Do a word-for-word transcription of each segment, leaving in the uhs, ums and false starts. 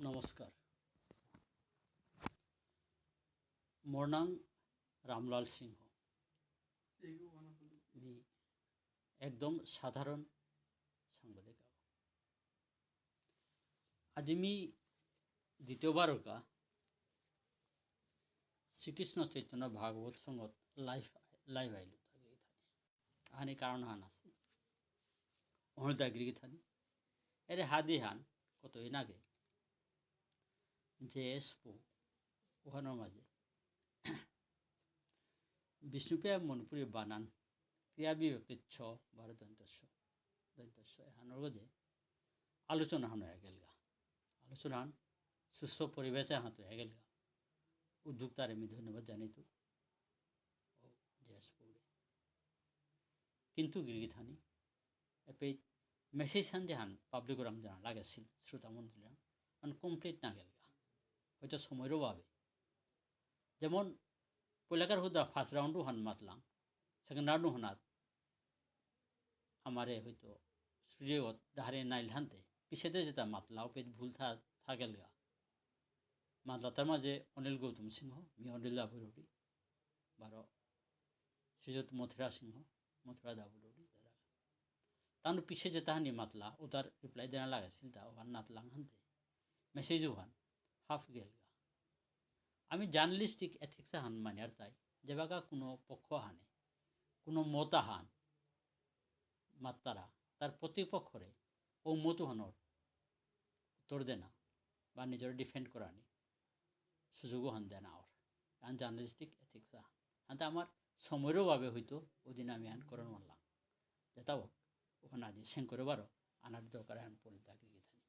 নমস্কার। মোর নাম রামলাল সিংহ। মি একদম সাধারণ সাংবাদিক। আজি মি দ্বিতীয়বারকা শ্রীকৃষ্ণ চৈতন্য ভাগবত সংঘত live, live আইলু। আহানি কারণ হান আছে। অহলতা গিরি গিথানি। এরে হাদি হান কত ইনাগে। যে এসপো ওহানর মাঝে বিষ্ণুপ্রিয়া মণিপুরী বানান ক্রিয়া বিভক্তি ছ বারো দন্ত্য স, দন্ত্য স এহানর গজে আলোচনা হান হয়ে গেলগা। আলোচনা হান সুস্থ পরিবেশে হাত হয়ে গেলগা। উদ্যোক্তারে আমি ধন্যবাদ জানাই তো। ও, যে এসপো। কিন্তু গিরি গিথানি, এপে message হান যেহান public রাং জানা লাগেছিল, শ্রোতা মণ্ডলী রাং, আন complete না গেলগা। হয়তো সময়র অভাবে। যেমন, পয়লাকার হুদা first round হান মাতলাম, second round হানাত আমারে হয়তো studio ডাহারে নাইল হানতে, পিছেতে যেটা মাতলা, ওপে ভুল থা-, থা গেলগা। মাতলা তার মাঝে অনিল গৌতম সিংহ, মি অনিল দা বুলুরি, বারো শ্রীযুত মথুরা সিংহ, মথুরা দা বুলুরি, দাদা। তানু পিছে যেটা হানি মাতলা, উতার reply দেনা লাগেছিল তা, ওহান নাতলাং হানতে। Message ওহান, half গেলগা। আমি journalistic ethics হান মানিয়ার তাই, যেবাকা কোনো পক্ষ হানে, কোনো মত হান, মাত্তারা, তার প্রতিপক্ষরে, ও মত হানর উত্তর দেনা, বা নিজের defend করানি, সুযোগ হান দেনা ওর। কারণ journalistic ethics হান। হানতে আমার সময়রও ভাবে হয়তো ওদিন আমি হান করে মারলাম। যেটা হোক, ওখানে আজ সেন করে বারো, আনার দরকার হান পড়ে থাকি গিয়ে থাকি।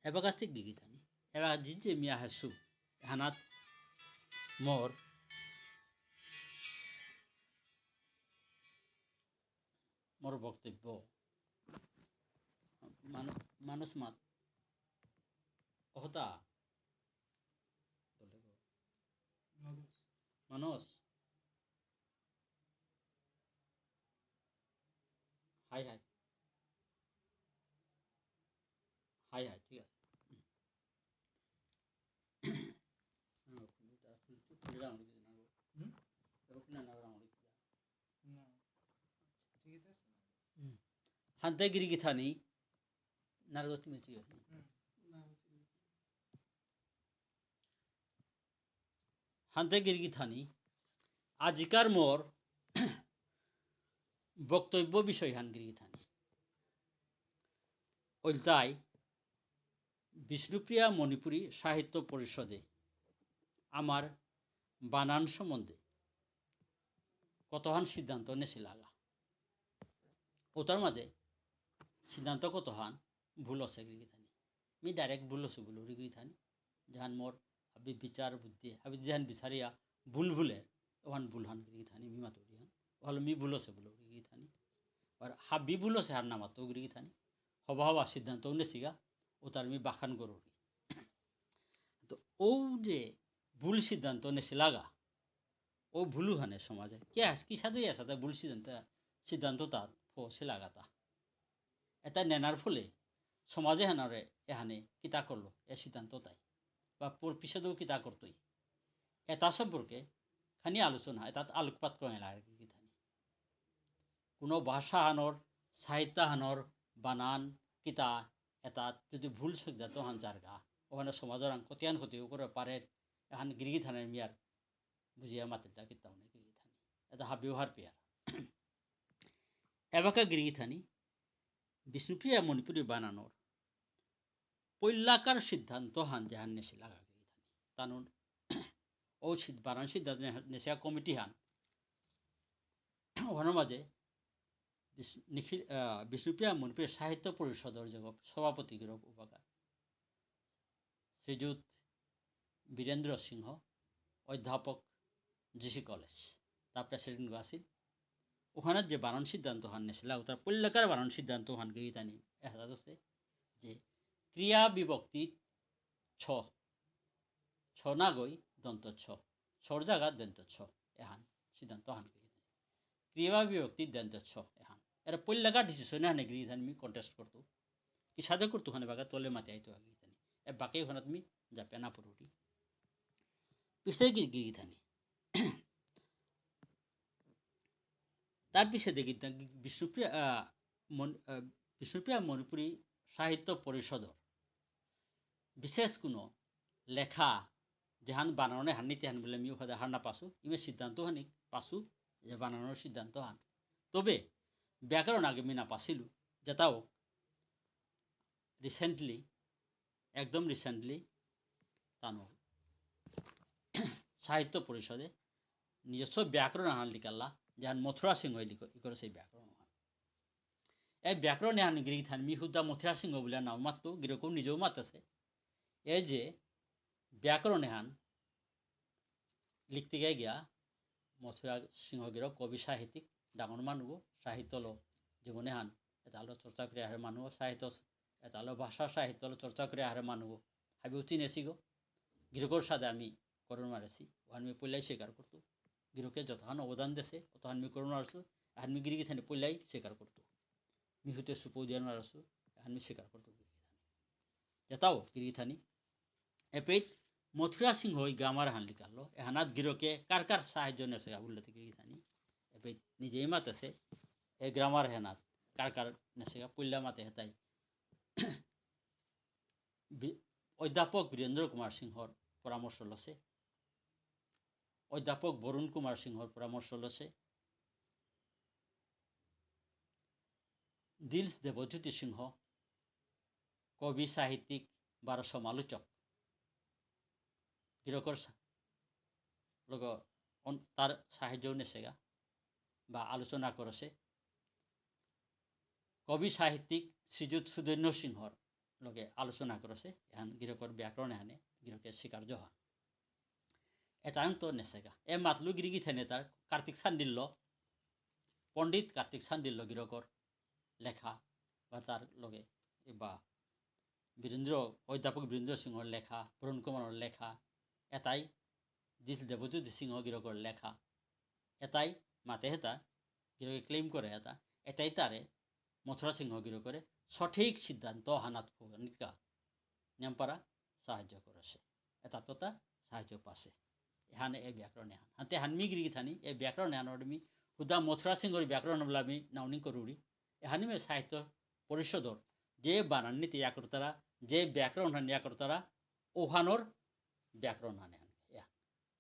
এবার কাছ থেকে গিয়ে থাকি। এবার জিনছে মিয়া হাসু, হানাত মোর, মোর বক্তব্য। মানু-, মানুষ মাত, অহতা। মানুষ। মানুষ। High high. হাই হাই, ঠিক আছে। হুম? না, ঠিক আছে। হুম। হান্তে গিরি গিথানি, নারদ তুমি ঠিক আছে। হুম। না, ঠিক আছে। হান্তে গিরি গিথানি, আজিকার মোর বক্তব্য বিষয় হান গিরি গিথানি। ওইলতাই বিষ্ণুপ্রিয়া মণিপুরী সাহিত্য পরিষদে আমার বানান সম্বন্ধে কতহান সিদ্ধান্ত নেছিলাগা। ওটার মাঝে সিদ্ধান্ত কতহান ভুল আছে গিরি গিথানি। মি direct ভুল আছে বুলুরি গিরি গিথানি। যেহান মোর হাবি বিচার বুদ্ধি, হাবি যেহান বিচারিয়া ভুল ভুলে, ওহান ভুল হান গিরি গিথানি, মি মাতুরি হান। ওহালো মি ভুল আছে বুলুরি গিরি গিথানি। আর হাবি ভুল আছে হার নামাতো গিরি গিথানি। হবা হবা সিদ্ধান্ত নেছিগা, ওটার মি বাখান করুরি। তো ও যে ভুল সিদ্ধান্ত নেছিলাগা, ও ভুলু হানে সমাজে। কে আস-, কি সাধু ইয়া সাথে ভুল সিদ্ধান্ত, সিদ্ধান্ত তা ফসে লাগাতা। এটা নেনার ফলে সমাজে হানারে এহানে কিতা করলো, এ সিদ্ধান্ত তাই। বা পর পিছেদেও কিতা করতই। এটা সম্পর্কে খানি আলোচনা, এটা আলোকপাত করে লাগে কি থানি। কোনো ভাষা হানর, সাহিত্য হানর, বানান, কিতা, এটা যদি ভুল সিদ্ধান্ত হান জারগা, ওখানে সমাজের আন কতিয়ান ক্ষতি করে পারে, এহান গিরি গিথানি মিয়ার বুঝিয়া মাতিলতা কিতা মানে গিরি গিথানি। এটা হাবিও হার পিয়ার। এবাকা গিরি গিথানি, বিষ্ণুপ্রিয়া মণিপুরী বানানর পৈলাকার সিদ্ধান্ত হান যেহান নেছিলাগা গিরি গিথানি। তানুর ও সিদ-, বানান সিদ্ধান্ত নে-, নেছিয়া কমিটি হান। ওখানের মাঝে বিষ-, নিখিল, আহ, বিষ্ণুপ্রিয়া মণিপুরী সাহিত্য পরিষদর যে সভাপতি গিরক উবাকা শ্রীযুত বীরেন্দ্র সিংহ, অধ্যাপক জি সি কলেজ, তা প্রেসিডেন্ট আছিল। ওখানে যে বানান সিদ্ধান্ত হান নেছিলা, ওটার পল্লেকার বানান সিদ্ধান্ত হান গিরি গিথানি এহাত আছে যে ক্রিয়া বিভক্তি ছ, ছ না গই দন্ত ছ, ছর জায়গা দন্ত ছ, এহান সিদ্ধান্ত হান গিরি গিথানি। ক্রিয়া বিভক্তি দন্ত ছ এহান। এরা পল্লেকার ডিসিশন হান গিরি গিথানি মি কন্টেস্ট করতো। কিসাদে করতু হানে বাকা তলে মাতে আইতো আগে গিথানি। এ বাকে ওখানে তুমি যাবে না পড়ুরি। পিছে গিরি গিথানি। তার পিছে দেখি তা বিষ্ণুপ্রিয়া, আহ, মন-, আহ, বিষ্ণুপ্রিয়া মণিপুরী সাহিত্য পরিষদর বিশেষ কোনো লেখা যেহান বানানর এহান নীতি হান বুলে মিউ হদা হার না পাসু, ইমে সিদ্ধান্ত হানি পাসু, যে বানানর সিদ্ধান্ত হান। তবে ব্যাকরণ আগে মি না পাসিলু, যেটাও recently, একদম recently, তানো সাহিত্য পরিষদে নিজস্ব ব্যাকরণ আহান লিখাল্লা, যেহান মথুরা সিংহ লিখ-, ইকরে সেই ব্যাকরণ আহান। এই ব্যাকরণ এহান গিরি গিথানি মি হুদা মথুরা সিংহ বুলে নাও মাততো, গিরকও নিজেও মাতেসে। এই যে ব্যাকরণ এহান লিখতে গিয়া গিয়া মথুরা সিংহ গিরক কবি সাহিত্যিক, ডাঙর মানু, সাহিত্যলো জীবন এহান এতালো চর্চা করে আহার মানু, সাহিত্য এতালো ভাষা সাহিত্যলো চর্চা করে আহার মানু, হাবিও চিনেসি গো। গিরকর সাদে আমি করুণ মারেসি, ওহান মি পইলাই স্বীকার করতু। গিরকে যতহান অবদান দেসে, অতহান মি করুণ মারেসু, আহান মি গিরি গিথানি পইলাই স্বীকার করতু। মি হুতে সুপৌ দিয়া নারসু, আহান মি স্বীকার করতু গিরি গিথানি। যেতাও গিরি গিথানি। এপেইত মথুরা সিংহ ওই grammar হান লিখালো, এহানাত গিরকে কার কার সাহায্য নেসেগা বুললে গিরি গিথানি। এপেইত নিজেই মাতেসে, এ grammar হানাত কার কার নেসেগা, পইলা মাতে হেতাই। বি-, অধ্যাপক বীরেন্দ্র কুমার সিংহর পরামর্শ লসে, অধ্যাপক বরুণ কুমার সিংহর পরামর্শ লসে, দিলস দেবজ্যোতি সিংহ, কবি, সাহিত্যিক, বারো সমালোচক, গিরকর সা-, লগ অন-, তার সাহায্য নেসেগা বা আলোচনা করেসে। কবি সাহিত্যিক শ্রীযুত সুধন্য সিংহর লগে আলোচনা করেসে, এহান গিরকর ব্যাকরণ এহানে গিরকে স্বীকার্য হান। এতায়ন তো নেসেগা। এ মাতলু গিরি গিথানি তার কার্তিক শাণ্ডিল্য, পণ্ডিত কার্তিক শাণ্ডিল্য গিরকর লেখা বা তার লগে বা বীরেন্দ্র, অধ্যাপক বীরেন্দ্র সিংহর লেখা, বরুণ কুমারর লেখা, এতাই দিলস দেবজ্যোতি সিংহ গিরকর লেখা, এতাই মাতে হেতা, গিরকে claim করে হেতা, এতাই তারে মথুরা সিংহ গিরকরে সঠিক সিদ্ধান্ত হানাত ফুগানিকা নিয়ামপারা সাহায্য করেসে। এতা তো তা সাহায্য পাসে। এহানে এ ব্যাকরণ এহান। হাতে হান মি গিরি গিথানি, এ ব্যাকরণ এহান ওর মি হুদা মথুরা সিংহর ব্যাকরণ বুলে মি নাউনি করুরি। এহানি মি সাহিত্য পরিষদর যে বানান নীতি ইয়া করতারা, যে ব্যাকরণ হান ইয়া করতারা, ওহানর ব্যাকরণ হান এহান। ইয়া।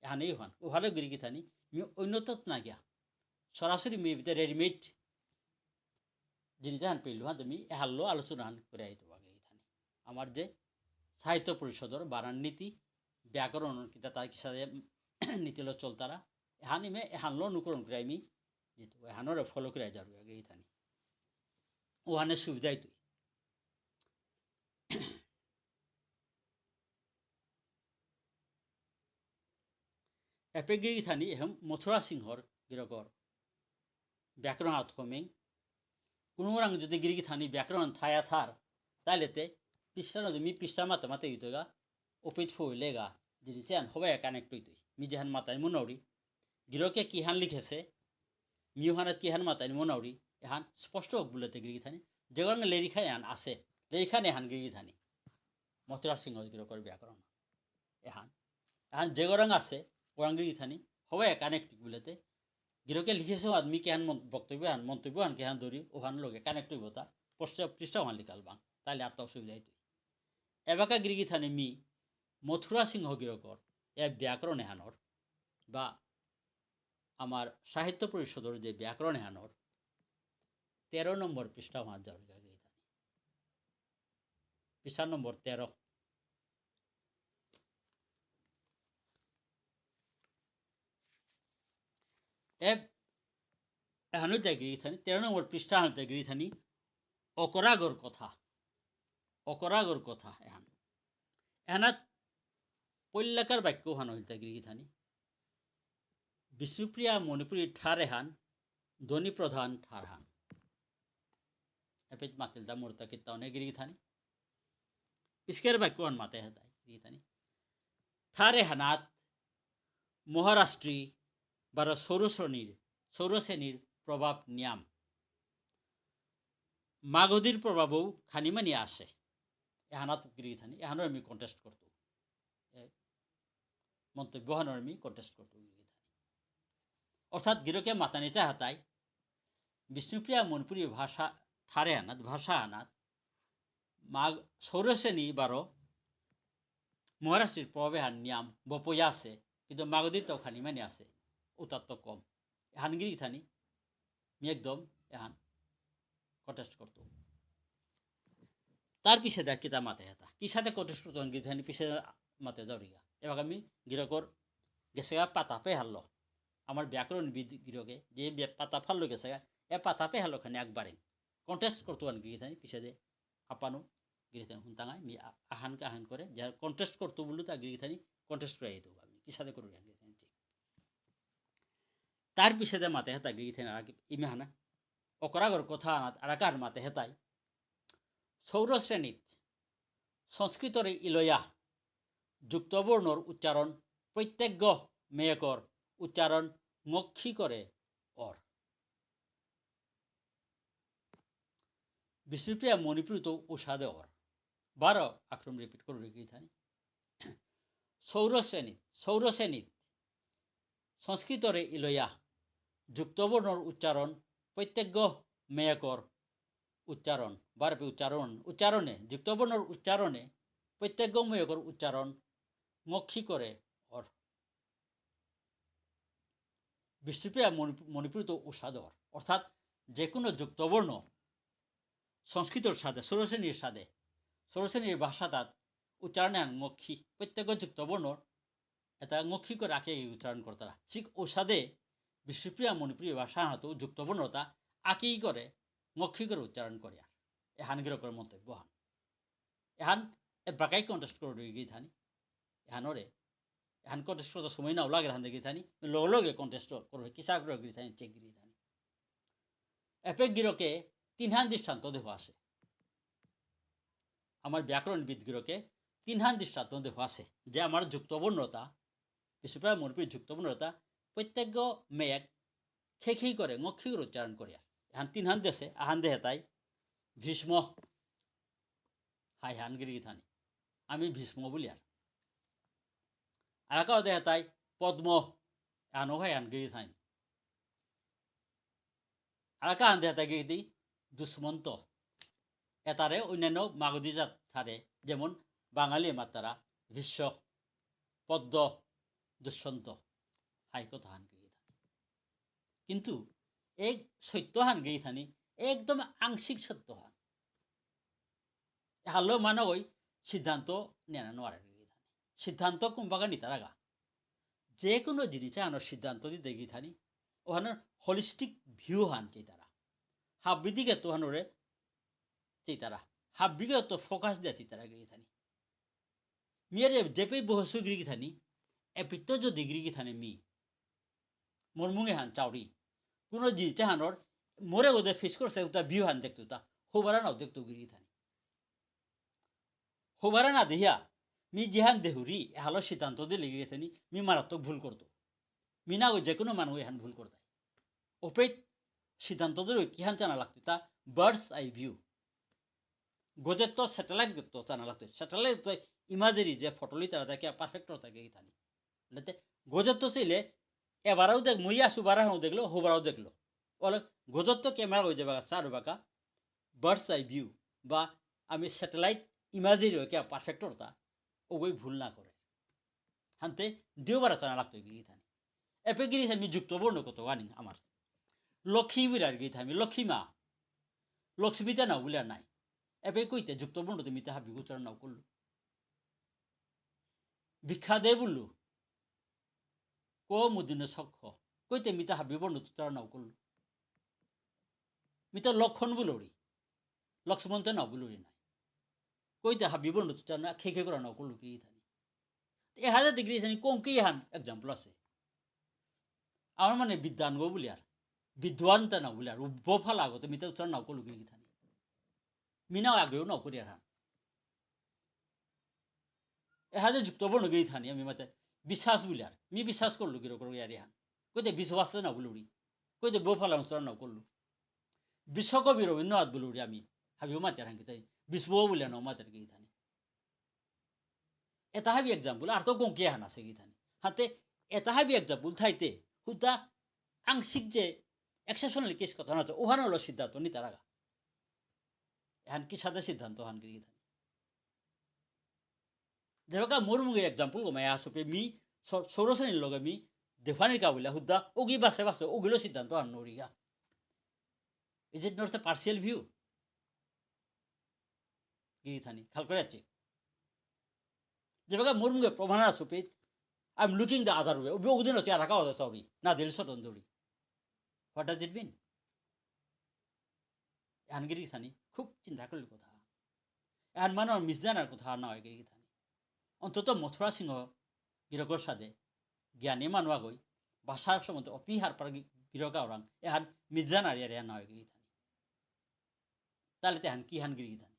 এহানেই হান। ওহালে গিরি গিথানি, মি অন্যতত না গিয়া। সরাসরি মি এবিতে readymade জিনিস হান পেলু হান তুমি এহানলো আলোচনা হান করে আইতো আগে গিথানি। আমার যে সাহিত্য পরিষদর বানান নীতি, ব্যাকরণ কিতা তার কিসাদে নীতিলো চলতারা, এহানি মি এহানলো অনুকরণ করে আমি যেহেতু এহানরে follow করে যাবে আগে গিথানি। ওহানে সুবিধাই তুই। এপে গিরি গিথানি এহান মথুরা সিংহর গিরকর ব্যাকরণ আত হমেং। কোনো রাং যদি গিরি গিথানি ব্যাকরণ থায়া থার, তাইলে তে পৃষ্ঠা না তুমি পৃষ্ঠা মাতে মাতে হইতোগা, ওপেইত ফইলেগা, জিনিস এহান হবাই connect হইতই। মি যেহান মাতাই মনাউরি, গিরকে কিহান লিখেসে, মিউহানাত কিহান মাতাই মনাউরি, এহান স্পষ্ট হোক বুলতে গিরি গিথানি, যেগরাং লেরিখা এহান আসে, লেরিখা এহান গিরি গিথানি। মথুরা সিংহ গিরকর ব্যাকরণ। এহান। এহান যেগরাং আসে, ওরাং গিরি গিথানি, হবাই connect বুলতে, গিরকে লিখেসে আদমি কিহান মন-, বক্তব্য হান, মন্তব্য হান কিহান ধরি, ওহান লগে connect হইব তা, পৃষ্ঠা, পৃষ্ঠা ওহান লিখাল বাং, তাইলে আর তো অসুবিধা হইতই। এবাকা গিরি গিথানি মি, মথুরা সিংহ গিরকর, এ ব্যাকরণ এহানর, বা আমার সাহিত্য পরিষদর যে ব্যাকরণ এহানর, তেরো নম্বর পৃষ্ঠা ওহান যাওয়া গিরি গিথানি। পৃষ্ঠা নম্বর তেরো। এ, এহানো জাগিরি থানি, তেরো নম্বর পৃষ্ঠা হানো জাগিরি থানি, অকরাগর কথা। অকরাগর কথা এহান। এহানাত পল্লাকার বাক্য হানো হিলতা গিরি থানি। বিষ্ণুপ্রিয়া মণিপুরী ঠার এহান, ধ্বনি প্রধান ঠার হান। এপেইত মাতিলতা মোরতা কিত্তা অনে গিরি থানি। ইস্কের বাক্য হান মাতে হেতাই গিরি থানি। ঠার এহানাত মহারাষ্ট্রী বারো শৌরসেনীর, শৌরসেনীর প্রভাব নিয়াম। মাগধীর প্রভাবও খানি মানি আসে। এহানাত গিরি গিথানি, এহানর আমি contest করতৌ। এ, মন্তব্য হানর আমি contest করতৌ গিরি গিথানি। অর্থাৎ গিরকে মাতানি চাহাতাই, বিষ্ণুপ্রিয়া মণিপুরী ভাষা ঠারে আনাত, ভাষা আনাত, মাগ-, শৌরসেনী বারো মহারাষ্ট্রীর প্রভাবে হান নিয়াম বপয়া আছে, কিন্তু মাগধীর তো খানি মানি আছে, উতাত্ত কম। এহান গিরি গিথানি, মি একদম এহান contest করতৌ। তার পিছে দা কিতা মাতে হেতা, কিসাদে contest করতৌ হান গিরি গিথানি পিছে মাতে যাওরিগা। এবার আমি গিরকর গেছেগা পাতা পে হারলো, আমার ব্যাকরণবিদ গিরকে যে ব্য-, পাতা ফাললো গেছেগা, এ পাতা পে হারলো খানি একবারে contest করতৌ হান গিরি গিথানি পিছে দে আপানো গিরি গিথানি হুনতাঙাই, মি আ-, আহান কা আহান করে, যার contest করতৌ বুললু তা গিরি গিথানি contest করে দিতৌ আমি, কিসাদে করুরি হান গিরি গিথানি ঠিক। তার পিছে দে মাতে হেতা গিরি গিথানি আর কি, ইমে হানা, অকরাগর কথা আনাত, আর কার মাতে হেতাই, শৌরসেনীত, সংস্কৃতরে ইলয়া, যুক্তবর্ণর উচ্চারণ, প্রত্যেক মেয়কর উচ্চারণ মক্ষী করে অর। বিষ্ণুপ্রিয়া মণিপুরীত উষাদে অর। বারো আক্রম repeat করুরি গিরি গিথানি। শৌরসেনী, শৌরসেনী, সংস্কৃতরে ইলয়া, যুক্তবর্ণর উচ্চারণ, প্রত্যেক মেয়কর উচ্চারণ, বারপে উচ্চারণ, উচ্চারণে, যুক্তবর্ণর উচ্চারণে, প্রত্যেক মেয়কর উচ্চারণ, মক্ষী করে অর। বিষ্ণুপ্রিয়া মণিপু-, মণিপুরীত উষাদর, অর্থাৎ যে কোনো যুক্তবর্ণ সংস্কৃতর সাদে, শৌরসেনীর সাদে, শৌরসেনীর ভাষাতাত উচ্চারণে আন মক্ষী, প্রত্যেক যুক্তবর্ণর এটা মক্ষী করে আকে উচ্চারণ করতারা। ঠিক উষাদে বিষ্ণুপ্রিয়া মণিপুরী ভাষা হাতো যুক্তবর্ণতা আকেই করে মক্ষী করে উচ্চারণ করে। এহান গিরকর মন্তব্য হান। এহান এবাকাই contest করে গিরি গিথানি। এহানরে এহান contest করতে সময় নাও লাগে হান গিরি গিথানি, লগে লগে contest করবে, কিসা করে গিরি গিথানি, চেক গিরি গিথানি। এপে গিরকে তিনহান দৃষ্টান্ত দেহ আছে। আমার ব্যাকরণবিদ গিরকে তিনহান দৃষ্টান্ত দেহ আছে, যে আমার যুক্তবর্ণতা, বিষ্ণুপ্রিয়া মণিপুরী যুক্তবর্ণতা, প্রত্যেক মেয়েক খেখেই করে, মক্ষী করে উচ্চারণ করিয়া। এহান তিনহান দেশে, আহান দেহে তাই ভীষ্ম, হাই হান গিরি গিথানি। আমি ভীষ্ম বুলিয়ার। আরাকাও দেহে তাই পদ্ম, আনো হাই হান গিরি গিথানি। আরাকা হান দেহে তাই গিরি গিথানি দুষ্মন্ত। এতারে অন্যান্য মাগধী জাত ঠারে, যেমন বাঙালি মাতারা ভীষ্ম, পদ্ম, দুষ্মন্ত। হাই কথা হান গিরি গিথানি। কিন্তু এই সত্য হান গিরি গিথানি একদম আংশিক সত্য হান। এহালো মানগই সিদ্ধান্ত নেনা নোয়ারে গিরি গিথানি। সিদ্ধান্ত কুম্বাগা নিতারাগা। যে কোনো জিনিসে আনো সিদ্ধান্ত দিতে গিরি গিথানি। ওহানো holistic view হান চেইতারা। হাব্বি দিকে তো হানোরে চেইতারা। হাব্বিকে তো focus দিয়া চেইতারা গিরি গিথানি। মিয়ারে যেপে বহসু গিরি গিথানি, এপিত্ত যদি গিরি গিথানি মি। মোর মুঙে হান চাউরি। কোনো জিনিস হানোর মোরে ওদের face করছে, উতা view হান দেখতো তা। হোবারা নাও দেখতো গিরি গিথানি। হোবারা না দেহিয়া, মি যেহান দেহুরি, এহালো সিদ্ধান্ত দিলে গিরি গিথানি, মি মারাত্মক ভুল করতো। মি না ওই যে কোনো মানুষ এহান ভুল করতাই। ওপেই সিদ্ধান্ত দিলে কিহান চানা লাগতো, তা bird's eye view। গজের তো satellite তো চানা লাগতো। Satellite তো imagery যে ফটো লিতারা তাকে perfect থাকে গিথানি। লেতে গজের তো চাইলে এবারও দেখ, মুই আসু বারা হন দেখলো, হোবারও দেখলো। ওলে গজের তো camera হয়ে যাবে, সারু বাকা, bird's eye view, বা আমি satellite imagery হয়ে কে perfect তা, ওগই ভুল না করে। হানতে দিও বারা চানা লাগতো গিরি গিথানি। এপে গিরি গিথানি যুক্ত বর্ণ কত আনি আমার। লক্ষ্মী বুলার গিরি গিথানি, লক্ষ্মী মা। লক্ষ্মীতে না বুলার নাই। এপে কইতে যুক্ত বর্ণ তো মিতে হাবি উচ্চারণ নাও করলো। ভিক্ষা দে বুললু। ক মুদিনে সক্ষ। কইতে মিতে হাবি বর্ণ তো উচ্চারণ নাও করলো। মিতে লক্ষণ বুলরি। লক্ষ্মণতে নাও বুলরি নাই। কইতে হাবি বর্ণ তো উচ্চারণ খে খে করে নাও করলো গিরি গিথানি। এ হাজার গিরি গিথানি কম কি হান example আছে। আমার মানে বিদ্বান গো বুলিয়ার। বিদ্বান তা না বুলিয়ার। উব্ব ফালা গো তো মিতে উচ্চারণ নাও করলো গিরি গিথানি। মিনাও আগেও নাও করিয়ার হান। এহাদে যুক্ত বর্ণ গিরি গিথানি আমি মাতে বিশ্বাস বুলিয়ার। মি বিশ্বাস করলু গিরকর ইয়ারি হান। কইতে বিশ্বাস না বুলুরি। কইতে বো ফালা উচ্চারণ না করলু। বিশ্বকবি রবীন্দ্রনাথ বুলুরি আমি হাবিও মাতিয়ার হান কিতা, বিষ্ণু বুলে না মাতিয়ার গিরি গিথানি। এতা হাবি example, আর তো গঙ্কি হান আছে গিরি গিথানি। হাতে এতা হাবি example থাইতে, হুদা আংশিক যে exceptional case কথা না আছে, ওহান হলো সিদ্ধান্ত নিতারাগা। এহান কিসাদে সিদ্ধান্ত হান গিরি গিথানি। যেবাকা মোর মুঙে example গমাই আসুপে মি স-, সৌরসেনীর লগে মি দেফানির কাবুলা হুদ্দা ওগি বাসে বাসে ওগিলো সিদ্ধান্ত হান নরিগা। Is it not a partial view? গিরি গিথানি, খাল করে আছে। যেবাকা মোর মুঙে প্রমাণ আসুপে, I am looking the other way. ওবি ওগুদিন হচ্ছে আর কাও sorry, না দিল সটন দৌড়ি। What does it mean? এহান গিরি গিথানি, খুব চিন্তা করলে কথা। এহান মানু মিসজানার কথা না হয় গিরি গিথানি। অন্তত মথুরা সিংহ গিরকর সাদে জ্ঞানী মানু আগই, ভাষার সম্বন্ধে অতি হারপার গি-, গিরক আওরাং, এহান মিসজানার ইয়ারে না হয় গিরি গিথানি। তাহলে তেহান কিহান গিরি গিথানি?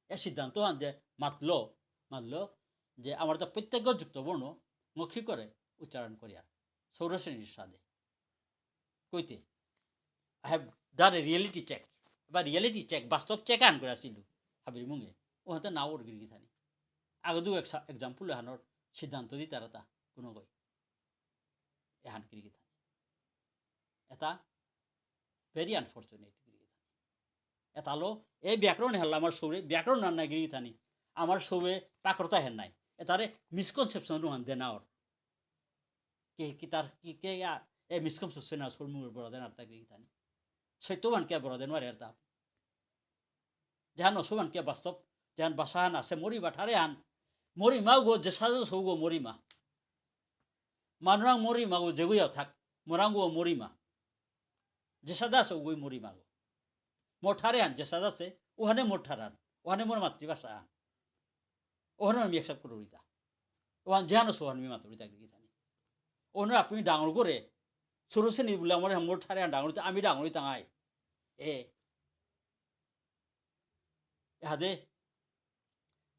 এ সিদ্ধান্ত হান যে মাতলো, মাতলো যে আমার তো প্রত্যেক যুক্ত বর্ণ মৌখিক করে উচ্চারণ করিয়া সৌরসেনীর সাদে। কইতে, I have done a reality check। বা reality check, বাস্তব check আন করে আসছিল হাবির মুঙে। ওহাতে না ওর গিরি গিথানি। আগে দু এক example হানোর সিদ্ধান্ত দিতারা তা কোনো কই। এহান গিরি গিথানি। এটা very unfortunate গিরি গিথানি। এতালো, এই ব্যাকরণ হেলা আমার সৌরে, ব্যাকরণ আর নাই গিরি গিথানি। আমার সৌরে পাকরতা হেন নাই। এতারে misconception রুহান দেনা ওর। কে, কি তার, কি, কে ইয়া, এ misconception আর সৌর মুঙে বড় দেন আর তা গিরি গিথানি। সত্যবান কে বড় দেন আর তা। যেহান অসুবান কে বাস্তব, যেহান ভাষাহান আছে মরিমা ঠারে আন। মরিমা গো, যে সাজা সৌ গো মরিমা। মানুরাং মরিমা গো, যেগুইয়া থাক, মোরাং গো মরিমা। যে সাদা আছে ওগুই মরিমা গো। মোর ঠারে আন, যে সাদা আছে, ওহানে মোর ঠার আন, ওহানে মোর মাতৃভাষা আন। ওহানে আমি accept করে রইতা। ওহান যেহান সৌহান আমি মাতৃতা গিরি গিথানি। ওহানে আপনি ডাঙর করে, সৌরসেনী বুলে আমার মোর ঠারে আন ডাঙর হইতে, আমি ডাঙর হইতাম আই। এ, এহাদে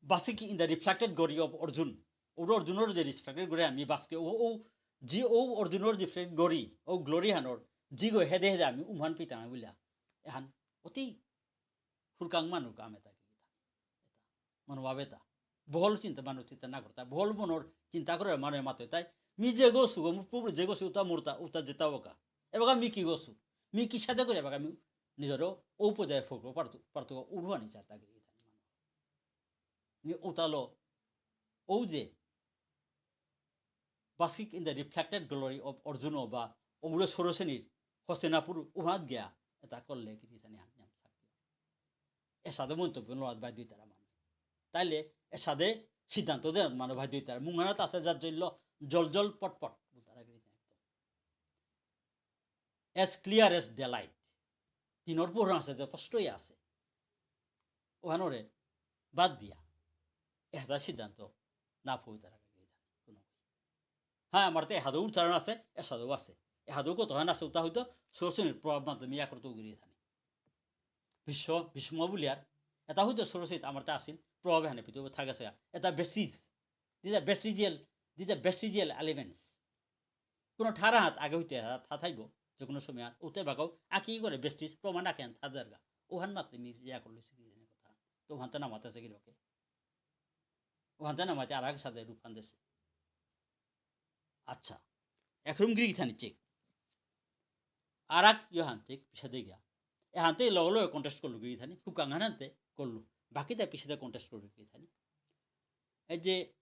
basic in the reflected glory of Arjun। ওর অর্জুনর যে reflected glory আমি বাসকে ও, ও, জি ও অর্জুনর reflected glory, ও glory হানোর, জি গো হেদে হেদে আমি উমান পিতাম বুলিয়া। এহান অতি হুরকাং মানু কাম এতা। মনোভাব এতা। বহল চিন্তা মানু চিন্তা না করতা। বহল মনর চিন্তা করে মানে মাতে তাই। মি যে গো সুগো, মু পুবু যে গো সু উতা মূর্তা, উতা যেতা ওকা। এবাকা মি কি গো সু? মি কি সাদে করে এবাকা মি নিজরও ঔপজায় ফোকরো পারতু, পারতু উড়ুয়ানি চাতা গিরি গিথানি। মি উতালো, ঔ যে, basking in the reflected glory of Arjuna বা ঔরে সৌরসেনীর হস্তিনাপুর উহাত গিয়া, এতা করলে গিরি গিথানি হান নিয়াম সাকতি। এসাদে মন্তব্য লোয়াত বাধ্য হইতারা মানে। তাইলে এসাদে সিদ্ধান্ত দেন মানে বাধ্য হইতারা। মুঙহানাত আছে যার জল, জল জল পট পট, বুলতারা গিরি গিথানি। As clear as daylight। দিনর পোহর আছে, যে স্পষ্টই আছে। ওহানরে বাদ দিয়া এহাদা সিদ্ধান্ত না ফৌতারা কোনো। হ্যাঁ, আমার তো এহাদও উচ্চারণ আছে, এসাদও আছে। এহাদও কতহান আছে, উতা হয়তো সৌরসেনীর প্রভাব মাধ্যমে ইয়া করতে গিরি গিথানি। ভীষ্ম, ভীষ্ম বুলিয়ার, এতা হয়তো সৌরসেনীত আমার তা আসিল, প্রভাব এহানে পিতো থাকে আছে। এতা vestige, these are vestigial, these are vestigial elements। কোনো ঠার আহাত আগে হইতে থা-, থা-, থাইব, যে কোনো সময় আহাত, উতে বাগাও আকি করে vestige প্রমাণ আকে আন থা যারগা। ওহান মাতে মি ইয়া করলে শিখি জানে কথা। তো ওহান তো না মাতে আছে গিরকে। ওহান তো না মাতে আর এক সাদে রূপহান দেসে। আচ্ছা। একরম গিরি গিথানি চেক। আর এক ইয়োহান চেক, পিছাদে গিয়া। এহানতে লগে লগে contest করলু গিরি গিথানি, হুকাং হানানতে করলু। বাকি তা পিছাদে contest করলু গিরি গিথানি। এই যে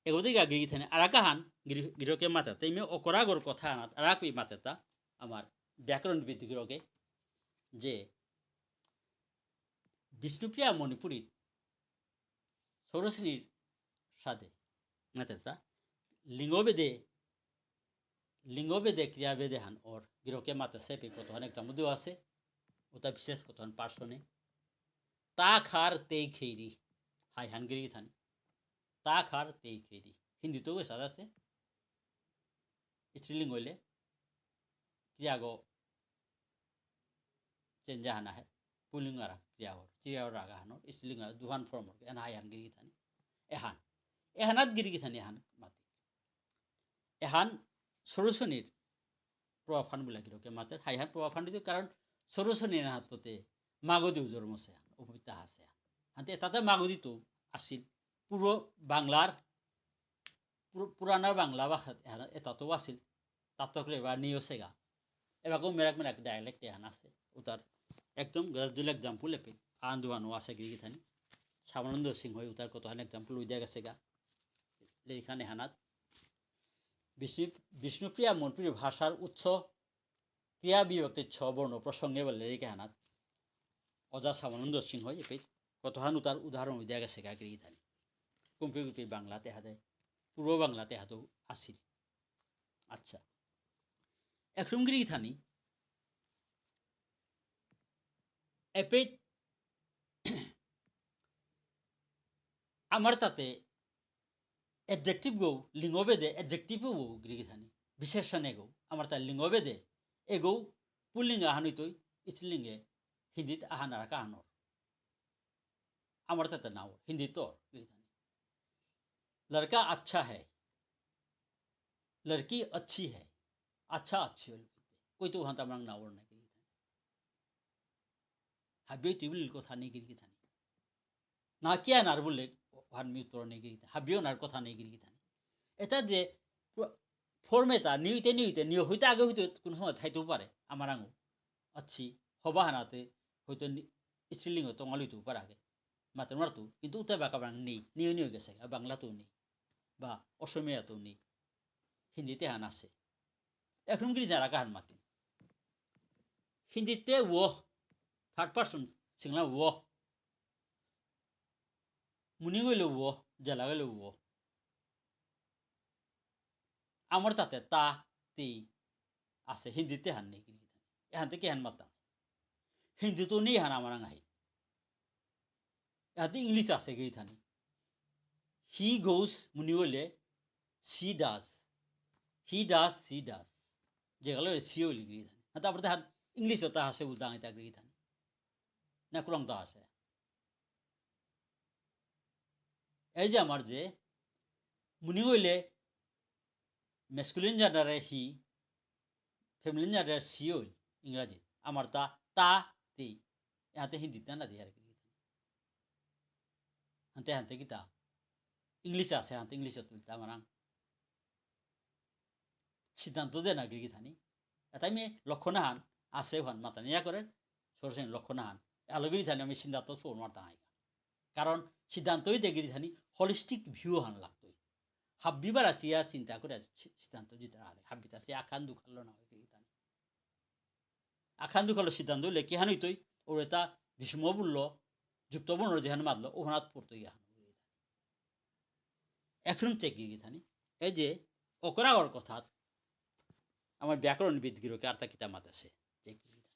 এগোতে গিয়া গিরি গিথানি, আর আকাহান গিরি-, গিরকে মাতের। তাই মে অকরাগর কথা আনাত, আর আকই মাতের তা, আমার ব্যাকরণবিদ গিরকে, যে বিষ্ণুপ্রিয়া মণিপুরী সৌরসেনীর সাদে মাতের তা, লিঙ্গভেদে, লিঙ্গভেদে ক্রিয়াভেদে হান অর গিরকে মাতের সেপে কতহান example দেওয়া আছে, ওটা বিশেষ কতহান পার্সনে। তা খার তেই খেইরি, হাই হান গিরি গিথানি। তা খার তেই খেইরি। হিন্দিতেও এসাদে আছে। স্ত্রীলিঙ্গ হইলে ক্রিয়াগ চেঞ্জ আহান আহে। পুলিঙ্গ আর ক্রিয়াগ, ক্রিয়াগ রাগ আহান, স্ত্রীলিঙ্গ দুহান form অর, এহান হাই হান গিরি গিথানি। এহান। এহানাত গিরি গিথানি এহান মাতে। এহান সৌরসেনীর প্রভাবহান বুলা গিরকে মাতের, হাইহান প্রভাবহান দিতে, কারণ সরু সনি না হাততে মাগধী উজর মসে, উপমিতা হাসে। হাতে এটাতে মাগধী তো আসিল। পুরো বাংলার, পুরো পুরানা বাংলা ভাষা এহান এটাতেও আসিল। তাত্তকলে এবার নিয়েও সেগা। এবার কো মেরাক মেরাক dialect এহান আছে। উতার একদম গজ দুল example এপে। আন্দুয়ানো আছে গিরি গিথানি। শ্যামানন্দ সিংহ উতার কতহান example উইদিয়া গেছেগা। লেখানে হানাত। বিষ্ণু-, বিষ্ণুপ্রিয়া মণিপুরী ভাষার উৎস ক্রিয়া বিভক্তি ছ বর্ণ প্রসঙ্গে বলে লেখা হানাত। অজা শ্যামানন্দ সিংহ এপে কতহান উতার উদাহরণ দিয়া গেছেগা গিরি গিথানি। কুম্পি কুম্পি বাংলাতে হাতে, পূর্ব বাংলাতে হাতে আসিল। আচ্ছা। এখন গিরি গিথানি। এপে আমার তাতে adjective গো, লিঙ্গ ভেদে adjective গো গিরি গিথানি। বিশেষণ এগো, আমার তার লিঙ্গ ভেদে, এগো পুল্লিঙ্গ আহান হইতই, স্ত্রীলিঙ্গে, হিন্দিত আহান আর কাহানর। আমার তাতে নাও, হিন্দিত গিরি গিথানি। लड़का अच्छा है, लड़की अच्छी है, আচ্ছা আচ্ছি হইল। কই তো ওখান তো আমার নাও নাই গিরি গিথানি। হাবিয়ে তুই বলিল কথা নেই গিরি গিথানি। না কি আনার বলে, ওহান মি উত্তর নেই গিরি গিথানি। হাবিও নার কথা নেই গিরি গিথানি। এটা যে ফ-, form এটা নিউতে নিউতে নিউ হইতে আগে হইতে কোনো সময় থাইতেও পারে। আমার আঙু আছি, হবা হানাতে হয়তো নি-, স্ত্রীলিঙ্গ তঙাল হইতেও পারে আগে। মাতে মারতো, কিন্তু উতে বাকা বাং নেই, নিউ নিউ গেছে, আর বাংলাতেও নেই, বা অসমীয়াতেও নেই, হিন্দিতে হান আছে। এখন গিরি যারা কাহান মাতি। হিন্দিতে ও, third person, সিংলা ও। মুনি গইলে ও, জেলা গইলে ও। আমার তাতে তা, তি আছে, হিন্দিতে হান নেই গিরি গিথানি। এহান থেকে হান মাতা। হিন্দি তো নেই হান আমার আঙাহি। এহাতে English আছে গিরি গিথানি। He goes, মুনি গইলে, she does. He does, she does. যেগুলো সি হইল গিরি গিথানি। আর তারপরে তো হান English ও তা আছে বলতে আঙাইতা গিরি গিথানি। না কুরং তা আছে। এই যে আমার যে মুনি হইলে masculine gender A he, feminine gender এ she হইল ইংরাজি। আমার তা, তা, তি। এহাতে হিন্দিতে না দিয়ে আর কি। হানতে হানতে কিতা? English আছে, হানতে English তুলতে আমার আং। সিদ্ধান্ত দেনা গিরি গিথানি। এটাই মি লক্ষণ আহান আছে ওহান মাতানি ইয়া করে, সরসেন লক্ষণ আহান। আলো গিরি গিথানি আমি সিদ্ধান্ত ফোন মারতাম আইগা। কারণ সিদ্ধান্ত হইতে গিরি গিথানি holistic view হান লাগতই। হাব্বি বারা চিয়া চিন্তা করে সি-, সিদ্ধান্ত জিতে আরে। হাব্বিতা সে আখান দুখালো না হয় গিরি গিথানি। আখান দুখালো সিদ্ধান্ত হইলে কি হান হইতই? ওর এটা ভীষ্ম বলল, যুক্ত বর্ণ যেহান মাতলো, ওহানাত পড়তো ইয়া হান। এখন চেক গিরি গিথানি। এই যে অকরাগর কথাত আমার ব্যাকরণবিদ গিরকে আরতা কিতা মাত আছে। চেক গিরি গিথানি।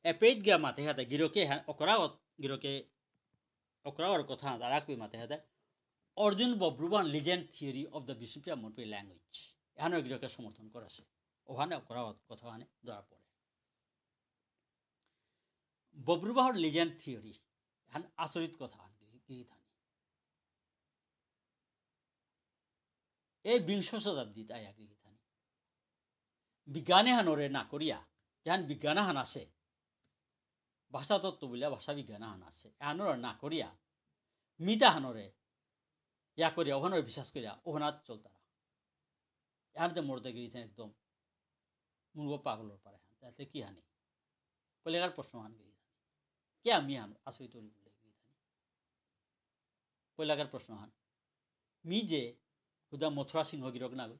এপেইত গিয়া মাতে হাতে গিরকে হ্যাঁ, অকরাগত গিরকে অকরাগর কথা তারা কই মাতে হাতে অর্জুন বব্রুবান legend theory of the Bishnupriya Manipuri language। এহানর গিরকে সমর্থন করেছে। ওখানে অকরাগত কথা ওখানে ধরা পড়ে। বব্রুবাহর legend theory, এহান আচরিত কথা আহান গিরি গিথানি। এই বিংশ শতাব্দীত আয়া গিরি গিথানি। বিজ্ঞানে হানরে না করিয়া, যেহান বিজ্ঞান হান আছে, ভাষা তত্ত্ব বুলিয়া ভাষা বিজ্ঞান হান আছে, এহানরে না করিয়া, মিতা হানরে, ইয়া করিয়া, ওহানরে বিশ্বাস করিয়া, ওহানাত চলতারা। এহানতে মরতে গিরি গিথানি একদম মুরগ পাগলর পারে হান। তাতে কি হানি? পয়লাকার প্রশ্ন হান গিরি গিথানি। কে আমি হান আচরিত হইল বুলে গিরি গিথানি? পয়লাকার প্রশ্ন হান। মি যে হুদা মথুরা সিংহ গিরক নাগই,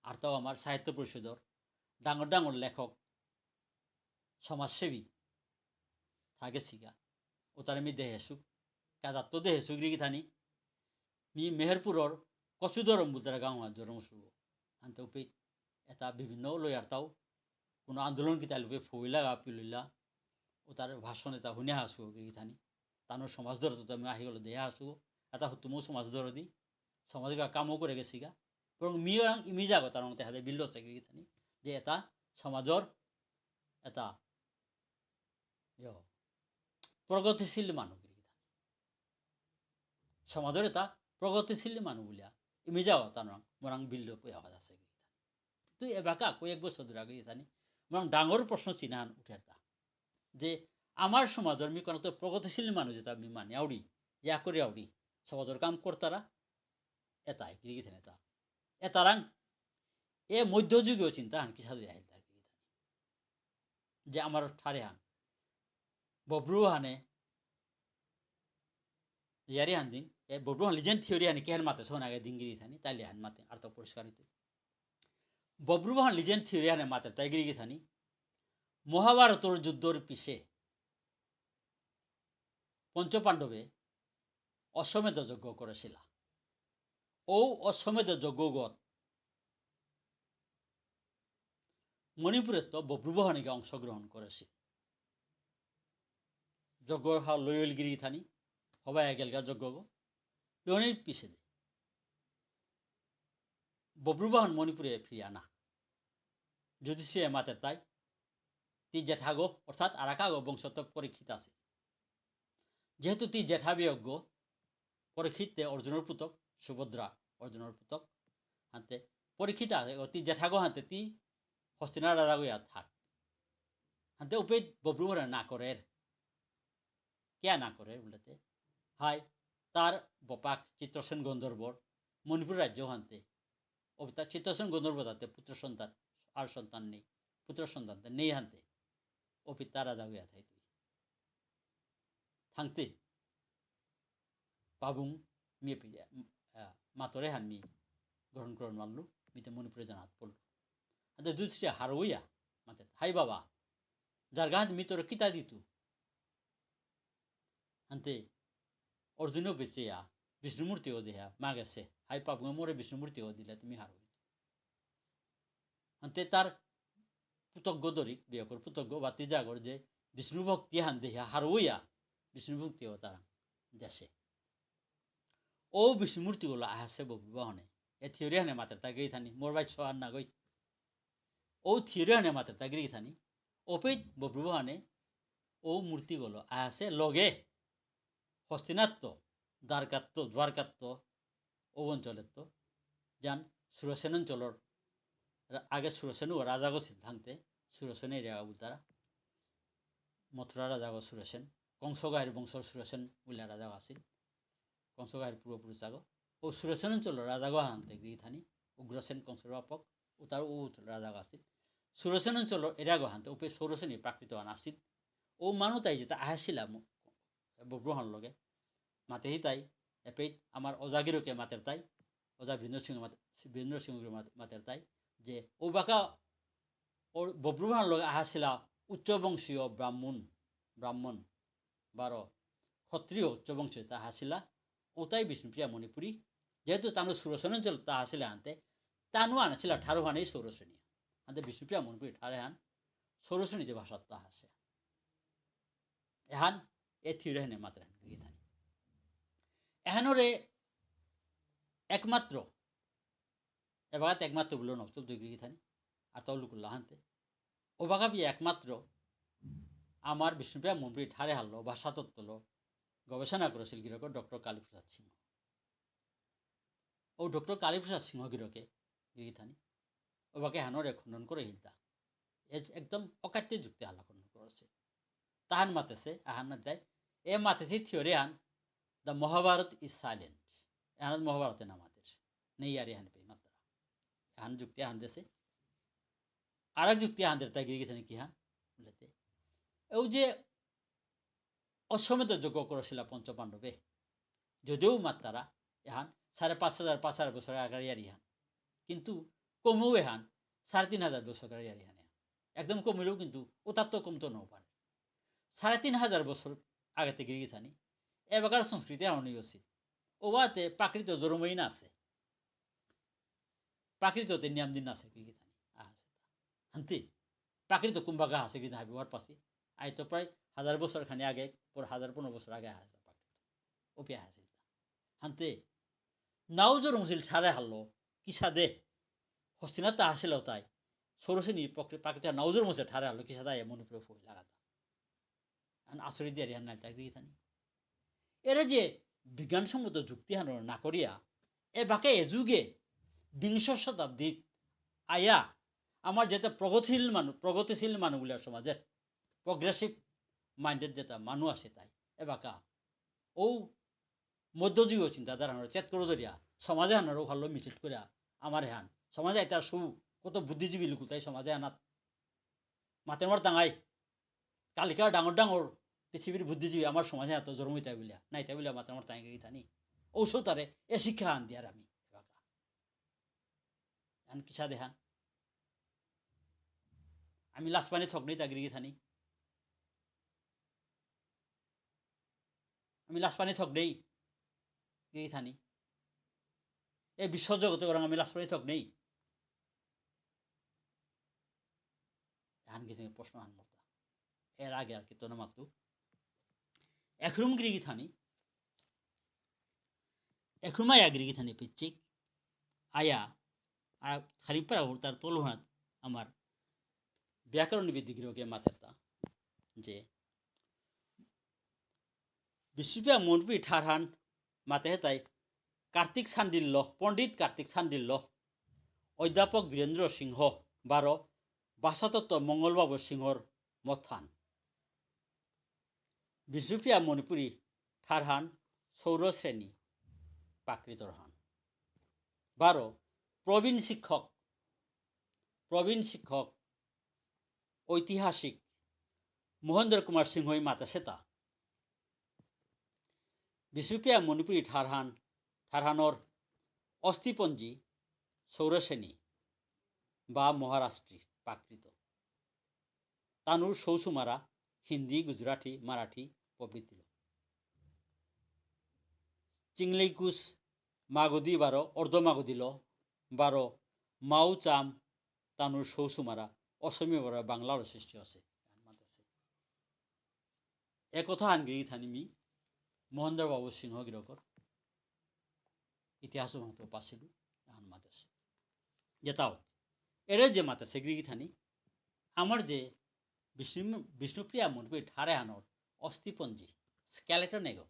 আর তাও আমার সাহিত্য পরিষদর ডাঙর ডাঙর লেখক, সমাজসেবী, থাকে সিগা। ও তারে মি দেহেসু, কাদাত্ত দেহেসু গিরি গিথানি। মি মেহেরপুরর কচুদরম বুলতারা গাঁও আর জরম শুভ। আনতে উপে এটা বিভিন্ন লয়ার তাও কোনো আন্দোলন কিতা লুপে ফইলা গা পিলইলা, ও তার ভাষণ এটা হুনে হাসু গিরি গিথানি। তানোর সমাজ দরদ তো আমি আহি গেল দেয়া হাসু, এটা হুতুমও সমাজ দরদি, সমাজ গা কামও করে গেছি গা। বরং মিয়রাং ইমি যাগো তার মতে হাতে বিল্ল আছে গিরি গিথানি, যে এটা সমাজর এটা ইয়ো, প্রগতিশীল মানু গিরি গিথানি। সমাজর এটা প্রগতিশীল মানু বুলিয়া, ইমি যাওয়া তানোর মোরাং বিল্ল পুয়া হওয়া আছে গিরি গিথানি। তুই এবাকা কয়েক বছর ধরে আগে গিথানি, এবং ডাঙর প্রশ্ন চিহ্ন আহান উঠে তা। যে আমার সমাজর মি কোনো তো প্রগতিশীল মানুষ যেতা মি মানি আউরি, ইয়া করি আউরি, সমাজর কাম করতারা, এতাই, গিরি গিথানি তা। এতারাং, এ মধ্যযুগীয় চিন্তা হান কিসাদে আহিল তা, গিরি গিথানি। যে আমার ঠারে হান, বব্রু হানে, ইয়ারি হান দিন, এ বব্রু হান লিজেন্ড থিওরি হানে কিহান মাতে সোনা আগে দিন গিরি গিথানি, তাইলে হান মাতে, আর তো পরিষ্কার হইতো। বব্রু হান লিজেন্ড থিওরি হানে মাতে, তাই গিরি গিথানি, মহাভারতর যুদ্ধর পিছে পঞ্চপাণ্ডবে অশ্বমেধ যজ্ঞ করেছিলা। ও অশ্বমেধ যজ্ঞগত মণিপুরেত্ত বব্রুবাহনিকে অংশগ্রহণ করেছিল। যজ্ঞ হা-, লয়ল গিরি গিথানি, হবাই গেলগা যজ্ঞগ, লয়নির পিছে দে। বব্রুবাহন মণিপুরে ফিরিয়া না। যুধিষ্ঠিরে মাতের তাই, তি জেঠাগো, অর্থাৎ আরাকাগো বংশত পরীক্ষিত আছে। যেহেতু তি জেঠা বিয়োগ্য, পরীক্ষিতে অর্জুনর পুতক, সুভদ্রা অর্জুনর পুতক, হানতে পরীক্ষিত আছে, ও তি জেঠাগো হানতে তি হস্তিনা রাজাগো ইয়া থাক। হানতে উপেই বব্রুবাহনে না করের। কিয়া না করের বুলতে? হাই, তার বপাক চিত্রসেন গন্ধর্বর মণিপুর রাজ্য হানতে। ও তা চিত্রসেন গন্ধর্ব তাতে পুত্র সন্তান, আর সন্তান নেই। পুত্র সন্তান তা নেই হানতে। ও পিতা রাজা হইয়া থাই তুই। থাংতে। পাবুং মি পি-, আ, মাতরে হান মি গ্রহণ করে মারলু, মিতে মণিপুরে জানাত পড়লু। আদে দুসরে হারৌয়া, মাতে, হাই বাবা, যার গাহাত মি তোর কিতা দিতু। আনতে অর্জুনও বেঁচে ইয়া, বিষ্ণুমূর্তিও দেহা, মা গেছে, হাই পাবুং মোরে বিষ্ণুমূর্তিও দিলে তুমি হারৌ। আনতে তার পুতগ্য দরিক, বিয়কর পুতগ্য বাতি জাগর যে বিষ্ণু ভক্তি হান দেহা হারৌয়া, বিষ্ণু ভক্তি ও তারা দেশে। ও বিষ্ণুমূর্তি গুলো আহাসে বব্রুবাহনে। এ থিওরি হানে মাতের তা গিরি গিথানি, মোর বাই ছোয়ার না গই। ও থিওরি হানে মাতের তা গিরি গিথানি, ওপেই বব্রুবাহনে ও মূর্তি গুলো আহাসে লগে হস্তিনাত্ত, দ্বারকাত্ত, দ্বারকাত্ত, ও অঞ্চলেত্ত, যান সুরসেন অঞ্চলর রা-, আগে সুরসেন ও রাজাগো ছিল থাংতে, সুরসেন এরিয়া বুলতারা, মথুরা রাজাগো সুরসেন, কংস গাহির বংশর সুরসেন বুলিয়া রাজাগো আছিল, কংস গাহির পূর্বপুরুষ আগো। ও সুরসেন অঞ্চলর রাজাগো হানতে গিরি গিথানি, উগ্রসেন কংসর বাপক, ও তার ও রাজাগো আছিল। সুরসেন অঞ্চলর এরিয়াগো হানতে উপে সৌরসেনী প্রাকৃত আন আছিল। ও মানু তাই যেতা আহাসিলা ম-, বব্রুবাহন লগে। মাতেহি তাই, এপেইত আমার ওজা গিরকে মাতের তাই, ওজা বীরেন্দ্র সিংহ মাত-, বীরেন্দ্র সিংহ গিরক মাত-, মাতের তাই, যে ও বাকা ওর বব্রুবাহন লগে আহাসিলা উচ্চবংশীয় ব্রাহ্মণ, ব্রাহ্মণ, বারো ক্ষত্রিয় উচ্চবংশীয় তা আহাসিলা, ওতাই বিষ্ণুপ্রিয়া মণিপুরী, যেহেতু তানু সুরসেন অঞ্চল তা আহাসিলা হানতে, তানু আনাসিলা ঠারহানেই সৌরসেনী। হানতে বিষ্ণুপ্রিয়া মণিপুরী ঠারহান সৌরসেনী যে ভাষা তা আহাসে। এহান এ থিওরি হানে মাতের হান গিরি গিথানি। এহানরে একমাত্র, এবাগাত একমাত্র বুলো নকচল দুই গিরি গিথানি, আর তাও লুকুল্লা হানতে। ওবাকা বি একমাত্র আমার বিষ্ণুপ্রিয়া মণিপুরী ঠারে হারলো, ভাষাতত্ত্বলো গবেষণা করেছিল গিরক ডক্টর কালীপ্রসাদ সিংহ। ও ডক্টর কালীপ্রসাদ সিংহ গিরকে গিরি গিথানি। ওবাকে হানরে খণ্ডন করে হিলতা। এ একদম অকাট্য যুক্তি হালা খণ্ডন করেছে। তাহান মাতেছে, আহান না দেয়। এ মাতেছে থিওরি হান, the Mahabharat is silent। এহান মহাভারতে না মাতের। নেই আর এহান পেয়ে মাত্রা। আহান যুক্তি আহান দেছে। আর এক যুক্তি আহান দের তাই গিরি গিথানি কি হান? বুলতে। এও যে অশ্বমেধ যজ্ঞ করেছিল পঞ্চপাণ্ডবে। যদিও মাত্তারা এহান সাড়ে পাঁচ হাজার, পাঁচ হাজার বছর আগের ইয়ারি হান। কিন্তু কমেও এহান সাড়ে তিন হাজার বছর আগের ইয়ারি হান। একদম কমিলেও কিন্তু ওতার তো কম তো নাও পারে। সাড়ে তিন হাজার বছর আগে থেকে গিরি গিথানি। এবাকার সংস্কৃতি এমনই আছে। ওবাতে প্রাকৃত জরমই না আছে। প্রাকৃততে নিয়ম দিন আছে কি কি জানি। আহাসে। হান্তি। প্রাকৃত কুম্বাকা আছে কি না হাবি ওয়ার পাশে। আই তো প্রায় হাজার বছর খানি আগে, পর হাজার পনেরো বছর আগে আহাসে প্রাকৃত। ওপি আহাসে। হান্তি। নাও জোর মুসিল ঠারে হারলো। কিসাদে। হস্তিনা তা আসিল তাই। সৌরসেনী প্রাকৃ-, প্রাকৃত নাও জোর মুসিল ঠারে হারলো। কিসাদে এ মণিপুরে ফুল লাগাতা। আন আচরিত দিয়ারি হান নাইলতা গিরি গিথানি। এরে যে বিজ্ঞানসম্মত যুক্তি হান না করিয়া, এবাকে এ যুগে বিংশ শতাব্দীত আয়া, আমার যেতা প্রগতিশীল মানু-, প্রগতিশীল মানু বুলে সমাজে, progressive minded যেতা মানু আছে তাই, এবাকা ও মধ্যযুগীয় চিন্তাধারা আনার চেত করে ধরিয়া, সমাজে আনারও ভালো মিছিল করে আমার এহান। সমাজে এটা সু কত বুদ্ধিজীবী লোক তাই সমাজে আনাত মাতে মার তাঙাই। কালিকা ডাঙর ডাঙর পৃথিবীর বুদ্ধিজীবী আমার সমাজে এত জন্ম হইতে বুলিয়া, না এটা বুলিয়া মাতে মার তাঙাই গিরি থানি। ঔষধ তারে এ শিক্ষা আন দিয়ার আমি। এবাকা। আন কিসা দেহান? আমি লাসপানি থক নেই তা গিরি থানি। আমি লাসপানি থক নেই গিরি থানি। এ বিশ্বজগতে ওরা আমি লাসপানি থক নেই। এহান গিরি থানি প্রশ্ন আন মরতা। এর আগে আর কি তো না মাতু। এখরুম গিরি থানি। এখরুম আয়া গিরি থানি পিচ্চিক। আয়া, আর খালি পারা তার তলহাত আমার ব্যাকরণবিদ গিরকে মাতেরতা যে বিষ্ণুপ্রিয়া মণিপুরী ঠারহান মাতে হেতাই কার্তিক শাণ্ডিল্য, পণ্ডিত কার্তিক শাণ্ডিল্য, অধ্যাপক বীরেন্দ্র সিংহ বারো ভাষাতত্ত্ব মঙ্গলবাবু সিংহর মতহান। বিষ্ণুপ্রিয়া মণিপুরী ঠারহান সৌরশ্রেণী প্রাকৃতরহান। বারো প্রবীণ শিক্ষক, প্রবীণ শিক্ষক ঐতিহাসিক মহেন্দ্র কুমার সিংহই মাতেসেতা। বিষ্ণুপ্রিয়া মণিপুরী ঠারহান, ঠারহানর অস্থিপঞ্জী সৌরসেনী বা মহারাষ্ট্রী প্রাকৃত। তানুর সৌসুমারা হিন্দি, গুজরাটি, মারাঠি প্রভৃতিল। চিংলেইকুস মাগধী বারো, অর্ধ মাগধীল বারো, মাউচাম তানুর সৌসুমারা অসমীয়া বারো বাংলার সৃষ্টি আছে। এ কথা হান গিরি থানি মি মহেন্দ্র বাবু সিংহ গিরকর ইতিহাস মহাত্ম পাসিলু আন মাতেসে। যেতাও এরে যে মাতেসে গিরি থানি আমার যে বিষ্ণু-, বিষ্ণুপ্রিয়া মণিপুরী ঠার এহানর অস্থিপঞ্জী, skeleton এগো,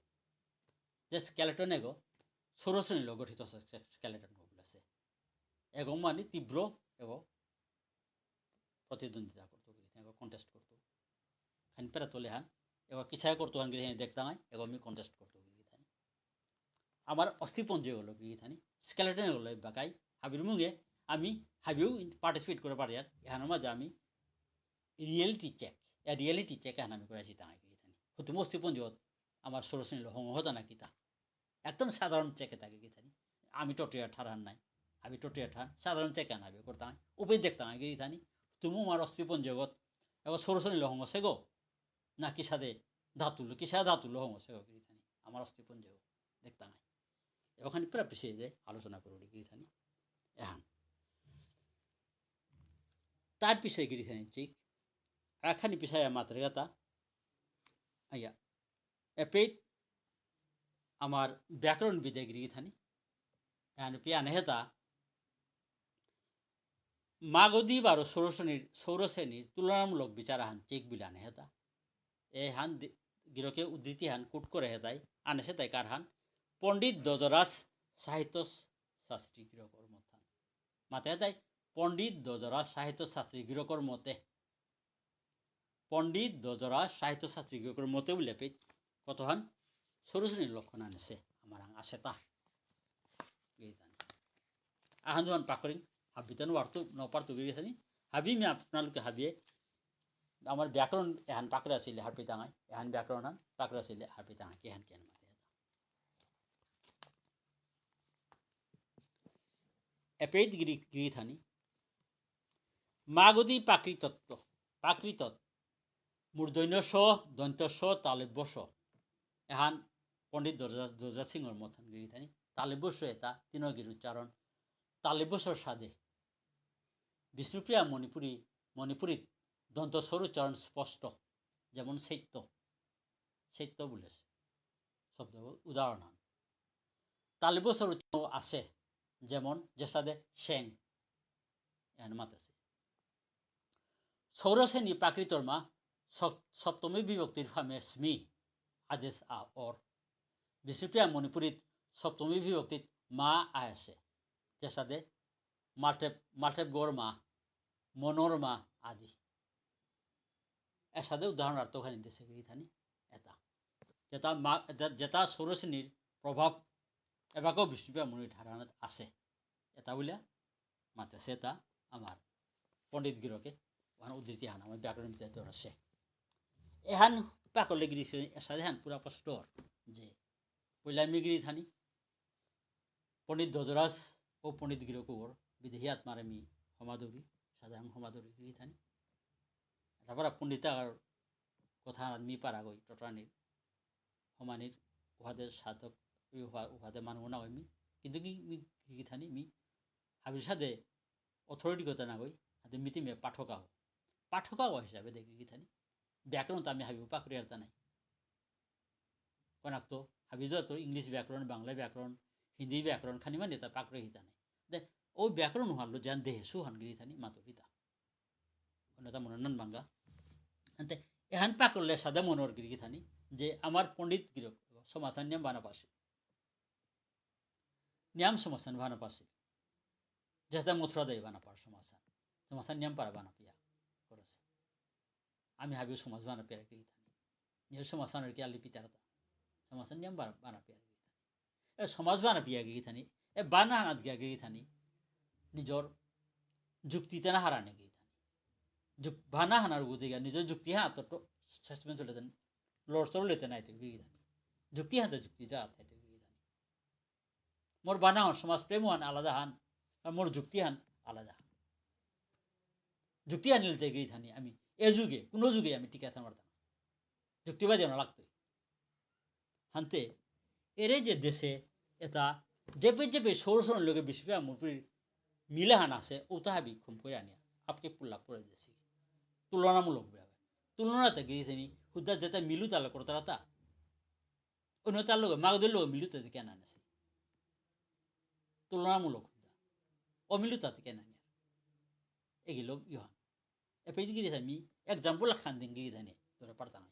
যে skeleton এগো সৌরসেনীল গঠিত আছে, ske-, skeleton গো বুলেসে। এগো মানে তীব্র এগো প্রতিদ্বন্দ্বিতা করতো, এগো contest করতো। খানি পেরা তোলে হান, এগো কিসায় করতো হান গিরি থানি দেখতাঙাই, এগো আমি contest করতো গিরি থানি। আমার অস্থিপঞ্জী হলো গিরি থানি, skeleton হলো বাকাই, হাবির মুঙে আমি হাবিও participate করে পারি আর এহানর মাঝে আমি reality check, এ reality check এহান আমি করে আসি তাঙাই গিরি থানি। হুতুম অস্থিপঞ্জী হত আমার সৌরসেনীল হঙ হতা না কিতা। একদম সাধারণ check এ থাকে গিরি থানি। আমি টটিয়া ঠারহান নাই, আমি টটিয়া ঠার, সাধারণ check এহান আমি করতাম, উপরে দেখতাম গিরি থানি। তুমি আমার অস্থিপঞ্জী হত, এবার সৌরসেনীল হঙ সেগো, না কিসাদে ধাতুলো, কিসা ধাতুলো হঙ সেগো গিরি থানি। আমার অস্থিপঞ্জী হত দেখতাম। এবার খানি পুরা পিছিয়ে যে আলোচনা করো গিরি থানি। এহান। তার পিছিয়ে গিরি থানি ঠিক। আর খানি পিছিয়ে মাত্র গাতা। আইয়া। এপেইত আমার ব্যাকরণবিদে গিরি থানি। এহান পিয়া নেহেতা মাগধী বারো সৌরসেনীর, সৌরসেনীর তুলনামূলক বিচার আহান চেক বিলানে হেতা। এহান দি-, গিরকে উদ্ধৃতি হান কুট করে হেতাই, আনেসে তাই কার হান, পণ্ডিত দজরাজ সাহিত্য শাস্ত্রী গিরকর মত হান। মাতে হেতাই, পণ্ডিত দজরাজ সাহিত্য শাস্ত্রী গিরকর মতে। পণ্ডিত দজরাজ সাহিত্য শাস্ত্রী গিরকর মতে বুলে পে কতহান সৌরসেনীর লক্ষণ আনেসে, আমার আং আছে তা। এই জানি। আহান যখন পাকরিং, হাবিতান ওয়ার্তু, ন পারতু গিরি থানি, হাবি মি আপনালোকে হাবিয়ে, আমার ব্যাকরণ এহান পাকরে আসিলে হারপি তাঙাই, এহান ব্যাকরণ হান পাকরে আসিলে হারপি তাঙাই, কেহান কেহান মাতে। এপেইত গিরি, গিরি থানি, মাগধী প্রাকৃতত্ব, প্রাকৃতত, মূর্ধন্য ষ, দন্ত স, তালব্য শ। এহান পণ্ডিত দজরা-, দজরা সিংহর মতন গিরি থানি। তালব্য শ এতা তিন গির উচ্চারণ। তালব্য শর সাদে বিষ্ণুপ্রিয়া মণিপুরী, মণিপুরীত দন্ত সর উচ্চারণ স্পষ্ট, যেমন সত্য, সত্য বুলেসে। শব্দ উদাহরণ হান। তালব্য শর উচ্চারণ আছে, যেমন যেসাদে সেং, এহান মাতেসে। সৌরসেনী প্রাকৃতর মা সপ-, সপ্তমী বিভক্তির ফামে স্মি আদেশ আ অর। বিষ্ণুপ্রিয়া মণিপুরীত সপ্তমী বিভক্তিত মা আহেসে। যেসাদে মালঠেপ, মালঠেপ গড় মা, মনোরমা আদি। এসাদে উদাহরণ আর তো খানি দেসে গিরি গিথানি এতা। যেতা মা-, যে-, যেতা ষোড়শিনীর প্রভাব এবাকাও বিষ্ণুপ্রিয়া মণির ঠারহানাত আসে। এতা বুলিয়া মাতেসে এতা আমার পণ্ডিত গিরকে ওহান উদ্ধৃতি হান আমার ব্যাকরণ ভিতরে ধরেসে। এহান পাকলে গিরি গিথানি এসাদে হান পুরা স্পষ্ট অর যে পইলা মি গিরি গিথানি পণ্ডিত দজরাজ ও পণ্ডিত গিরকর বিদেহী আত্মারে মি হমাদুরি, সাধারণ হমাদুরি গিরি গিথানি। তারপরে পণ্ডিতার কথা মি পারাগই টটরানির হমানির উহাদে সাধক, উহা-, উহাদে মানু না হই মি। কিন্তু কি মি গিরি গিথানি মি হাবির সাদে authority কথা না হই, হাতে মিতি মে পাঠক আহ। পাঠক আহ হিসাবে দেখি গিরি গিথানি। ব্যাকরণ তো আমি হাবি পাকরিয়ার তা নাই। কনাক তো হাবি যত English ব্যাকরণ, বাংলা ব্যাকরণ, হিন্দি ব্যাকরণ, খানি মানে তা পাকরে হিতা নাই। দে, ও ব্যাকরণ হারলো জান দেহে সুহান গিরি গিথানি মাতুরিতা। অন্যতা মনে নন বাঙ্গা। আনতে, এহান পাকলে সাদা মনোর গিরি গিথানি, যে আমার পণ্ডিত গিরক, সমাজহান নিয়ম বানা পাসে। নিয়ম সমাজহান বানা পাসে। যেটা মথুরা দেয় বানা পার সমাজহান। সমাজহান নিয়ম পারা বানা পিয়া করেসে। আমি হাবিও সমাজ বানা পিয়া গিরি গিথানি। নিজের সমাজহান আর কি আলি পিতারতা। সমাজহান নিয়ম বানা, বানা পিয়া গিরি গিথানি। এ সমাজ বানা পিয়া গিরি গিথানি। এ বানা হানাত গিয়া গিরি গিথানি। নিজর যুক্তি তেনা হারানে গিরি গিথানি। যুক-, বানা হানার গুদে গিয়া নিজর যুক্তি হানাত তো শেষ পর্যন্ত লেতেন, লড়চড় লেতে নাই তো গিরি গিথানি। যুক্তি হানাত যুক্তি যা থাই তো গিরি গিথানি। মোর বানা হান সমাজ প্রেম হান আলাদা হান, আর মোর যুক্তি হান আলাদা হান। যুক্তি আনিলতে গিরি গিথানি আমি এ যুগে, কোনো যুগে আমি টিকে থাকতে পারতাম না। যুক্তিবাদী হওয়া লাগতই। হানতে, এরে যে দেসে, এতা, যেপে যেপে সৌরসন লগে বিষ্ণুপ্রিয়া মণিপুরীর মিলা হান আসে, ওতা হাবি খুম করে আনিয়া, আপকে পুল্লা করে দেসি। তুলনামূলক ভাবে। তুলনাতে গিরি গিথানি, হুদ্দা যেতা মিলু তালে করতারা তা। অন্য তার লগে, মাগদের লগে মিলু তাতে কেন আনেসি? তুলনামূলক হুদ্দা। অমিলু তাতে কেন আনিয়া? এগুলো ইহান। এপেই গিরি গিথানি, example খান দিন গিরি গিথানি, ধরে পারতাম।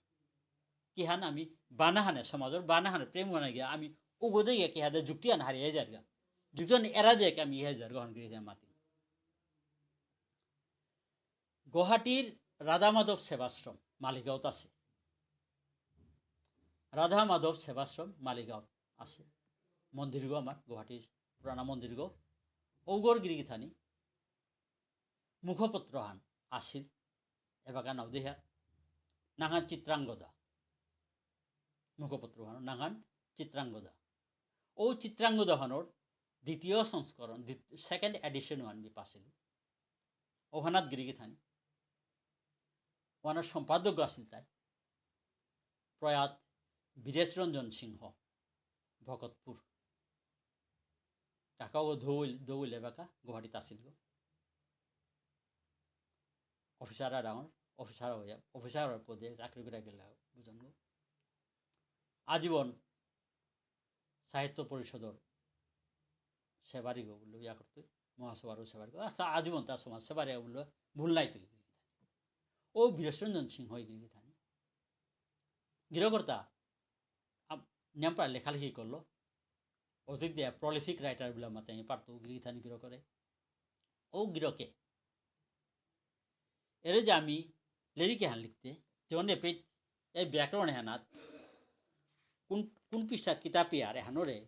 কিহান আমি বানা হানে, সমাজর বানা হানে, প্রেম বানা গিয়া, আমি উগদে গিয়া কিহাদে যুক্তি আন হারিয়ে যারগা। যুক্তি আন এরা দিয়ে আমি ইহে যারগা হন গিরি গিথানি মাতি। গুয়াহাটির রাধা মাধব সেবাশ্রম মালিগাঁওত আসে। রাধা মাধব সেবাশ্রম মালিগাঁওত আসে। মন্দিরগো আমার গুয়াহাটির পুরানা মন্দিরগো। ঔগর গিরি গিথানি মুখপত্র হান আসিল, এবাকা নাও দেহার, নাঙহান চিত্রাঙ্গদা। মুখপত্র হান, নাঙহান চিত্রাঙ্গদা। ও চিত্রাঙ্গদা হানর দ্বিতীয় সংস্করণ, দ্বি-, second edition হান মি পাসিল। ওহানাত গিরি গিথানি। ওহানার সম্পাদক আসিল তাই। প্রয়াত বীরেশ রঞ্জন সিংহ, ভকতপুর। কাকাও দৌল, দৌল এবাকা গুয়াহাটিত আসিল গো। অফিসার আর আমার, অফিসার হইয়া, অফিসার পদে চাকরি করে গেল বুঝন গো। আজীবন সাহিত্য পরিষদর সেবারি গো বুললো ইয়া করতে, মহাসভারও সেবারি গো। আচ্ছা, আজীবন তার সমাজ সেবারি বুললো, ভুল নাই তো। ও বীরেশ রঞ্জন সিংহ গিরি গিথানি। গিরকর্তা, আম-, নিয়ামপারা লেখালেখি করলো। অতীত দিয়া prolific writer বুলা মাতে আমি পারতো গিরি গিথানি গিরকরে। ও গিরকে। এরে যে আমি লেরিক এহান লিখতে, যেমন এপে, এই ব্যাকরণ এহানাত, কোন, কোন পৃষ্ঠাত কিতা পেয়ার এহানরে,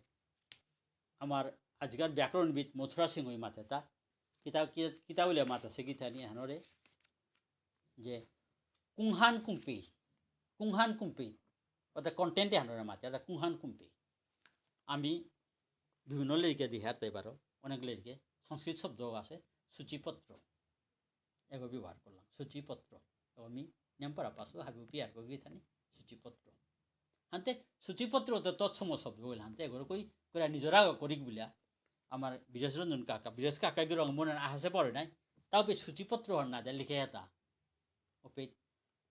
আমার আজিকার ব্যাকরণবিদ মথুরা সিংহই মাতে তা, কিতা, কি-, কিতা বুলে মাতেসে গিথানি এহানরে, যে কুংহান কুম্পি, কুংহান কুম্পি, অর্থাৎ content এহানরে মাতে, অর্থাৎ কুংহান কুম্পি। আমি বিভিন্ন লেরিকে দিহার তাই পারো, অনেক লেরিকে সংস্কৃত শব্দ আছে, সূচিপত্র, এগো ব্যবহার করলাম, সূচিপত্র। এগো আমি নিয়ামপারা পাসু, হাবি পিয়ার গো গিথানি, সূচিপত্র। হানতে সূচিপত্র তো তৎসম শব্দ হইল, হানতে এগোর কই করে নিজরা করিক বুলিয়া, আমার বীরেশ রঞ্জন কাকা, বীরেশ কাকা গিরক মনে আহাসে পড়ে নাই, তাও পে সূচিপত্র হন না দে লিখে হেতা। ওপে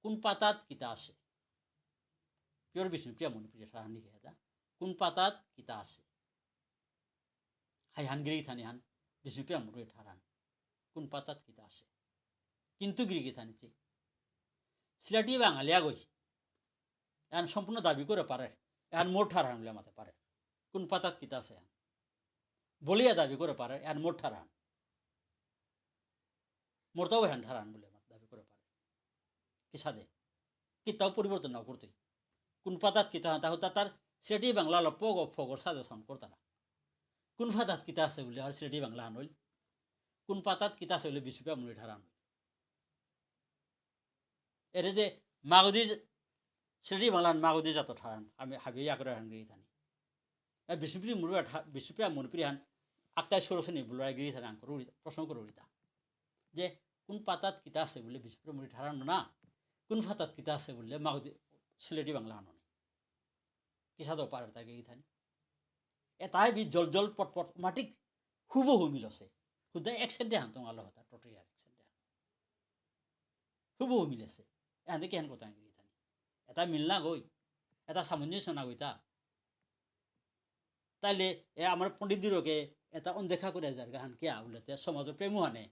কোন পাতাত কিতা আছে? পিওর বিষ্ণুপ্রিয়া মণিপুরী সাহান লিখে হেতা। কোন পাতাত কিতা আছে? হাই হান গিরি গিথানি হান, বিষ্ণুপ্রিয়া মণিপুরী ঠারহান। কোন পাতাত কিতা আছে? কিন্তু গিরি গিথানি চি। সিলাটি বাঙালি আগই। এহান সম্পূর্ণ দাবি করে পারে। এহান মোর ঠারহান বুলে মাতে পারে। কোন পাতাত কিতা আছে এহান? বলিয়া দাবি করে পারে, এহান মোর ঠারহান। মোরতাও এহান ঠারহান বুলে আমার দাবি করে পারে। কিসাদে? কিতাও পরিবর্তন না করতে। কোন পাতাত কিতা হাতা হতা তার সিলেটি বাংলা ল পগ ফগর সাদে sound করতারা। কোন পাতাত কিতা আছে বুলে আর সিলেটি বাংলা হান হইল। কোন পাতাত কিতা আছে বুলে বিষ্ণুপ্রিয়া মণিপুরী ঠারহান হইল। এরে যে মাগধী, সিলেটি বাংলার মাগধী জাত ঠারহান, আমি হাবি ইয়া করে হান গিরি থানি। এ বিষ্ণুপ্রিয়া মণিপুরী ঠা-, বিষ্ণুপ্রিয়া মণিপুরী হান, আকতাই ষোড়শ নি বুলুয়া গিরি থানি আঙ করুরি, প্রশ্ন করুরিতা। যে কোন পাতাত কিতা আছে বুলে বিষ্ণুপ্রিয়া মণিপুরী ঠারহান না, কোন পাতাত কিতা আছে বুলে মাগধী সিলেটি বাংলা হান নেই। কিসাদে পারে তা গিরি থানি। এতাই বি জল জল পট পট মাটিক হুবহু মিলছে। হুদা accent এ হান তো আলো হতা, টোটালি accent এ হান। হুবহু মিলেছে। এহান দেখি হান কথা গিরি থানি। এটা মিল না গই। এটা সামঞ্জস্য না গইতা। তাইলে এ আমার পণ্ডিত দিরকে এটা অনদেখা করে যার গাহান কিয়া বুলতে সমাজর প্রেম হানে।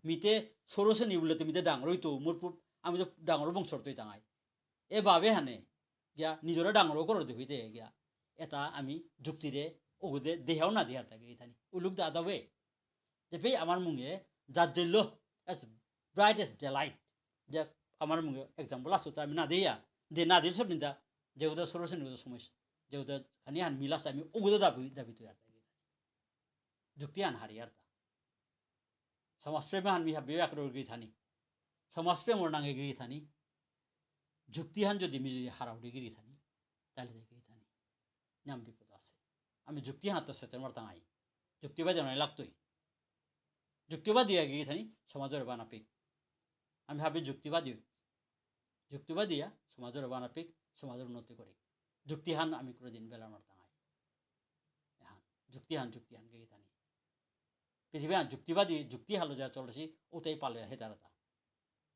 মিতে ষোড়শ নি বুলতে মিতে ডাঙর হইতো, মোর পু-, আমি তো ডাঙর বংশর তুই তাঙাই। এ ভাবে হানে গিয়া নিজরে ডাঙর করে দে হইতে গিয়া। এটা আমি যুক্তিরে ওগুদে দেহাও না দেহার তা গিরি থানি। উলুক দা দাবে। যে ভাই আমার মুঙে জাজ্জল্য, as bright as daylight। যে আমার মুঙে example আছে, তো আমি না দিয়া, যে না দিল সব নিন্দা, যে ওদের সরাসরি ওদের সমস্যা, যে ওদের খানি হান মিল আছে, আমি ওগুদে দাবি, দাবি তুই আর তা। যুক্তি হান হারি আর তা। সমাজপ্রেম হান মি হাবি এক রোগ গিরি থানি। সমাজপ্রেম ওর নাঙে গিরি থানি। যুক্তি হান যদি মি যদি হারাউরি গিরি থানি, তাহলে গিরি থানি। নিয়াম বিপদ আছে। আমি যুক্তি হাত তো সেতে মারতাম আই। যুক্তিবাদী নয় লাগতই। যুক্তিবাদী আগে গিয়ে থানি সমাজর বানাপিক। আমি ভাবি যুক্তিবাদী। যুক্তিবাদী ইয়া সমাজর বানাপিক, সমাজর উন্নতি করি। যুক্তি হান আমি কোনোদিন বেলা মারতাম আই। এহান, যুক্তি হান, যুক্তি হান গিয়ে থানি। পৃথিবী হান যুক্তিবাদী, যুক্তি হালো যা চলেছি, ওটাই পালে হেতারাতা।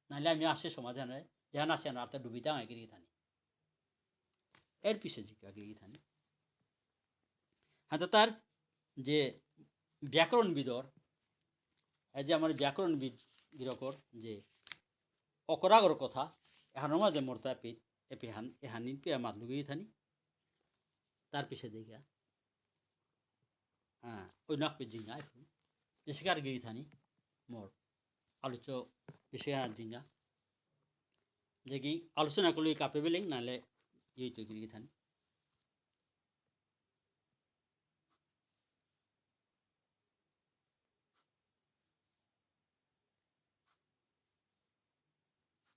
নাইলে আমি আসি সমাজ হানে, যেহান আসি হান আর তা ডুবিতাম আই গিরি থানি। এর পিছে জিকা গিরি থানি। হাতে তার যে ব্যাকরণবিদর, এই যে আমার ব্যাকরণবিদ গিরকর যে অকরাগর কথা, এহানর মাঝে মোরতা এপি, এপিহান, এহানি পিয়া মাত লুগি থানি। তার পিছে দেখা। হ্যাঁ, ওই নাক পে জিঙ্গা এখন। যে শিকার গিরি থানি, মোর আলোচ্য বিষয় আর জিঙ্গা। যে কি আলোচনা করলে কাপে বেলেং, নালে ইয়ে তো গিরি থানি।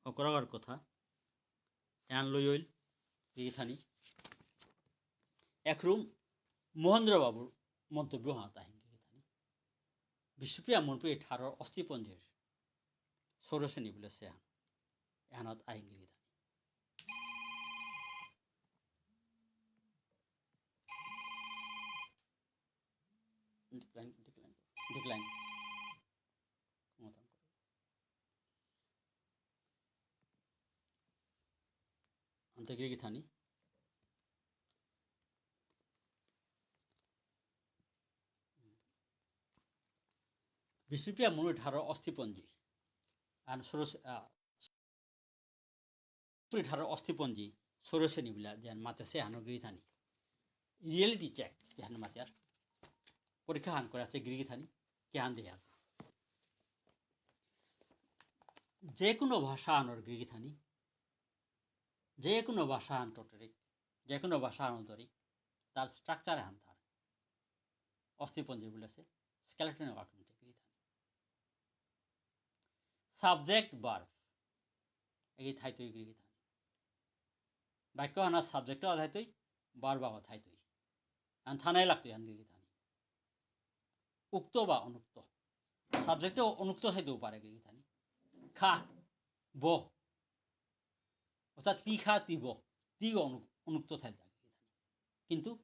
অকরাগর কথা। এহান লইল, গিরি থানি। একরুম মহেন্দ্র বাবুর মন্তব্য হাত আহিন গিরি থানি। বিষ্ণুপ্রিয়া মণিপুরী ঠারর অস্থিপঞ্জীর সৌরসেনী বুলে সেহান। এহানাত আহিন গিরি থানি। Decline, decline, decline. আনতে গিরি গিথানি। বিষ্ণুপ্রিয়া মণিপুরী ঠারর অস্থিপঞ্জী। আন সরস-, আ, পুরী ঠারর অস্থিপঞ্জী, সৌরসেনী বুলা, যেহান মাতেসে হানো গিরি গিথানি। Reality check, যেহান মাতিয়ার। পরীক্ষা হান করে আছে গিরি গিথানি, কিহান দেহার। যে কোনো ভাষা আনর গিরি গিথানি, যে কোনো ভাষা আন টোটারি, যে কোনো ভাষা আন ধরি, তার structure হান তার। অস্থিপঞ্জী বুলেসে, skeleton of argument গিরি গিথানি। Subject, verb। এগি থাইতই গিরি গিথানি। বাক্য আনা subject আ থাইতই, verb আ থাইতই। আন থানাই লাগতই আন গিরি গিথানি। উক্ত বা অনুক্ত। Subject এ অনুক্ত থাইতেও পারে গিরি গিথানি। খা, ব। অর্থাৎ তি খা, তি ব। তি অনু-, অনুক্ত থাইতে। কিন্তু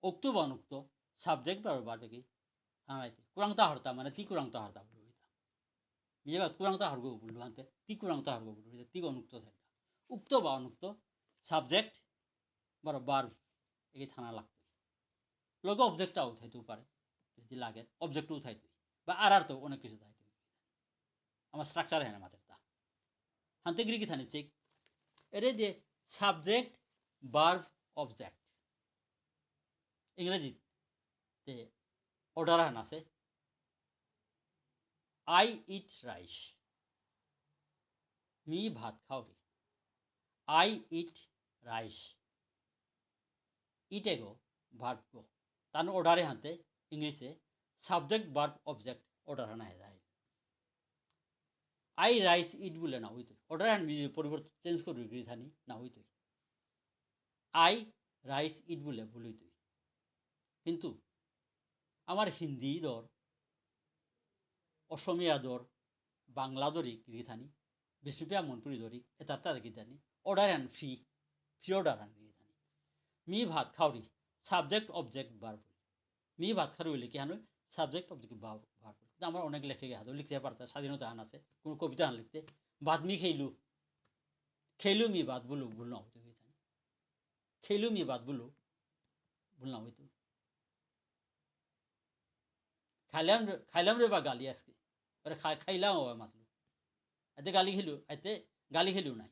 উক্ত বা অনুক্ত, subject বা verb কি? থানাইতে। কুরাংতা হরতা মানে তি কুরাংতা হরতা বুলুরিতা। মিজে বা কুরাংতা হরগো বুলু হানতে, তি কুরাংতা হরগো বুলুরিতা, তি অনুক্ত থাইতা। উক্ত বা অনুক্ত, subject বা verb, এগি থানা লাগতই। লগে object আও থাইতেও পারে, যদি লাগে, object ও থাইতই। বা আর আর তো অনেক কিছু থাইতই। আমার structure হয় না মাতের তা। হানতে গিরি গিথানি চেক। এরে যে subject, verb, object। ইংরেজিতে order হান আছে। I eat rice. মি ভাত খাউরি। I eat rice. Eat এগো verb গো। তান order এহানতে English এ subject verb object order হান আহে যায়। I rice eat বুলে না হইতই। Order হান মি পরিবর্তন change করি গিরি থানি না হইতই। I rice eat বুলে ভুল হইতই। কিন্তু আমার হিন্দি ধর, অসমীয়া ধর, বাংলা ধরি গিরি থানি, বিষ্ণুপ্রিয়া মণিপুরী ধরি, এতার তার গিরি থানি, order and free, free order and গিরি থানি। মি ভাত খাউরি, subject, object, verb। মি ভাত খাউরি হইলে কি হানো? Subject, object, verb, verb। কিন্তু আমার অনেক লেখে গেছে, লিখতে পারতা, স্বাধীনতা হান আছে, কোনো কবিতা হান লিখতে, ভাত মি খেইলু, খেইলু মি ভাত বুলু, ভুল না হইতো গিরি থানি। খেইলু মি ভাত বুলু, ভুল না হইতো। খাইলাম রে, খাইলাম রে বা গালি আজকে। আরে খাই-, খাইলাম ও মাতলু। আইতে গালি খেলু, আইতে গালি খেলু নাই।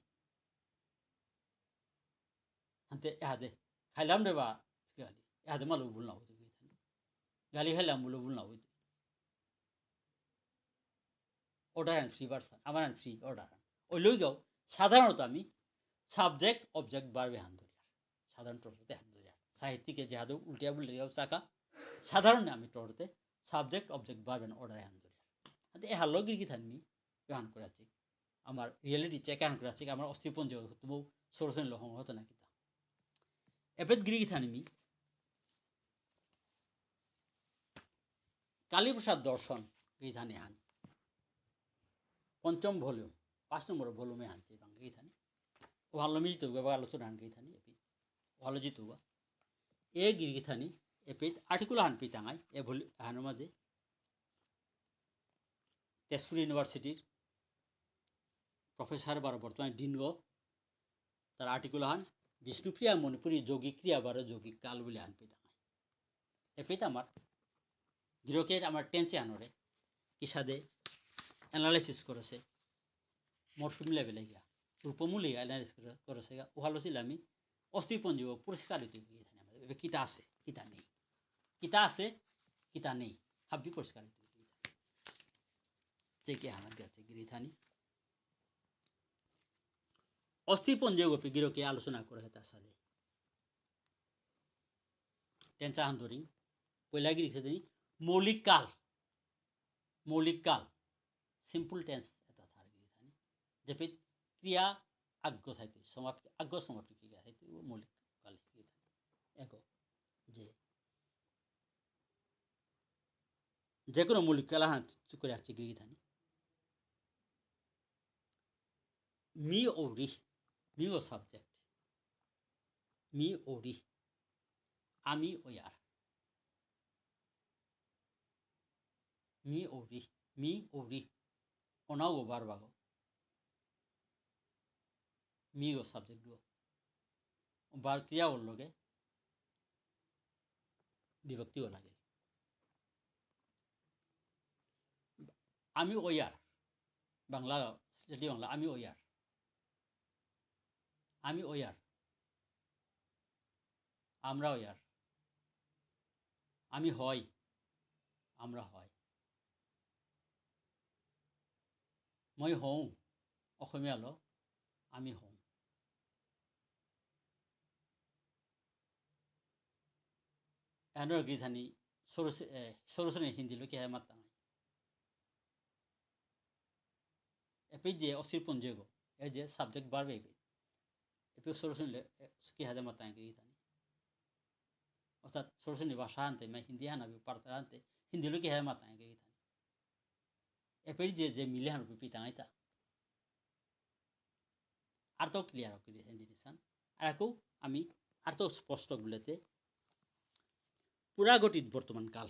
আনতে এহাদে, খাইলাম রে বা আজকে গালি। এহাদে মালু ভুল না হইতো। গালি খাইলাম বুলু ভুল না হইতো। Order and free version, আমার and free order। ওই লই যাও, সাধারণত আমি subject, object, verb এহান ধরিয়ার। সাধারণ টরতে হান ধরিয়ার। সাহিত্যিকে যেহাদে উল্টিয়া বুলতে যাও চাকা, সাধারণ আমি টরতে subject, object, verb and order এহান ধরিয়ার। আতে এহার লগে গিরি গিথানি মি এহান করে আছি। আমার reality check এহান করে আছি, আমার অস্থিপঞ্জীগ তুমি সরসেন লহং হতো না কিতা। এপেত গিরি গিথানি মি কালীপ্রসাদ দর্শন গিথানি হান। পঞ্চম volume, পাঁচ নম্বর volume এহান চে বাং গিথানি। ওহালো মি জিতু গা, আলোচনা হান গিথানি, এপি। ওহালো জিতু গা। এ গিরি গিথানি, এপি article হান পিতাঙাই, এ ভলি-, হানো মাঝে। তেজপুর University-র professor বারো বর্তমানে dean গো, তার article হান বিষ্ণুপ্রিয়া মণিপুরী যৌগিক ক্রিয়া বারো যৌগিক কাল বুলে হান পিতাঙাই। এপেইত আমার গিরকে আমার tense এহানরে কিসাদে analysis করেসে, morpheme level এ গিয়া, রূপমূলে গিয়া analysis করে, করেসে গা, উহালো সিলে আমি অস্থিপঞ্জীগ পরিষ্কার হইতে গিয়ে থানি আমার। এবে কিতা আছে, কিতা নেই, কিতা আছে, কিতা নেই, হাবি পরিষ্কার হইতে গিয়ে থানি। চেকে হানা গেছে গিরি থানি। অস্থিপঞ্জীগ পে গিরকে আলোচনা করে হেতা সাদে। Tense আহান ধরি, পয়লা গিরি খেতে মৌলিক কাল, মৌলিক কাল, simple tense এটা থার গিরি থানি। যেপে ক্রিয়া আগ্য থাইতে, সমাপ্তি, আগ্য সমাপ্তি ক্রিয়া থাইতে, ও মৌলিক কাল গিরি থানি। এগো, যে, যে কোনো মৌলিক কাল আহান চুকরে আছে গিরি থানি। মি ওরি, মি ও subject। মি ওরি, আমি ওয়ার। মি ওরি, মি ওরি। অনাগো verb আগো। মি গো subject গো। Verb ক্রিয়া ওর লগে বিভক্তি ও লাগে। আমি ওয়ার। বাংলা, সিলেটি বাংলা, আমি ওয়ার। আমি ওয়ার। আমরা ওয়ার। আমি হয়। আমরা হয়। মই হওঁ। অসমীয়ালো আমি হওঁ। এহানর গিথানি সরস-, এ, সরসনে হিন্দিলো কিহাদে মাতাঙাই। এপে যে অস্থিপঞ্জীগ, এ যে subject verb এপে। এপে সরসনে, এ, কিহাদে মাতাঙাই গিথানি। অর্থাৎ সরসনে ভাষা আনতে, মানে হিন্দি হানা বি পারতা আনতে, হিন্দিলো কিহাদে মাতাঙাই গিথানি। এপেই যে, যে মিলে হান রূপে পিতাঙাইতা। আর তো clear হক গিরি থানি জিনিস হান। আর আকো আমি আর তো স্পষ্ট বুলেতে পুরাঘটিত বর্তমান কাল।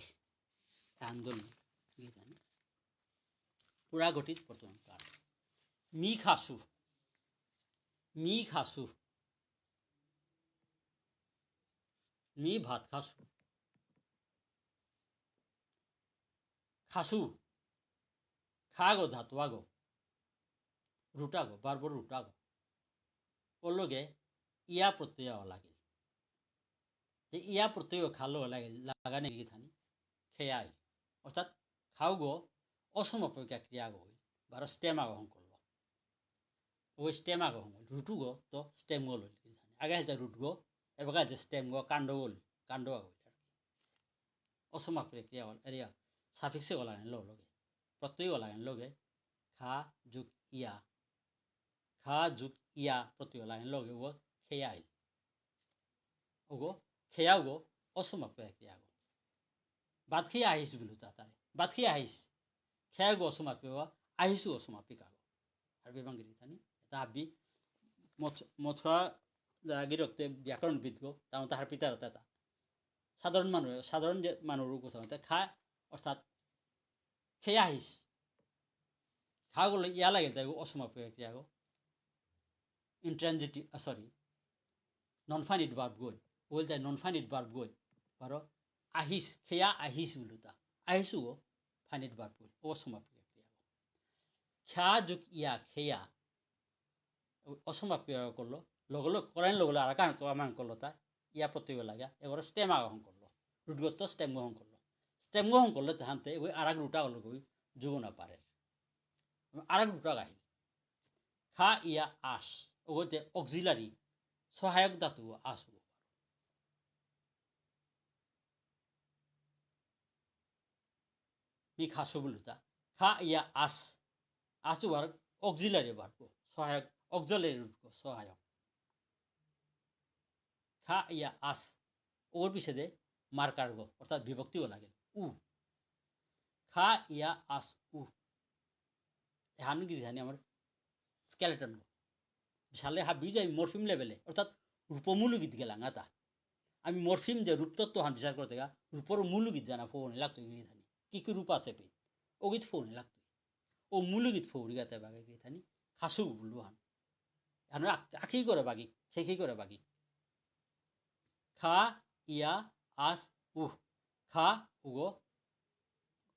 আন্দোলন। পুরাঘটিত বর্তমান কাল। মি খাসু। মি খাসু। মি ভাত খাসু। খাসু। খাগো ধাতু আগো। Root আগো, verb র root আগো। ওর লগে ইয়া প্রত্যয় লাগে। যে ইয়া প্রত্যয় খালো লাগে, লাগানে গিথানি, খেয়াই। অর্থাৎ খাওগো, অসমাপ্ত ক্রিয়াগ ইল, বারো stem আগ হঙকরল। ও stem আগ হঙকরল, root গ তো stem গ ইল। আগে হইতে root গ, এবাকা হইতে stem গ, কাণ্ড গ ইল, কাণ্ড আগ ইল আর কি। অসমাপ্ত ক্রিয়া ইল, এরিয়া suffix গ লাগাইল লগে, প্রত্যয় গ লাগাইল লগে, খা যোগ ইয়া, খা যোগ ইয়া প্রত্যয় গ লাগাইল লগে ও খেয়া ইল। ওগো, খেয়া ওগো, অসমাপ্ত ক্রিয়া গ। ভাত খেয়া আহিস বুলুতা তারে। ভাত খেয়া আহিস। খেয়া গ অসমাপ্ত গ, আহিসু অসমাপ্ত গ। আর বেবাঙ্গিরি তানি, এটা হাবি মথ-, মথুরা যারা গিরকতে ব্যাকরণবিদ গ, তার মতো হারপিতার তা। সাধারণ মানুষ, সাধারণ যে মানুষ কথা মতে খা, অর্থাৎ খেয়া আহিস। খা গলে ইয়া লাগে তাই অসমাপ্ত ক্রিয়া গ। Intransitive, আ, sorry, non-finite verb গ ইল। ওইল তাই non-finite verb গ ইল। বারো আহিস, খেয়া আহিস বুলুতা। আহিসু গ finite verb গ ইল। অসমাপ্ত ক্রিয়া গ। খা যোগ ইয়া, খেয়া। অসমাপ্ত ক্রিয়া গ করল। লগে লগে করাইন লগে লগে আর কান কমান করল তা। ইয়া প্রত্যয় গ লাগা। এগরে stem আগ হঙকরল। Root গ তো stem গ হঙকরল। Stem গ হঙকরলে তাহান্তে এগো আর এক root আগ লগে যোগ না পারে। আর এক root আগ আহিল। খা ইয়া আস। ওগতে auxiliary, সহায়ক ধাতু আস। মি খাসু বুলুতা। খা ইয়া আস। আস গ আর auxiliary verb গ, সহায়ক, auxiliary root গ, সহায়ক। খা ইয়া আস। ওর পিছেদে marker গ, অর্থাৎ বিভক্তি গ লাগে। উ। খা ইয়া আস উ। এহান গিরি থানি আমার skeleton গ। বিশালে হাবি যাই morpheme level এ, অর্থাৎ রূপমূলগীত গেলাঙাতা। আমি morpheme যে রূপতত্ত্ব হান বিচার করতে গা, রূপর মূলগীত জানা ফোন লাগতো গিরি থানি। কি কি রূপ আছে পে? ও গীত ফোন লাগতো। ও মূলগীত ফোন গাতে বাগে গিরি থানি। খাসু বুলু হান। হান আক-, আকি করে বাগি, খেকি করে বাগি। খা, ইয়া, আস, উহ। খা, উগ,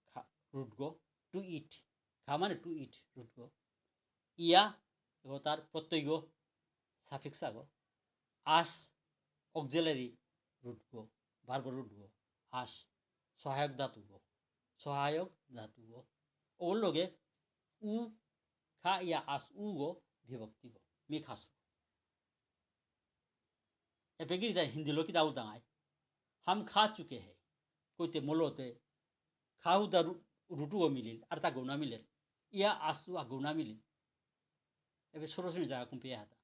খা, root গ, to eat। খা মানে to eat, root গ। ইয়া, এগ তার প্রত্যয় গ, suffix আগ। আস, auxiliary root গ, verb root গ। আস, সহায়ক ধাতু গ। সহায়ক ধাতু গ। ওর লগে উ, খা, ইয়া, আস, উগ, বিভক্তি গ। মি খাসু। এপেগিরি তাই হিন্দি লো কিতা উল্টাঙাই। হাম খা চুকে হে। কইতে মলতে। খাহুদা রু-, রুটুও মিলিল, আর তা গৌনা মিলের। ইয়া আসু আ গৌনা মিলিল। এবে সরসনি জায়গা কুম্পিয়া হাতা।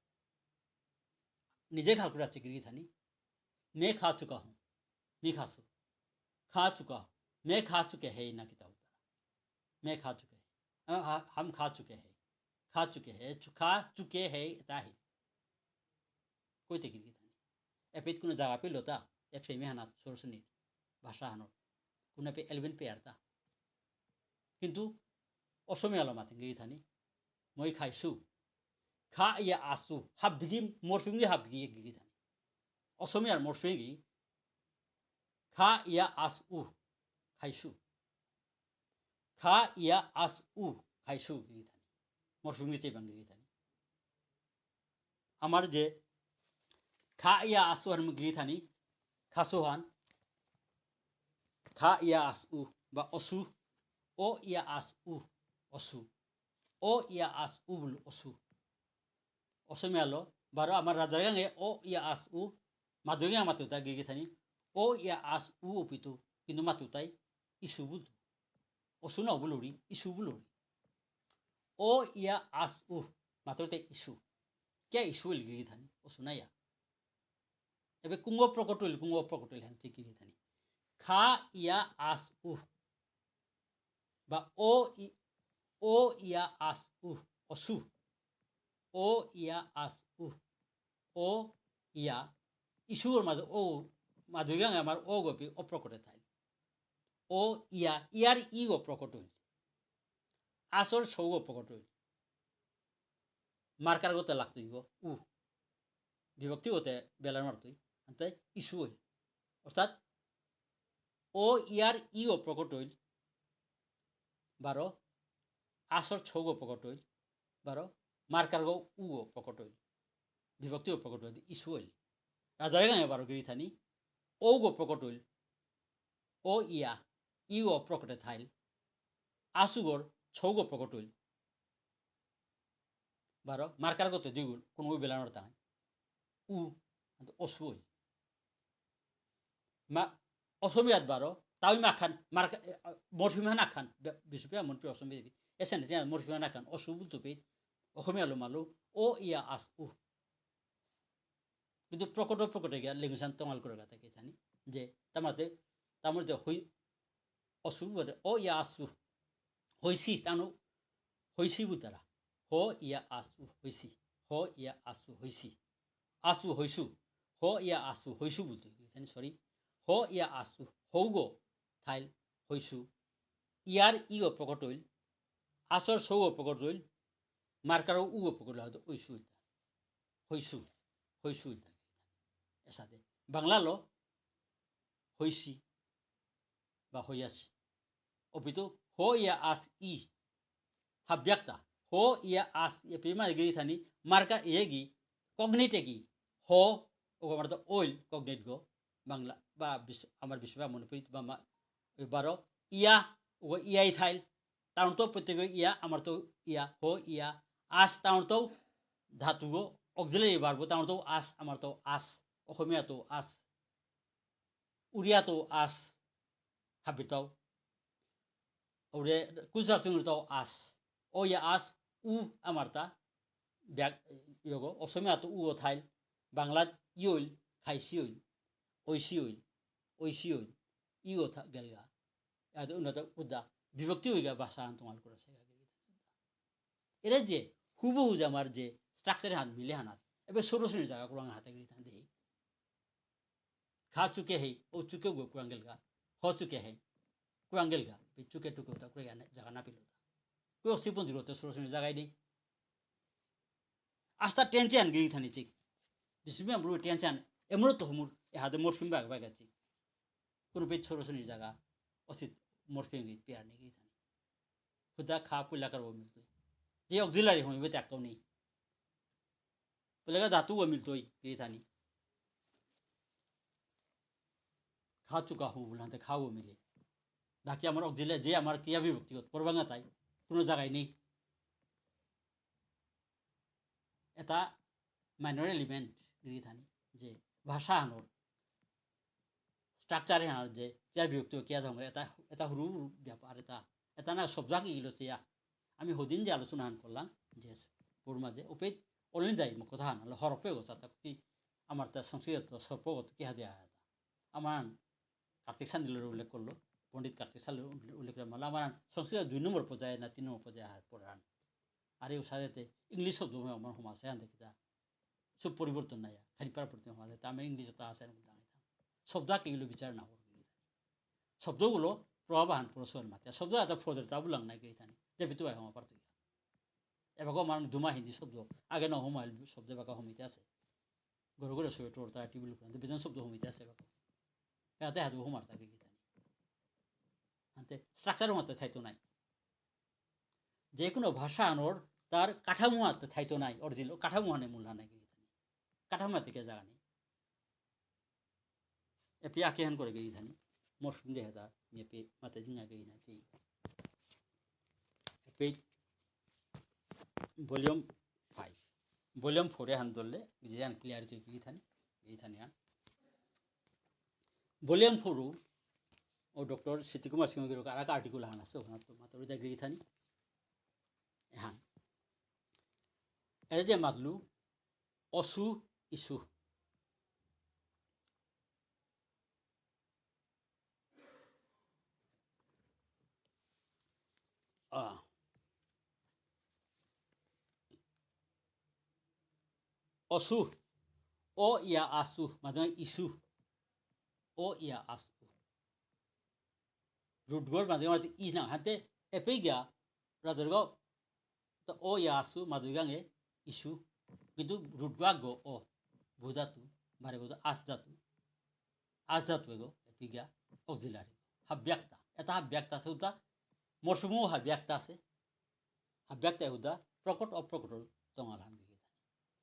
নিজে খাল করে আছে গিরি থানি। মে খা চুকা হুম। মি খাসু। খা চুকা। মে খা চুকে হে না কিতা উল্টা। মে খা চুকে হে। আ, হা-, হাম খা চুকে হে। খা চুকে হে। চু-, খা চুকে হে, এতা হে। কইতে গিরি গিথানি। এপিত কোনো জায়গা পেল তা, এ ফ্রেমে হানাত সরসনি ভাষা হানর। কোনো পে এলিমেন্ট পেয়ার তা। কিন্তু অসমীয়া লো মাতে গিরি গিথানি। মই খাইছু। খা ইয়া আসু। হাবিগি মরফিম গি হাবিগি গিরি গিথানি। অসমীয়ার মরফিম গি খা ইয়া আস উ। খাইছু। খা ইয়া আস উ খাইছু গিরি গিথানি। মরফিম গি চেবাং গিরি গিথানি। আমার যে খা ইয়া আসু হান গিরি গিথানি, খাসু হান, খা ইয়া আস উ বা অসু, অ ইয়া আস উ, অসু, অ ইয়া আস উ বুলু অসু। অসমীয়া লো, বারো আমার রাজার গাঙে অ ইয়া আস উ, মাদুর গাঙে মাতুতা গিরি গিথানি, অ ইয়া আস উ অপিতু, কিন্তু মাতুতাই ইসু বুলতু। অসু না বুলুরি, ইসু বুলুরি। অ ইয়া আস উ, মাতুতে ইসু। কিয়া ইসু ইল গিরি গিথানি, অসু না ইয়া। এবে কুঙগ প্রকট ইল, কুঙগ প্রকট ইল হেন চিকি গিথানি। খা ইয়া আস উ। বা অ ই-, অ ইয়া আস উ, অসু। অ ইয়া আস উ। অ ইয়া, ইসুর মাঝে অ, মাদুর গাঙে আমার অ গপি অপ্রকটে থাইল। অ ইয়া, ইয়ার ইগ প্রকট ইল। আসর সৌগ প্রকট ইল। মার্কার গতে লাগতই গো, উ। বিভক্তি গতে বেলার মারতই। আনতে ইসু ইল। অর্থাৎ, অ ইয়ার ইগ প্রকট ইল। বারো, আসর ছৌগ প্রকট ইল। বারো, মার্কার গ উগ প্রকট ইল। বিভক্তি গ প্রকট ইল, ইসু ইল। রাজার গাঙে বারো গিরি গিথানি, অগ প্রকট ইল। অ ইয়া, ইগ প্রকটে থাইল। আসুগর সৌগ প্রকট হইল। বারো, মার্কার গতে দুইগুল, কোনো উই বেলানোর তাই। উ, অসু হইল। মা, অসমীয়াত বারো, তাও মাখান, মার্কা, এ, আ, মরফিম হান আখান, বে-, বিষ্ণুপ্রিয়া মণিপুরী অসমীয়া দেখি। এসে না, যে মরফিম হান আখান, অসু বুলতো পেত, অসমীয়া লো মালো, অ ইয়া আস উ। কিন্তু প্রকট, প্রকটে গিয়া লেগুসান তঙাল করে গাতা কে জানি, যে, তামাতে, তামাতে হই, অসু বুলতে, অ ইয়া আস উ, হইসি, তানু, হইসি বুলতারা, হ ইয়া আস উ, হইসি, হ ইয়া আস উ, হইসি। আসু হইসু, হ ইয়া আসু হইসু বুলতে, জানি, sorry, হ ইয়া আসু, হৌগ থাইল হইসু, ইয়ার ইও প্রকট হইল, আসর সৌগ প্রকট হইল, মার্কারও উগ প্রকট হইল, হয়তো ওইসু হইল, হইসু, হইসু হইল। এসাদে বাংলা লো হইসি বা হইয়াসি। অপিতু হ ইয়া আস ই। হাব্যাক্তা। হ ইয়া আস ইয়া প্রেমা গিরি থানি মার্কা ইয়েগি, কগনিট এগি। হ, ও আমার তো ওইল, কগনিট গো, বাংলা, বা বিশ-, আমার বিষ্ণুপ্রিয়া মণিপুরী, বা মা-, বারো, ইয়া, ও ইয়া ইথাইল, তার তো প্রত্যেক ইয়া, আমার তো ইয়া, হ ইয়া, আস, তার তো ধাতু গো, অক্সিলারি ভার্ব, তার তো আস, আমার তো আস, অসমীয়া তো আস। উড়িয়া তো আস, হাবিতাও। উড়ে কুজরাত তো আস। ও ইয়া আস, উ আমারতা, ব্যাক, ইয়োগো, অসমীয়া তো উও থাইল, বাংলাত ইয়ইল, খাইসি অইল, ঐসি অইল, ঐসি অইল, ইও থা-, গেলগা। আর উন্নত উদ্দা, বিভক্তি হইগা ভাষা আন তোমাল করেসে। এরে যে হুবহু যে আমার যে স্ট্রাকচার হান মিলে হানাত, এবে সরসনির জাগা কুরাং হাতে গিরি থান দেহি। খা চুকে হেই, ও চুকে গো কুরাং গেলগা, হ চুকে হেই, কুরাং গেলগা, বে চুকে টুকে উতা কুরে জানে জাগা না পিলতা। কুই অস্থি পঞ্জির হতে সরসনির জাগাই নেই। আস্তা টেনশন গিরি থানি চিক। বিষ্ণুপ্রিয়া মণিপুরী টেনশন, এমরো তো হুমুর, এহাদে মরফিম বাগ বাগ আছে। কোনো পেজ সরসনির জাগা, অসিত মরফিম গিরি পেয়ার নেই গিরি থানি। হুদা খা পুলা কারো মিলতই। যে অক্সিলারি হমি বেতে একটাও নেই। বুলে গা ধাতু ও মিলতই, গিরি থানি। খা চুকা হু বুলতে খাও মিলে। বাকি আমার অক্সিলারি, যে আমার ক্রিয়া বিভক্তি করবাঙ্গা তাই, কোনো জায়গায় নেই। এটা মাইনর এলিমেন্ট গিরি থানি, যে ভাষা আনোর স্ট্রাকচার হানার যে ক্রিয়া বিভক্তি কিয়া ধরনের, এটা, এটা হুরু হুরু ব্যাপার, এটা, এটা না শব্দ আঁকি গেল সিয়া। আমি হদিন যে আলোচনা হান করলাম, যে ওর মাঝে ওপেই অনলি দাই কথা হান, হলো হরপে গো, সাথে কি আমার তা সংস্কৃত সর্বগত কি হাদিয়া হয়। আমার কার্তিক সান্দিলর উল্লেখ করলো, পণ্ডিত কার্তিক সান্দিলর উল্লেখ, উল্লেখ করে মালা আমার সংস্কৃত দুই নম্বর পর্যায়ে না তিন নম্বর পর্যায়ে হার পড়ান। আর এই উসাদেতে ইংলিশ শব্দ আমার সমাজে আনতে কিতা সব পরিবর্তন নাই, খালি পারা পরিবর্তন হওয়া যায়। তা আমি ইংলিশে তা আছে না বলতে আমি। শব্দ আঁকে এগুলো বিচার না করবো। শব্দগুলো প্রভাব আহান পরস্পর মাতে। শব্দ এত ফজর তা বুলাং নাই গিরি থানি। যে বিতু ভাই হমা পারতো। এবার আমার দুমা হিন্দি শব্দ। আগে না হমাইল শব্দ বাকা হমিতে আছে। ঘরে ঘরে সোয়েটার, তারা টিভি লুকান। তো বেজন শব্দ হমিতে আছে বাকা। এতে হাত হমার তা গিরি থানি। আনতে স্ট্রাকচার মাতে থাইতো নাই। যে কোনো ভাষা আনোর তার কাঠামো আতে থাইতো নাই, অরিজিনাল কাঠামো আনে মূল আনে গিরি থানি। কাঠামো আতে কে জায়গা নেই। এপি আকে হান করে গিরি থানি। মোর সন্দেহ দা, এপি মাতে জিঙ্গা গিরি না, জি। AP volume five. ভলিউম ফোরে হান ধরলে, যে হান ক্লিয়ার তুই গিরি থানি, গিরি থানি হান। ভলিউম ফোর ও ডক্টর সিটি কুমার সিংহ গিরক আর এক আর্টিকেল হান আছে, ওখানে তো মাত্র ওই জায়গায় গিরি থানি। হান। এর যে মাতলু, অসু ইসু। আহ। অসু। অ ইয়া আসু, মাঝে মাঝে ইসু। অ ইয়া আসু। রুটগর মাঝে মাঝে ই না, হাতে এপেই গিয়া, রাজর্গ, তো অ ইয়া আসু, মাঝে গাঙে ইসু। কিন্তু রুটগ আগ অ, ভূ ধাতু, বারে গো আস ধাতু। আস ধাতু এগো, এপেই গিয়া, অক্সিলারি। হাব্যাক্তা। এটা হাব্যাক্তা আছে, উতা মরফিমও হাব্যাক্তা আছে। হাব্যাক্তা হুদা প্রকট অপ্রকট তঙাল হান গিরি থানি।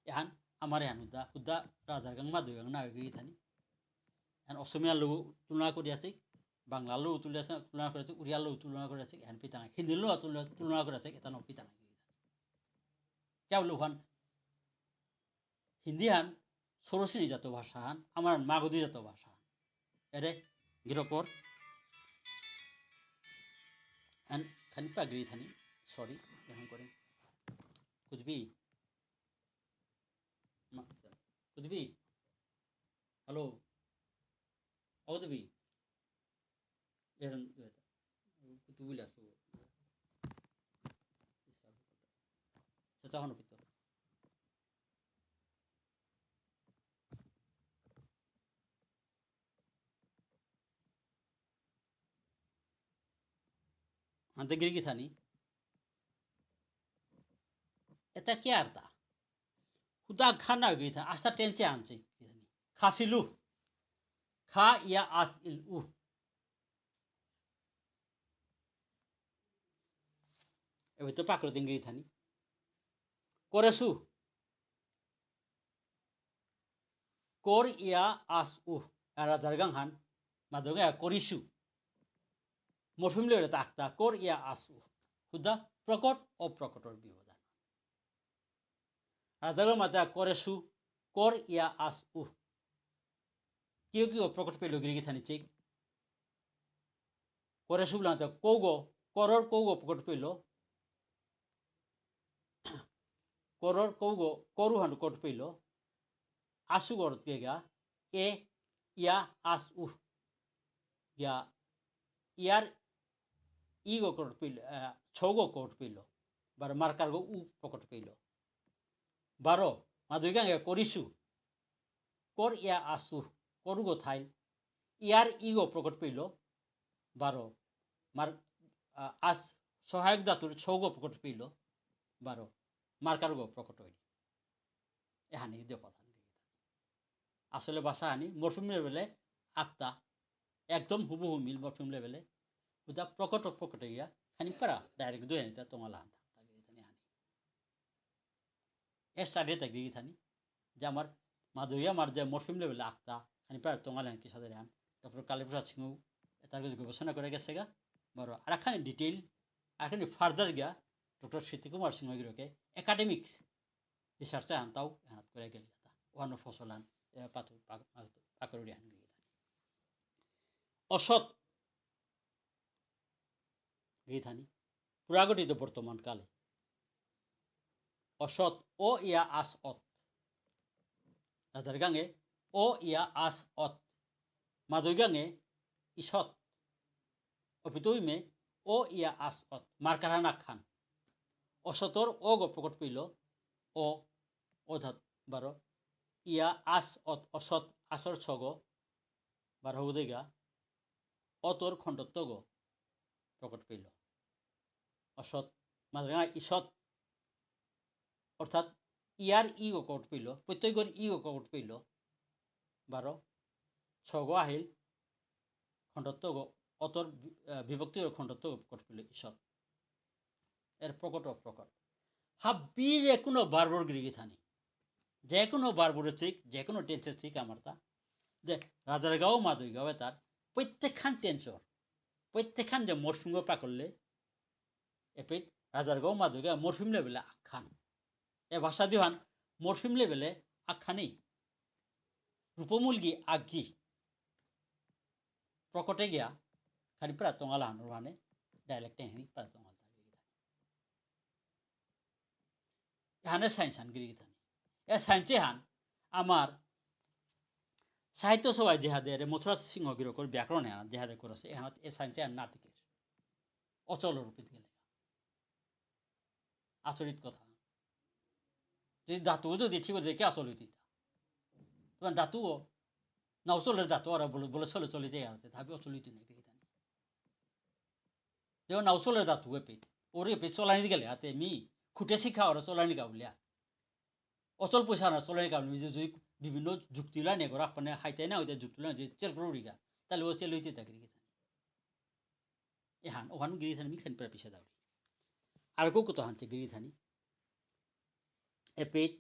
এহান আমার এহান হুদা, হুদা রাজার গাং মাদুই গাং না গিরি থানি। এহান অসমীয়া লঘু তুলনা করি আছে, বাংলালো তুলনা, তুলনা করেসে, উড়িয়ালো তুলনা করেসে, এহান পিতাঙাই। হিন্দিলো তুলনা, তুলনা করেসে, এতা ন পিতাঙাই। কিয়া বুলে ওহান হিন্দি হান সরসিনী জাত ভাষা হান, আমার মাগধী জাত ভাষা হান। এরে গিরকর হান খানি পাগড়ি থানি, sorry, এহান করে। কুদবি? মা-, কুদবি? Hello? অ কুদবি? এরম, এতা। কুদবি লাসু। সেটা হন পিতো। আনতে গিরি গিথানি। এতা কিয়ারতা? হুদা খানা গিথানি, আস্তা tense এ আনসে গিথানি। খাসিলু। খা ইয়া আস ইল উ। এবার তো পাকড় দিন গিথানি। করেসু। কর ইয়া আস উহ। আর রাজার গাঙহান, মাদুর গাঙে করিসু। Morpheme level এ তা আকতা, কর ইয়া আস উহ। হুদা প্রকট অপ্রকটর ব্যবধান। রাজার গাঙ মাতে করেসু, কর ইয়া আস উহ। কিয় কিয় প্রকট পেইল গিরি গিথানি চেক। করেসু বুলাতে কৌগ, করর কৌগ প্রকট পেইল। করর কৌগ, করুহান প্রকট পেইল। আসুগর তেগা, এ, ইয়া, আস, উহ। ইয়া, ইয়ার ইগ প্রকট পেইল, আহ, ছৌগ প্রকট পেইল। বারো মার্কারগ উ প্রকট পেইল। বারো, মাদুর গাঙে করিসু। কর ইয়া আসু, করুগ থাইল। ইয়ার ইগ প্রকট পেইল। বারো, মার-, আ, আস, সহায়ক ধাতুর ছৌগ প্রকট পেইল। বারো, মার্কারগ প্রকট হইল। এহানি দেও কথা। আসলে ভাষা আনি morpheme level এ আত্মা একদম হুবহু মিল morpheme level এ। উদা প্রকট প্রকট ইয়া খানি পারা direct দুই আনিতা তোমার লাহান থাকতা গিরি থানি হানি। এ study তা গিরি থানি। যে আমার মাদুর গাঙ আমার যে morpheme level আক্তা, খানি প্রায় তোমার লাহান কি সাদে হান। ডক্টর কালীপ্রসাদ সিংহ এতার গজে গবেষণা করে গেসেগা। বারো, আর খানি detail, আর খানি further গিয়া ডক্টর স্মৃতি কুমার সিংহ গিরকে academics research হান তাও এহানাত করে গেল। ওহানো ফসল হান, এ, পাথর, পাক-, পাক-, পাকড়ি হান গিরি থানি। অসৎ গিরি থানি। পুরাঘটিত বর্তমান কালে। অসৎ, অ ইয়া আস অত। রাজার গাঙে, অ ইয়া আস অত। মাদুর গাঙে, ইসৎ। অপিতইমে, অ ইয়া আস অত। মার্কারহান আখান। অসতর অগ প্রকট পেইল, অ, অ ধাত-, বারো। ইয়া আস অত, অসৎ, আসর ছগ, বারো হুদেগা। অতর খণ্ডত্বগ প্রকট পেইল। অসৎ, মাদুর গাঙে ইসৎ, অর্থাৎ ইয়ার ইগ প্রকট পেইল, প্রত্যয়গর ইগ প্রকট পেইল, বারো, ছগ আহিল, খণ্ডত্বগ, অতর বি-, আহ, বিভক্তিগর খণ্ডত্বগ প্রকট পেইল, ইসৎ। এর প্রকট অপ্রকট। হাব্বি যে কোনো verb র গিরি গিথানি। যে কোনো verb রে ঠিক, যে কোনো tense এ ঠিক আমার তা। যে রাজার গাঁও মাদুর গাঁও এতার প্রত্যেকখান tense র, প্রত্যেকখান যে morpheme গ পাকরলে, এপিত রাজার গাঁও মাদুর গাঁও morpheme level এ আখান। এ ভাষা দিহান morpheme level এ আখানি। রূপমূল গি আগি। প্রকটে গিয়া খানি প্রায় তঙাল হান রুহানে dialect এ হিনি প্রায় তঙাল। এহানে science হান গিরি গিথানি। এ science হান আমার সাহিত্য সভায় যেহাদে রে মথুরা সিংহ গিরকর ব্যাকরণ এহান যেহাদে করেসে, এহান এ science হান নাটিকের। অচল রূপিত গেলে। আচরিত কথা। যদি ধাতু যদি ঠিক হতে কি আচল হইতে? তোমার ধাতু নাও চলের ধাতু আর বলে, বলে চলে চলিতে আছে, তবে অচল হইতে নেই, গিরি গিথানি। যেমন নাও চলের ধাতু এপে, ওরে এপে চলানি গেলে, হাতে মি খুঁটে শিখা ওরা চলানি গাউলিয়া। অচল পয়সা না চলানি গাউলিয়া, মি যদি বিভিন্ন যুক্তি লাইনে করে, আপনি হাইতে না হইতে যুক্তি লাইনে যে চেল করে উড়িগা, তাহলে ও চেল হইতে থাকে, গিরি গিথানি। এহান, ওহান গিরি গিথানি মি খানি প্রায় পিছে দাউরি। আর কো কত হানতে গিরি গিথানি। এপিত,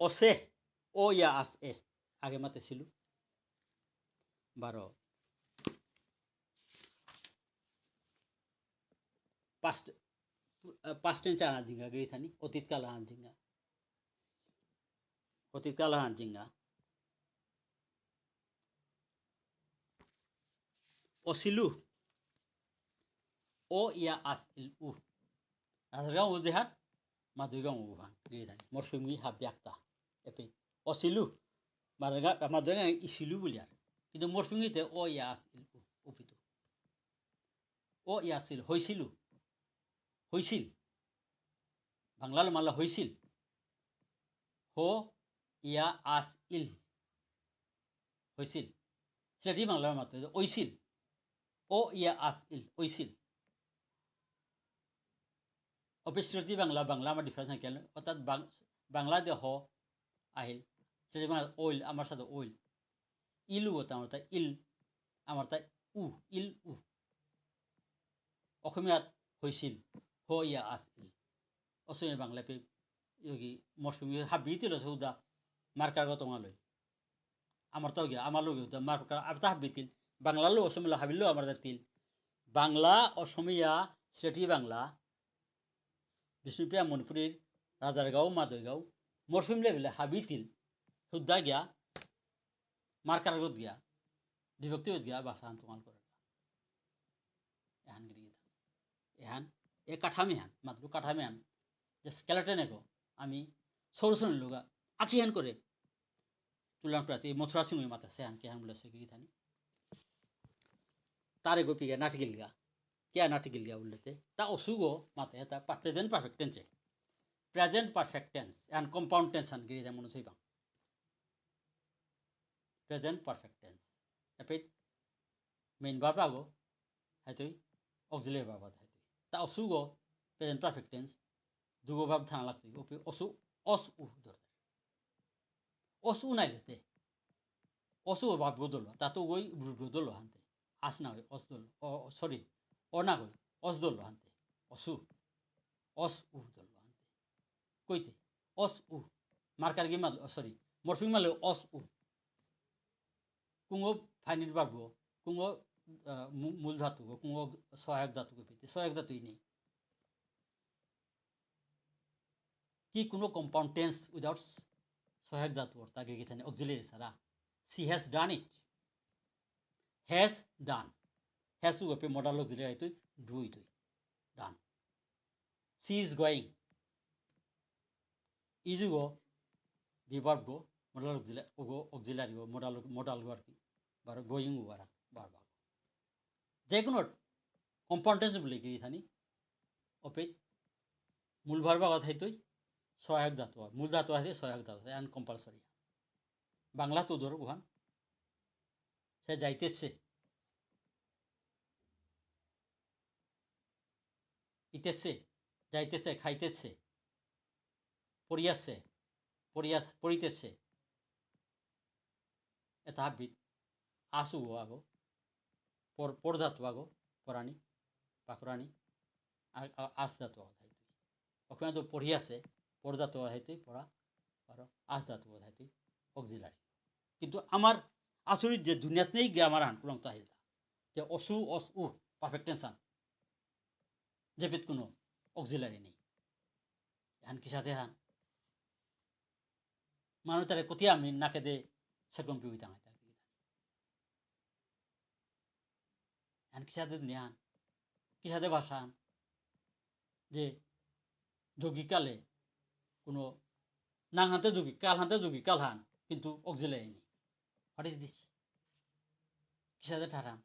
অসে, অ ইয়া আস এ। আগে মাতেসিলু। বারো। Past, past tense আহান জিঙ্গা গিরি থানি, অতীত কাল আহান জিঙ্গা। অতীত কাল আহান জিঙ্গা। অসিলু। অ ইয়া আস ইল উ। রাজারগাঁও উ যেহান, মাদইগাঁও উ হান, গিরি থানি। Morpheme গি হাবি আকতা। এপে অসিলু। মাদইগাঁও, মাদইগাঁও ইসিলু বুলিয়ার। কিন্তু morpheme গিতে অ ইয়া আস ইল উ, উপিতু। অ ইয়া আসিল, হইসিলু। হইসিল। বাংলালো মাতলে হইসিল। হ ইয়া আস ইল। হইসিল। সিলেটি বাংলালো মাতলে অইসিল। অ ইয়া আস ইল, অইসিল। অপেই সিলেটি বাংলা, বাংলা আমার difference না কেন? অর্থাৎ বাং-, বাংলা দে হ আহিল। সিলেটি বাংলা অইল, আমার সাথে অইল। ইলু অতা আমার তাই ইল, আমার তাই উ, ইল উ। অসমীয়াত হইসিল, হ ইয়া আস ইল। অসমীয়া বাংলা পে ইয়োগি morpheme হাবি তিল আছে উদা marker গত মালই। আমার তাও গিয়া, আমার লগে উদা marker আর তা হাবি তিল। বাংলা লো অসমীয়া হাবিলো আমার তা তিল। বাংলা, অসমীয়া, সিলেটি বাংলা, বিষ্ণুপ্রিয়া মণিপুরীর, রাজারগাঁও, মাদইগাঁও, morpheme level এ হাবি তিল। হুদ্দা গিয়া, marker গত গিয়া, বিভক্তি গত গিয়া, ভাষা আন তোমাল করে। এহান গিরি গিথানি। এহান, এ কাঠামি হান, মাত্র কাঠামি হান, যে skeleton এগো, আমি solution লুগা, আকি হান করে, তুলান প্রাতি, মথুরা সিংহ মাতা সে হান কে হান বলে সে গিরি গিথানি। তারে গোপী গা নাটগিল গা, কে নাটগিল গা বললেতে, তা অসুগো মাতে, তা পা-, present perfect tense A. Present perfect tense, and compound tense হান গিরি গিথানি মনে সইবাং। Present perfect tense। এপে main verb আগো, হাইতই, auxiliary verb হাইতই। তা অসুগো, present perfect tense, দুগো verb থানা লাগতই। ওপে অসু, অস উ দরকার। অস উ নাই লেতে। অসু verb গো দল, তা তো ওই root গো দল হানতে। আস না হয়, অস দল। অ, sorry, অ না হয়, অস দল হানতে। অসু। অস উ দল হানতে। কইতে। অস উ। Marker গি মাল, sorry, morpheme মালে অস উ। কুঙো finite verb গো, কুঙো, আহ, মূ-, মূল ধাতু গো, কুঙো সহায়ক ধাতু গো পিতে, সহায়ক ধাতুই নেই। কি কোনো compound tense without সহায়ক ধাতু অর্থাৎ গিরি গিথানি auxiliary ছাড়া? She has done it. Has done. Has go pay modal auxiliary তুই, do তুই। Done. She is going. Is go, be verb go, modal auxiliary, go, auxiliary গো, modal, modal গো আর কি। বার going গো আর, verb গো। যে কোনো compound tense বলে গিরি গিথানি, ওপে মূল verb আগত হাইতই, সহায়ক ধাতু, মূল ধাতু আছে সহায়ক ধাতু, and compulsory। বাংলা তো ধরো গুহান, সে যাইতেছে। ইতেছে, যাইতেছে, খাইতেছে, পড়িয়াছে, পড়িয়াছ-, পড়িতেছে। এতা হাবিত আসু আগো, পর-, পর ধাতু আগো, পরানি, পাকরানি, আ-, আ-, আস ধাতু আগো থাইতই। অখানে তো পড়িয়াছে, পর ধাতু আগো থাইতই, পড়া, আর আস ধাতু আগো থাইতই, auxiliary। কিন্তু আমার আচরিত যে দুনিয়াত নেই গিয়া আমার আন কুলং তাহিলতা। যে অসু, অস, উ, perfect tense আন। যেপিত কোনো auxiliary নেই। এহান কিসাদে হান। মানু তারে কতিয়া আমি নাকে দে সেরকম পিউই তাঙাই তাকে। এহান কিসাদে দুনিয়া হান। কিসাদে ভাষা হান। যে যৌগিক কালে কোনো নাঙ হানতে যৌগিক, কাল হানতে যৌগিক, কাল হান, কিন্তু auxiliary নেই। What is this? কিসাদে ঠারাম?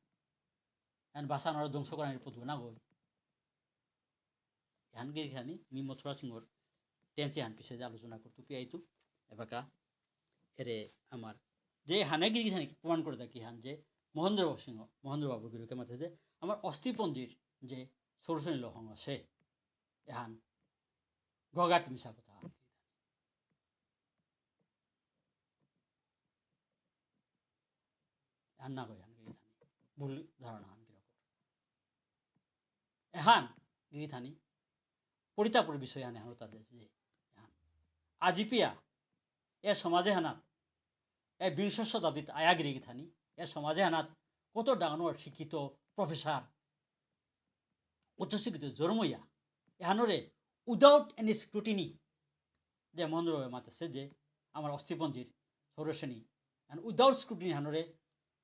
এহান ভাষা আমরা ধ্বংস করার পথ না গই। এহান গিরি গিথানি, মি মথুরা সিংহর tense এহান পিছে যে আলোচনা করতু পিয়াইতু, এবাকা এরে আমার যে হানে গিরি গিথানি প্রমাণ করে থাকি হান যে মহেন্দ্র সিংহ, মহেন্দ্র বাবু গিরকে মাতে যে আমার অস্থিপঞ্জির যে সরসনী লহং আছে, এহান গগাট মিছা কথা হান। এহান না কই হান গিরি গিথানি, ভুল ধারণা হান গিরকর। এহান গিরি গিথানি পরিতাপর বিষয় আনে হানো তাদের যে এহান। আজিপিয়া এ সমাজে হানাত, এ বিংশ শতাব্দীত আয়া গিরি গিথানি, এ সমাজে হানাত কত ডাঙর শিক্ষিত professor, উচ্চশিক্ষিত জন্মইয়া, এহানরে without any scrutiny, যে মহেন্দ্র মাতেসে যে আমার অস্থিপঞ্জির ষোড়শনী, and without scrutiny হানরে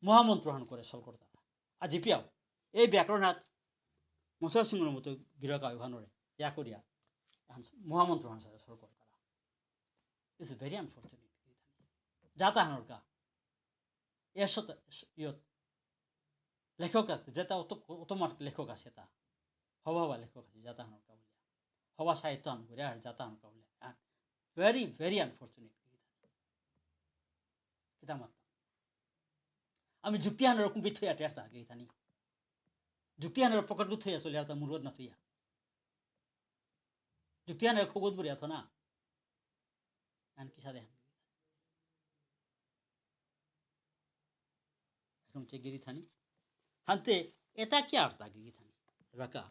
মহামন্ত্র হান করে সল করতারা। আজি পিয়াও এই ব্যাকরণ হাত মথুরা সিংহর মতো গিরক আয়ু হানরে ইয়া করিয়া হান মহামন্ত্র হান সল করতারা। It's very unfortunate. যাতা হানর কা এসত ইয়ত লেখক আছে, যেটা অত, অত মার লেখক আছে, তা হবা হবা লেখক আছে, যাতা হানর কা বুলিয়া। হবা সাহিত্য হান করে আর যাতা হানর কা বুলিয়া। And very, very unfortunate. কিতা মাত? আমি যুক্তি হানর কুম্পি থইয়া টেরতা গিথানি। যুক্তি হানর পকেট গু থইয়া চলে আর তা মুরত না থইয়া। যুক্তি হানর খগত বুড়িয়া থনা। আন কিসা দেহান। এখন চে গিরি থানি। হানতে এটা কি আর্তা গিরি থানি? এবাকা।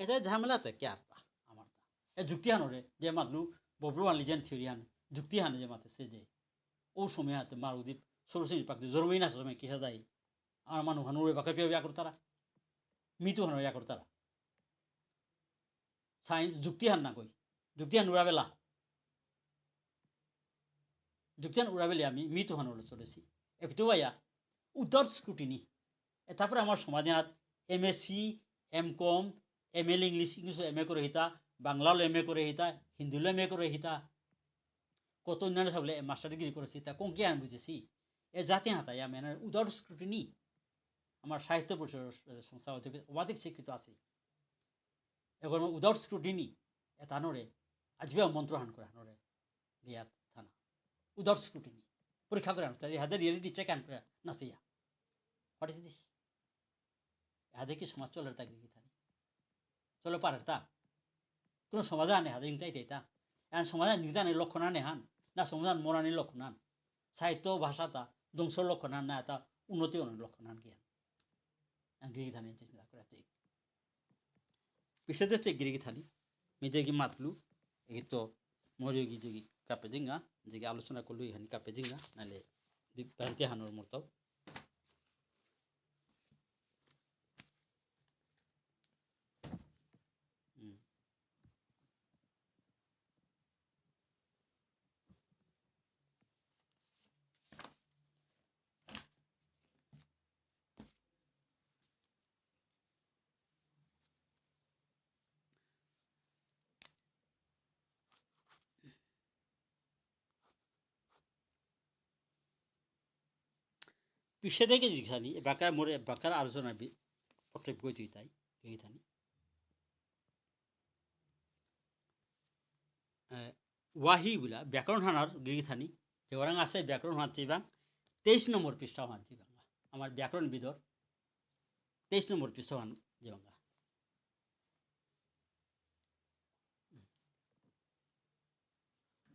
এটা ঝামেলাতে কি আর্তা? আমার তা। এ যুক্তি হানরে, যে মাতলু, বব্রু আন লিজেন থিওরি হান, যুক্তি হান যে মাতেসে যে, ও সময় হাতে মার উদ্দীপ, সরস্বতী পাক যে জন্মই না সময় কিসা দেয়? আমার মানু হানুরে বাকা পিয়া বিয়া করতারা। মিতু হানুরে ইয়া করতারা। Science যুক্তি হান না কই। যুক্তি হান উড়াবেলা। যুক্তি হান উড়াবেলে আমি মিতু হান উড়ে চলেছি। এপিতো ভাইয়া, without scrutiny। এ তারপরে আমার সমাজে হাত MSc, MCom, ML English, English MA করে হিতা, বাংলালো এমএ করে হিতা, হিন্দিলো এমএ করে হিতা, কত অন্যান্য সাবলে মাস্টার ডিগ্রি করেছি, তা কোন কি আমি বুঝেছি? এ জাতি হাতায় আমি এনার without scrutiny। আমার সাহিত্য পরিষদ সংস্থা হতে অবাধিক শিক্ষিত আছে। এখন without scrutiny, এটা নরে, আজকে মন্ত্র হান করে নরে, গিয়া থানা। Without scrutiny। পরীক্ষা করে আনতে, হাতে রিয়েলিটি চেক আন করে না সিয়া। What is this? এহাদে কি সমাজ চলে তা গিরি থানি? চলে পারে তা? কোনো সমাজ আনে হাতে ইংতাই তাই তা? এখন সমাজ আনে ইংতাই লক্ষণ আনে হান? না সমাজ আন মরানি লক্ষণ আন? সাহিত্য ভাষা তা ধ্বংসর লক্ষণ আন না তা উন্নতি অনার লক্ষণ আন কি হান? আমি গিরি থানি চিন্তা করে আছি। পিছেদে চে গিরি থানি। মি যে কি মাতলু, এই তো মরি গি যে কি কাপে জিঙ্গা, যে কি আলোচনা করলু এখানে কাপে জিঙ্গা, নালে বিভ্রান্তি হানোর মতো। হুম। পিছেদে গিরি থানি, এবাকা মোর এবাকার আলোচনা বি-, পট্টে বই তুই তাই, গিরি থানি। এ, ওয়াহি বুলা, ব্যাকরণ হানার গিরি থানি, যে ওরাং আছে ব্যাকরণ হানার চেবাং, তেইশ নম্বর পৃষ্ঠা হানার চেবাং। আমার ব্যাকরণ বিদর, তেইশ নম্বর পৃষ্ঠা হান যেবাং।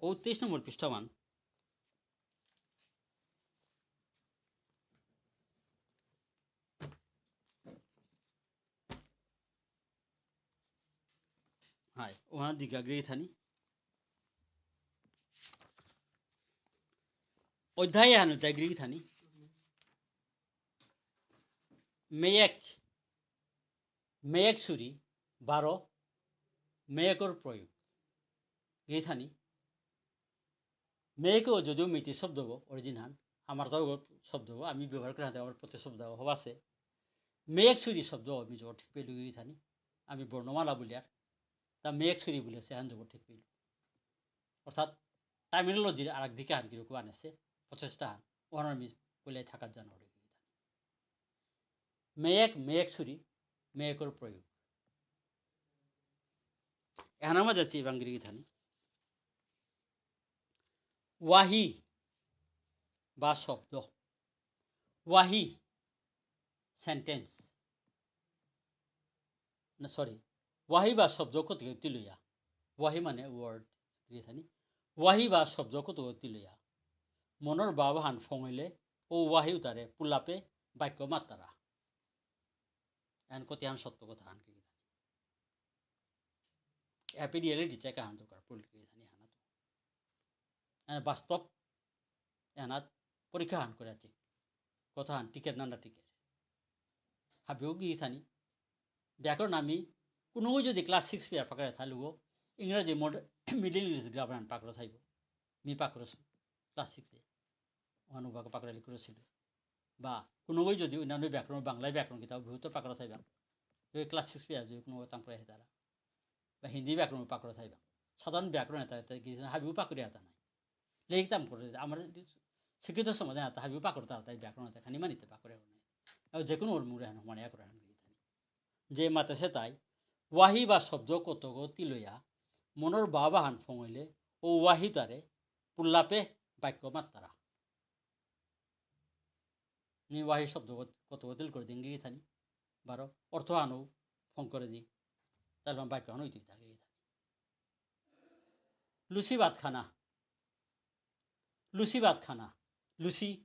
ও তেইশ নম্বর পৃষ্ঠা ওয়ান। হাই, ওহান দিঘা গিরি থানি। অধ্যায় হানু তাই গিরি থানি। মেয়েক, মেয়েক চুরি, বারো, মেয়েকর প্রয়োগ। গিরি থানি। মেয়েকও যদিও মেইতেই শব্দ গো, অরিজিন হান, আমার তাও গো শব্দ গো, আমি ব্যবহার করে হাতে আমার প্রতি শব্দ গো হবা আছে। মেয়েক চুরি শব্দ আমি জোর ঠিক পেলু গিরি থানি। আমি বর্ণমালা বুলিয়ার, তা মেয়েক চুরি বুলেসে হান জোর ঠিক পেলু। অর্থাৎ টার্মিনোলজির আর এক দিকে আর কিরকম আনেছে, প্রচেষ্টা হান, ওহান আমি বুলে থাকার জানো। মেয়েক, মেয়েক চুরি, মেয়েকর প্রয়োগ। এহানার মাঝে আছে ইবাং গিরি গিথানি। ওয়াহি বা শব্দ। ওয়াহি, সেন্টেন্স। না, সরি। ওয়াহি বা শব্দ কত তিলয়া। ওয়াহি মানে ওয়ার্ড, গিরি গিথানি। ওয়াহি বা শব্দ কত তিলয়া। মনর ভাব হান ফঙইলে ও ওয়াহি উতারে পুলাপে বাক্য মাত্তারা। এহান কতিহান সত্য কথা হান কি জানি। এপি রিয়েলিটি চেক আহান দরকার পড়ল কি জানি হানা তো। এহান বাস্তব, এহানাত পরীক্ষা হান করে আছে। কথা হান টিকেট নানা টিকেট। হাবিও গিরি গিথানি। ব্যাকরণ আমি কোনো যদি ক্লাস সিক্স পেয়া পাকরে থালুগো, ইংরাজি মোড মিডল ইংলিশ গ্রামার পাকরে থাইব। মি পাকরে ক্লাস সিক্সে। অনুবাদ পাকরে লিখে ছিল। বা কোনো যদি অন্যান্য ব্যাকরণ, বাংলায় ব্যাকরণ কিতাব বহুত পাকরে থাইবা। তো ক্লাস সিক্স পেয়া যদি কোনো তাম করে হেতারা। বা হিন্দি ব্যাকরণ পাকরে থাইবা। সাধারণ ব্যাকরণ এটা, এটা কি হাবিও পাকরে আতা নাই। লেখতাম করে, আমার শিক্ষিত সমাজে আতা হাবিও পাকরে তারা তাই ব্যাকরণ আতা খানি মানিতে পাকরে নাই। আর যে কোনো ওর মুড়ে হান মানে করে হান গিয়ে থানি। যে মাতে সে তাই, ওয়াহি বা শব্দ কতগ তিলয়া, মনর বাবাহান ফঙইলে, ও ওয়াহি তারে, পুল্লাপে বাক্য মাত্তারা। নি ওয়াহি শব্দ কত, কতগ তিল করে দিন গিয়ে থানি। বারো, অর্থ আনো ফং করে দি। তাহলে আমার বাক্য আনো ইতি থাকে গিয়ে থানি। লুচি ভাত খানা। লুচি ভাত খানা। লুচি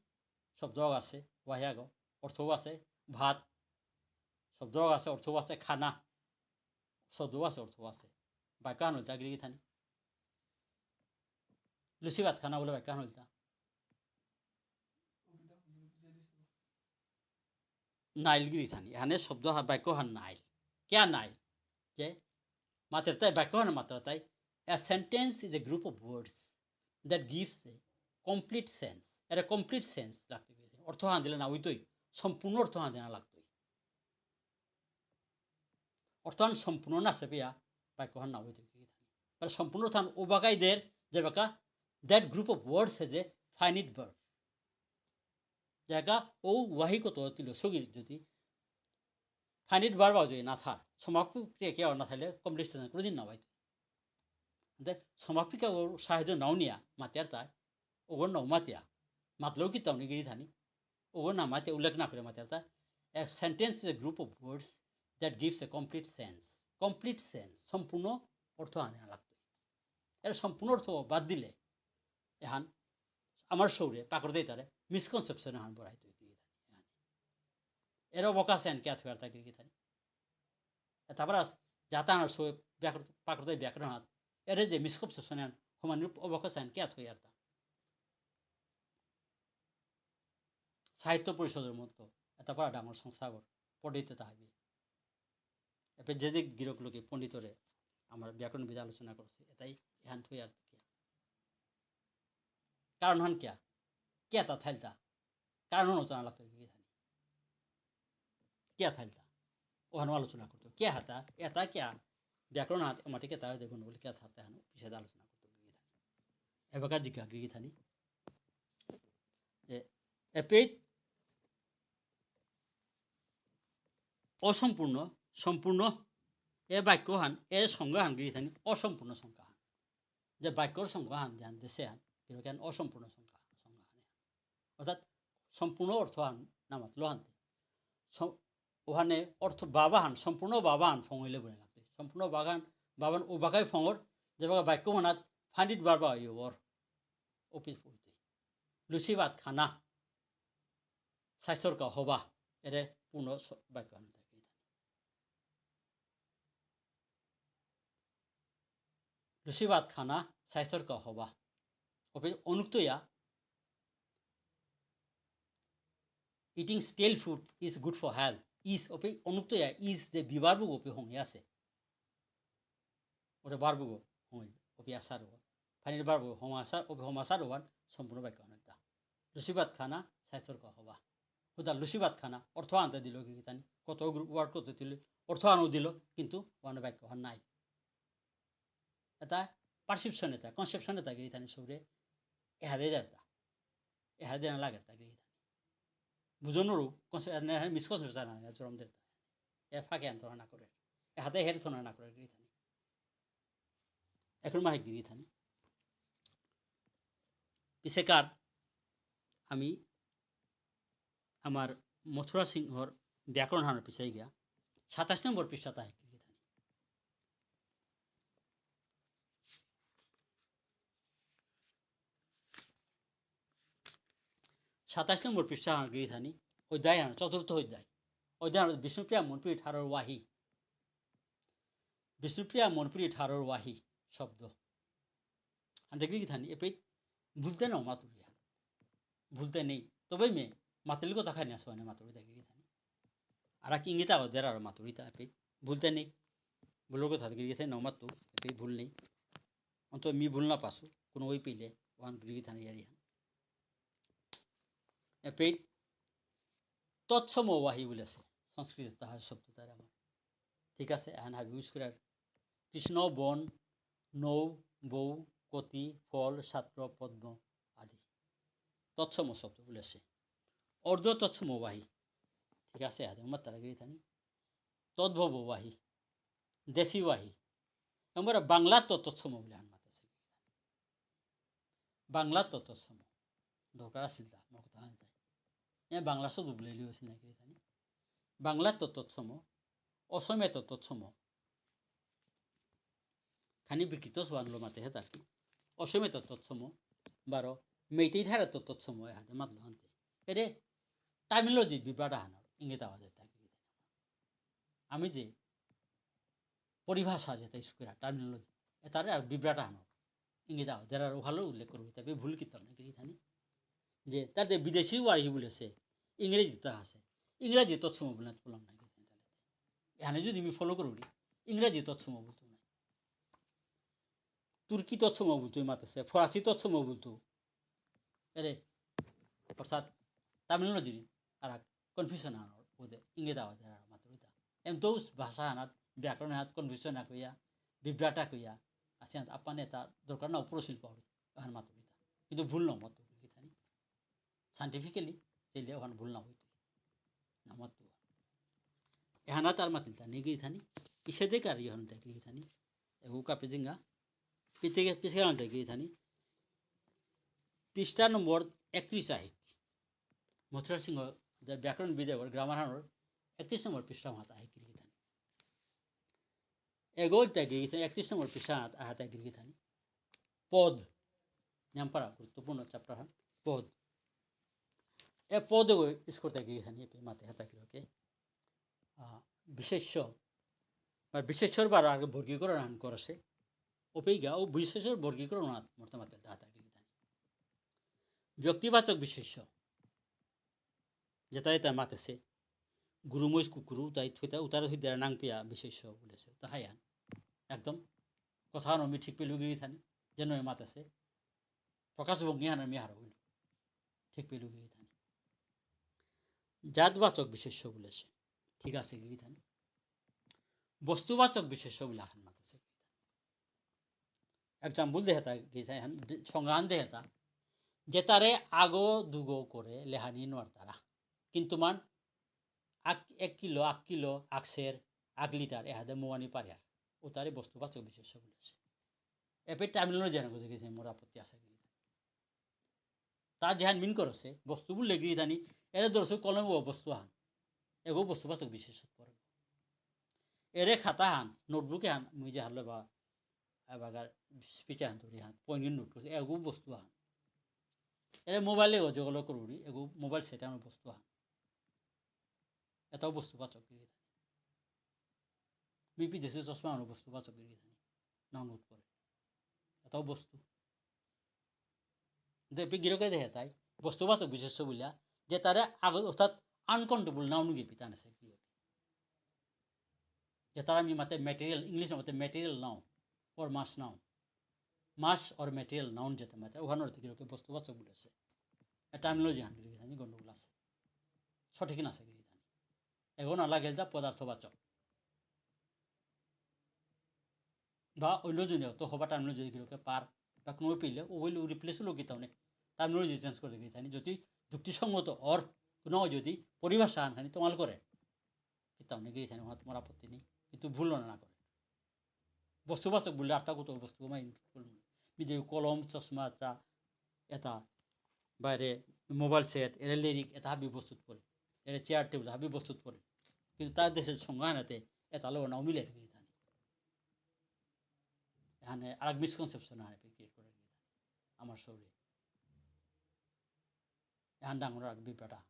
শব্দ আছে, ওয়াহি আগ, অর্থও আছে, ভাত শব্দ আছে, অর্থও আছে, খানা শব্দও আছে, অর্থও আছে। বাক্য আনো ইতি গিয়ে থানি। লুচি ভাত খানা বলে বাক্য আনো ইতি। নাইল গিরি থানি। এখানে শব্দ হা-, বাক্য হান নাইল। কিয়া নাইল? যে মাত্র তাই বাক্য হান মাত্র তাই, a sentence is a group of words that gives a complete sense. এর complete sense লাগতে গিয়ে। অর্থ হান দিলে না হইতই, সম্পূর্ণ অর্থ হান দিলে না লাগতই। অর্থহান সম্পূর্ণ না সেপিয়া বাক্যহান না হইতে গিয়ে। মানে সম্পূর্ণ অর্থহান ওবাকাই দের যে বাকা that group of words has a finite verb। জায়গা ও ওয়াহি কত তিল সগির যদি finite verb যদি না থার, সমাপ্তি ক্রিয়া কে না থাকলে complete sentence কোনোদিন না হইতো। দে সমাপিকা ও সাহায্য নাও নিয়া মাতিয়ার তাই, ওগর নাও মাতিয়া, মাতলেও কি তাও নিগিরি থানি, ওগর না মাতিয়া উল্লেখ না করে মাতিয়ার তাই, a sentence is a group of words that gives a complete sense. Complete sense, সম্পূর্ণ অর্থ আনা লাগতো। এর সম্পূর্ণ অর্থ বাদ দিলে, এহান আমার সৌরে পাকড় দেই তারে misconception হান বড়াই তৈরি। এর অবকাশ এন কে আথুয়ার তাকে কি থানি। তারপরে আস-, যাতা আমার সৌরে ব্যাকরণ, পাকড় দেই ব্যাকরণ হাত। এর যে misconception এন সমান রূপ অবকাশ এন কে আথুয়ার তা। সাহিত্য পরিষদের মতো এটা পড়া ডাঙর সংস্থাগর পণ্ডিত এটা হইবে। এপে যে যে গিরক লোকে পণ্ডিতরে আমার ব্যাকরণ বিদ্যা আলোচনা করছে, এটাই এহান থই আর কি। কারণ হান কিয়া? কিয়া তা থাইলতা? কারণ আলোচনা লাগতো কি জানি? কিয়া থাইলতা? ওহানো আলোচনা করতো। কিয়া হাতা? এটা কিয়া? ব্যাকরণ হাত, আমার ঠিক এটা দেখুন বলে কিয়া থাকতে হানো, পিছে আলোচনা করতো কি জানি? এবাকা জিজ্ঞাসা কি জানি? এ, এপেইত অসম্পূর্ণ, সম্পূর্ণ, এ বাক্যহান, এ সংজ্ঞাহান গিরি থানি অসম্পূর্ণ সংজ্ঞাহান। যে বাক্যর সংজ্ঞাহান, যেহান দেশেহান, গিরকহান অসম্পূর্ণ সংজ্ঞা, সংজ্ঞাহান। অর্থাৎ সম্পূর্ণ অর্থহান নামাত লোহান্তে। সম-, ওহানে অর্থ বাবাহান, সম্পূর্ণ বাবাহান ফঙইলে বলে লাগতে। সম্পূর্ণ বাগান, বাবান ও বাকাই ফঙর, যে বাকা বাক্য মানাত ফানিত বারবা ইয়র। অফিস পড়তে। লুচি ভাত খানা। স্বাস্থ্যর কা হবা। এরে পূর্ণ স-, বাক্য আমি তাকে। লুচি ভাত খানা স্বাস্থ্যর কা হবা। অপে অনুক্তয়া, eating stale food is good for health। Is অপে অনুক্তয়া, is যে be verb অপে হঙে আছে। ওটা verb হঙে, অপে আসার ওয়ান। ফানির verb হমাসার, অপে হমাসার ওয়ান সম্পূর্ণ বাক্য অনেকটা। লুচি ভাত খানা স্বাস্থ্যর কা হবা। হুদা লুচি ভাত খানা, অর্থ আনতে দিল কি তানি? কত গ্রুপ ওয়ার্ড করতে দিল, অর্থ আনও দিল, কিন্তু ওয়ান বাক্য হন নাই। এটা perception এটা, conception এটা গিরি থানি সৌরে এহাদে যারতা। এহাদে না লাগে তা গিরি থানি। বুঝনরু, concept, এহাদে misconception না, জরম দেরতা। এ ফাঁকে আনতো না করে। এহাদে হের থনা না করে গিরি থানি। এখন মাহে গিরি থানি। পিছেকার আমি আমার মথুরা সিংহর ব্যাকরণ হানর পিছাই গিয়া সাতাশ নম্বর পৃষ্ঠা তাহে গিরি থানি। সাতাশ নম্বর পৃষ্ঠা হান গিরি থানি, অধ্যায় হান, চতুর্থ অধ্যায়। অধ্যায় হান বিষ্ণুপ্রিয়া মণিপুরী ঠারর ওয়াহি। বিষ্ণুপ্রিয়া মণিপুরী ঠারর ওয়াহি শব্দ। আনতে গিরি থানি, এপে ভুলতে নাও মাতুরিয়া। ভুলতে নেই। তবে মে মাতেলি কথা খানি আসবানে মাতুরি দেখি থানি। আর কি ইঙ্গিতা ও দেরার মাতুরি তা এপে। ভুলতে নেই, ভুলর কথা গিরি গিথানি না মাতু, এপেই ভুল নেই। অন্ত মি ভুল না পাসু, কোনো ওই পেলে, ওহান গিরি গিথানি ইয়ারি হান। এপেই তৎসম ওয়াহি বুলেসে, সংস্কৃত তাহার শব্দ তার আমার। ঠিক আছে, এহান হাবি use করার। কৃষ্ণ, বন, নৌ, বউ, কতি, ফল, ছাত্র, পদ্ম আদি। তৎসম শব্দ বুলেসে। অর্ধ তৎসম ওয়াহি। ঠিক আছে, আদে মাত্রা গিরি গিথানি। তদ্ভব ওয়াহি। দেশি ওয়াহি। আমরা বাংলা তো তৎসম বুলে হান মাতেসে। বাংলা তো তৎসম। দরকার আছিল তা, মোর কথা হান যায়। এ বাংলা শব্দ বুলে লিও সিনা গিরি গিথানি। বাংলা তো তৎসম, অসমীয়া তো তৎসম। খানি বিকৃত সোয়ানলো মাতে হেতা কি। অসমীয়া তো তৎসম, বারো, মেইতেই ঠারে তো তৎসম, এহাতে মাতলো হানতে। এরে, terminology বিভ্রাট আহানর, ইঙ্গিত আওয়া যায় তাকে। আমি যে পরিভাষা যেটা use করা, terminology, এটারে আর বিভ্রাট আহানর। ইঙ্গিত আওয়া, যারা ভালো উল্লেখ করবো, তবে ভুল কিতাম না, গিরি গিথানি। যে, তাতে বিদেশি ওয়াহি বুলেসে, ইংরেজি তো আছে। ইংরেজি তৎসম বুলে বললাম না, গিরি গিথানি। এখানে যদি আমি follow করি, ইংরেজি তৎসম বুলতো না। তুর্কি তৎসম বুলতো মাতেসে, ফরাসি তৎসম বুলতো। এরে, অর্থাৎ terminology আর confusion আহানর, ওদের ইঙ্গিত আওয়া যায় আর মাত্র এটা। এম তো ভাষা আহানাত, ব্যাকরণ আহানাত confusion না কইয়া, বিভ্রাটা কইয়া, আছে না, আপানে তা দরকার না, উপরশীল পাওরি, আহান মাত্র এটা। কিন্তু ভুল না মাত্র গিরি গিথানি। Scientifically, চেলে ওহান ভুল না হইতো। না মাত্র। এহানা তার মাতিল তা নেই গিরি গিথানি, পিছে দেখ আর ইহান দেখ গিরি গিথানি। এগু কাপে জিঙ্গা, পিতে পিছে আনতে গিরি গিথানি। পৃষ্ঠা নম্বর একত্রিশ আহে। মথুরা সিংহ, the ব্যাকরণ বিদ্যা ওর grammar হানর একত্রিশ নম্বর পৃষ্ঠা মাত আহে গিরি গিথানি। এগোল তা গিরি গিথানি, একত্রিশ নম্বর পৃষ্ঠা আহাত আহে গিরি গিথানি। পদ, নিয়াম পারা গুরুত্বপূর্ণ chapter হান, পদ। এ পদ এগো use করতে গিরি গিথানি, এপে মাতে হেতা গিরকে। আহ, বিশেষ্য, বা বিশেষ্যর বারো আগে বর্গীকরণ আহান করেসে। ওপেইগা ও বিশেষ্যর বর্গীকরণ আহান মর্তে মাতে দাতা গিরি গিথানি। ব্যক্তিবাচক বিশেষ্য, যেটা এটা মাতেসে, গুরু মহিষ কুকুরু, তাই থুইতা উতারে থুইতা নাং পিয়া বিশেষ্য বুলেসে, তাহাই আহান। একদম কথা নমি ঠিক পেলু গিরি গিথানি, যেন এ মাতেসে। প্রকাশভঙ্গি হান আমি হারৌ হইল। ঠিক পেলু গিরি গিথানি। জাতবাচক বিশেষ্য বুলেসে। ঠিক আছে গিরি গিথানি। বস্তুবাচক বিশেষ্য বুলে আহান মাতেসে। Example দেহেতা গিরি গিথানি হান, দে-, সংজ্ঞান দেহেতা। যেতারে আগো দুগো করে লেহানি নোয়ারতারা। কিন্তু মান আক-, এক কিলো, আক কিলো, আক সের, আক লিটার, এহাদে মোয়ানি পারিয়ার। উতারে বস্তুবাচক বিশেষ্য বুলেসে। এপে terminology আহান গজে গেছে মোর আপত্তি আছে গিরি গিথানি। তা যেহান mean করেসে, বস্তু বুললে গিরি গিথানি, এরে ধরেসে কলম ও বস্তু আহান। এগো বস্তুবাচক বিশেষ্য পড়ে। এরে খাতা হান, notebook হান, মুই যে হারলে বা, এবাগার speech হান ধরি হান, point note করেসে, এগো বস্তু আহান। এরে mobile এগো যেগুলো করুরি, এগো mobile set আমার বস্তু আহান। এটাও বস্তুবাচক গিরি গিথানি। বিপি দেশে চশমা আমার বস্তুবাচক গিরি গিথানি। Noun ত পড়ে। এটাও বস্তু। দে, পি গিরকে দেহে তাই, বস্তুবাচক বিশেষ্য বুলিয়া, যেতারে আগ-, অর্থাৎ uncountable noun গিপি তানে সে কি। যেতারে আমি মাতে material, English মাতে material noun, or mass noun। Mass or material noun যেতা মাতে, ওহানর তে গিরকে বস্তুবাচক বুলেসে। এ terminology হান গিরি গিথানি গণ্ডগোল আছে। সঠিক না আছে গিরি গিথানি। এগো না লাগেল তা পদার্থবাচক। বা অন্য জনে তো হবা terminology গিরকে পার বা কোনো পেলে ও হইলে replace হলো কিতাও নেই। Terminology change করে গিরি গিথানি। যদি যুক্তিসঙ্গত অর কোনো যদি পরিভাষা আনখানি তোমাল করে, কিতাও নেই গিরি গিথানি, ওহান তোমার আপত্তি নেই। কিন্তু ভুল না, না করে। বস্তুবাচক বুললে আর্থগত বস্তু, মাই নিজে কলম, চশমা, চা, এটা বাইরে mobile set, এরে lyric, এটা হাবি বস্তুত পড়ে। এরে chair table হাবি বস্তুত পড়ে। কিন্তু তার দেশের সংজ্ঞা নাতে, এটা লো না মিলে গিরি গিথানি। এখানে আর এক misconception আনে create করে গিরি গিথানি। আমার শরীরে। এহান ডাঙর আর বিভ্রাটা।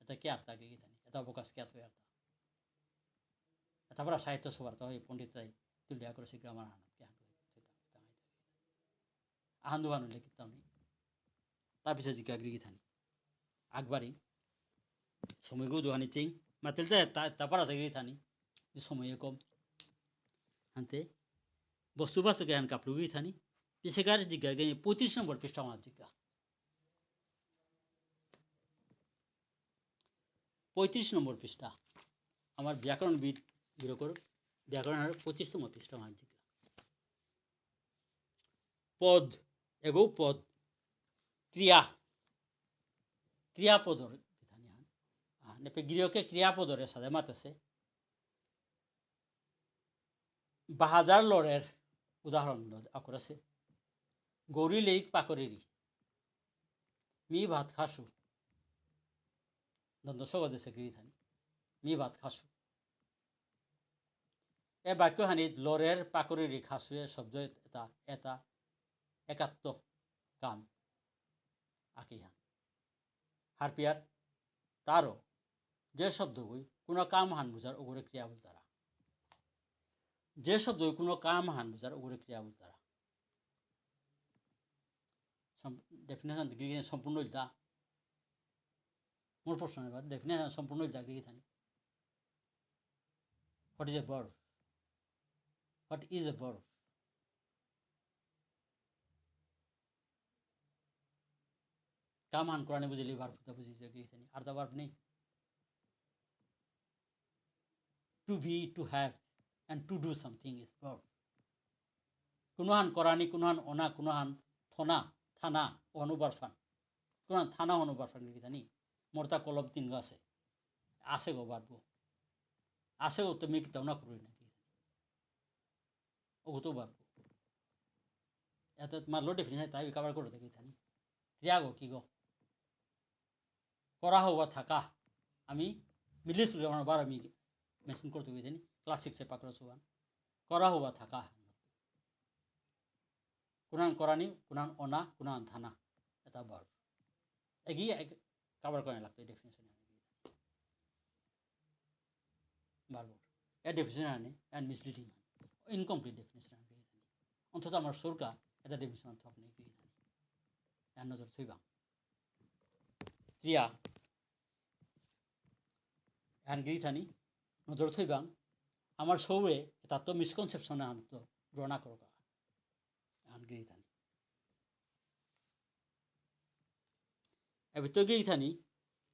এটা কি আর্থা গিরি গিথানি? এটা অবকাশ কি আর্থ আর্থা? এটা বড় সাহিত্য সভার তো এই পণ্ডিত তাই তুলিয়া করেসে grammar হানাত কি হান করে দিতে তাই, তাই, তাই। আহান দুহান উল্লেখ করতাম নি। তার পিছে জিকা গিরি গিথানি। আকবারি। সময়গো দুহানি চেইং। মাতিল তা, তা, তারপর আছে গিরি গিথানি। যে সময় কম। আনতে বস্তুবাচক এহান কাপলুগি থানি। পিছেকার জিজ্ঞা গিয়ে পঁয়ত্রিশ নম্বর পৃষ্ঠা আমার জিজ্ঞা। পঁয়ত্রিশ নম্বর পৃষ্ঠা। আমার ব্যাকরণবিদ গিরকর ব্যাকরণর পঁয়ত্রিশতম পৃষ্ঠা আমার জিজ্ঞা। পদ, এগো পদ, ক্রিয়া, ক্রিয়াপদর, আহ, নেপে গিরকে ক্রিয়াপদরে সাদে মাতেসে। বাহাজার লরের উদাহরণ ল-, আকরেসে। গৌরী লেইক পাকরিরি। মি ভাত খাসু। দন্ত স গ দেসে গিরি থানি। মি ভাত খাসু। এ বাক্য হানিত লরের পাকরিরি খাসুয়ে শব্দ এটা, এটা একাত্ম কাম আকেইহান। হারপিয়ার তারও যে শব্দগই কোনো কাম হান বুঝার ওগরে ক্রিয়া বুলতারা। যে শব্দগই কোনো কাম হান বুঝার ওগরে ক্রিয়া বুলতারা। সম-, definition গিরি সম্পূর্ণ ইলতা। মোর প্রশ্ন এবার, definition সম্পূর্ণ ইলতা গিরি থানি। What is a verb? What is a verb? কাম হান করানি বুঝিলে verb তা বুঝি যায় গিরি থানি। আর তা verb নেই। To be, to have, and to do something is verb. কোনো হান করানি, কোনো হান অনা, কোনো হান থনা, থানা, অহানউ verb হান। কোনো হান থানা অহানউ verb হান গিরি থানি। মোরতা কলম তিনগো আছে। আছে গো verb। আছে গো তুমি কিতাও না করুই না। ওগো তো verb। এত মারলো definition তাই cover করে দেখি থানি। ক্রিয়াগো কি গো? করা হওয়া থাকা। আমি মিলিস আমার বার আমি mention করতে গেছি class six এ পাকড়া সুবান। করা হওয়া থাকা। কুনান করানি, কুনান অনা, কুনান থানা। এটা verb। এগিয়ে cover করে লাগতো এই definition। Verb। এ definition আনে, and misleading। Incomplete definition আনে। অন্তত আমার সরকার এটা definition থক নেই কি জানি। এর নজর থইবাং। ক্রিয়া। এহান গিরি থানি, নজর থইবাং। আমার সৌরে এটা তো misconception আহান তো গ্রহণ করো। এহান গিরি থানি। এবে তো গিরি থানি,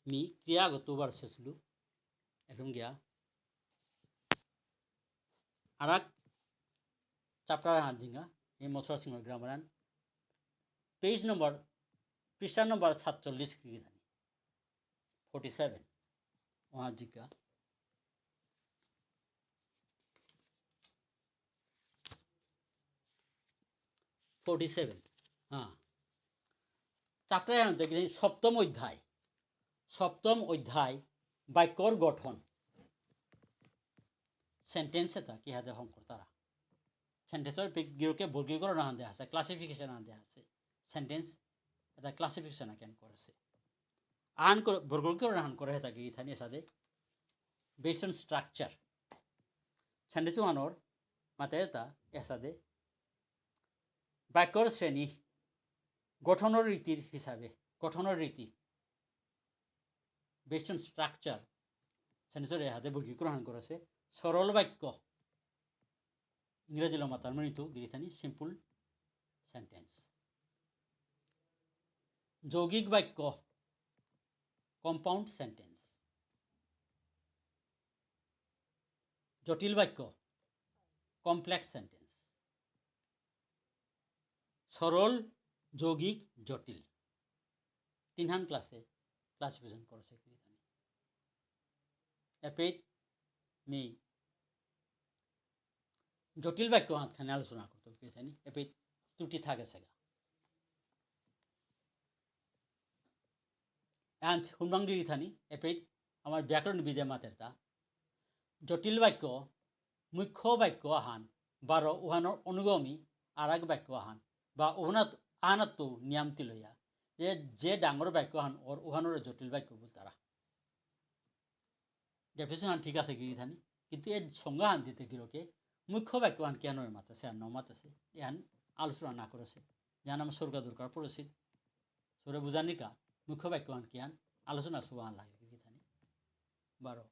মি ক্রিয়াগত বার শেষলু। এখন গিয়া। আরাক chapter হান জিঙ্গা, এই মথুরা সিংহ grammar আন। Page number, পৃষ্ঠা নম্বর সাতচল্লিশ গিরি থানি। Forty seven। ওহান জিঙ্গা। Forty seven। হ্যাঁ। Chapter এহান দেখি সপ্তম অধ্যায়। সপ্তম অধ্যায় বাক্যর গঠন। Sentence এটা কি হাতে হং করতারা। Sentence এর পে-, গিরকে বর্গীকরণ আহান দেয়া আছে, classification আহান দেয়া আছে। Sentence এটা classification আহান করেসে। আহান করে, বর্গীকরণ আহান করে এটা কি থানি সাদে। Based on structure। Sentence ওহানর মাতে এটা এসাদে বাক্যর শ্রেণী গঠনর রীতির হিসাবে, গঠনর রীতি, based on structure, sentence এর হাতে বর্গীকরণ করেসে। সরল বাক্য, ইংরেজি লমাতার মানে তো গিরি থানি simple sentence। যৌগিক বাক্য, compound sentence। জটিল বাক্য, complex sentence। সরল, যৌগিক, জটিল। তিনহান class এ classification করেসে গিরি থানি। এপেইত মি জটিল বাক্য হাত খানি আলোচনা করতে গিরি থানি। এপেইত ত্রুটি থাকেসেগা। And হুনবাং গিরি থানি, এপেইত আমার ব্যাকরণবিদে মাতেরতা। জটিল বাক্য, মুখ্য বাক্য আহান, বারো উহানর অনুগামী আরাক বাক্য আহান, বা উহানাত, আহানাত্ত নিয়াম তিলয়া, যে, যে ডাঙর বাক্য আহান, ওর উহানরে জটিল বাক্য বুলতারা। Definition হান ঠিক আছে গিরি থানি, কিন্তু এর সংজ্ঞা হান দিতে গিরকে মুখ্য বাক্য হান কিহানরে মাতেসে আর ন মাতেসে, এহান আলোচনা না করেসে। যেহান আমার সরকার দরকার পড়েসে, সরে বুঝানিকা মুখ্য বাক্য হান কিহান আলোচনা সুবাহান লাগে গিরি থানি। বারো।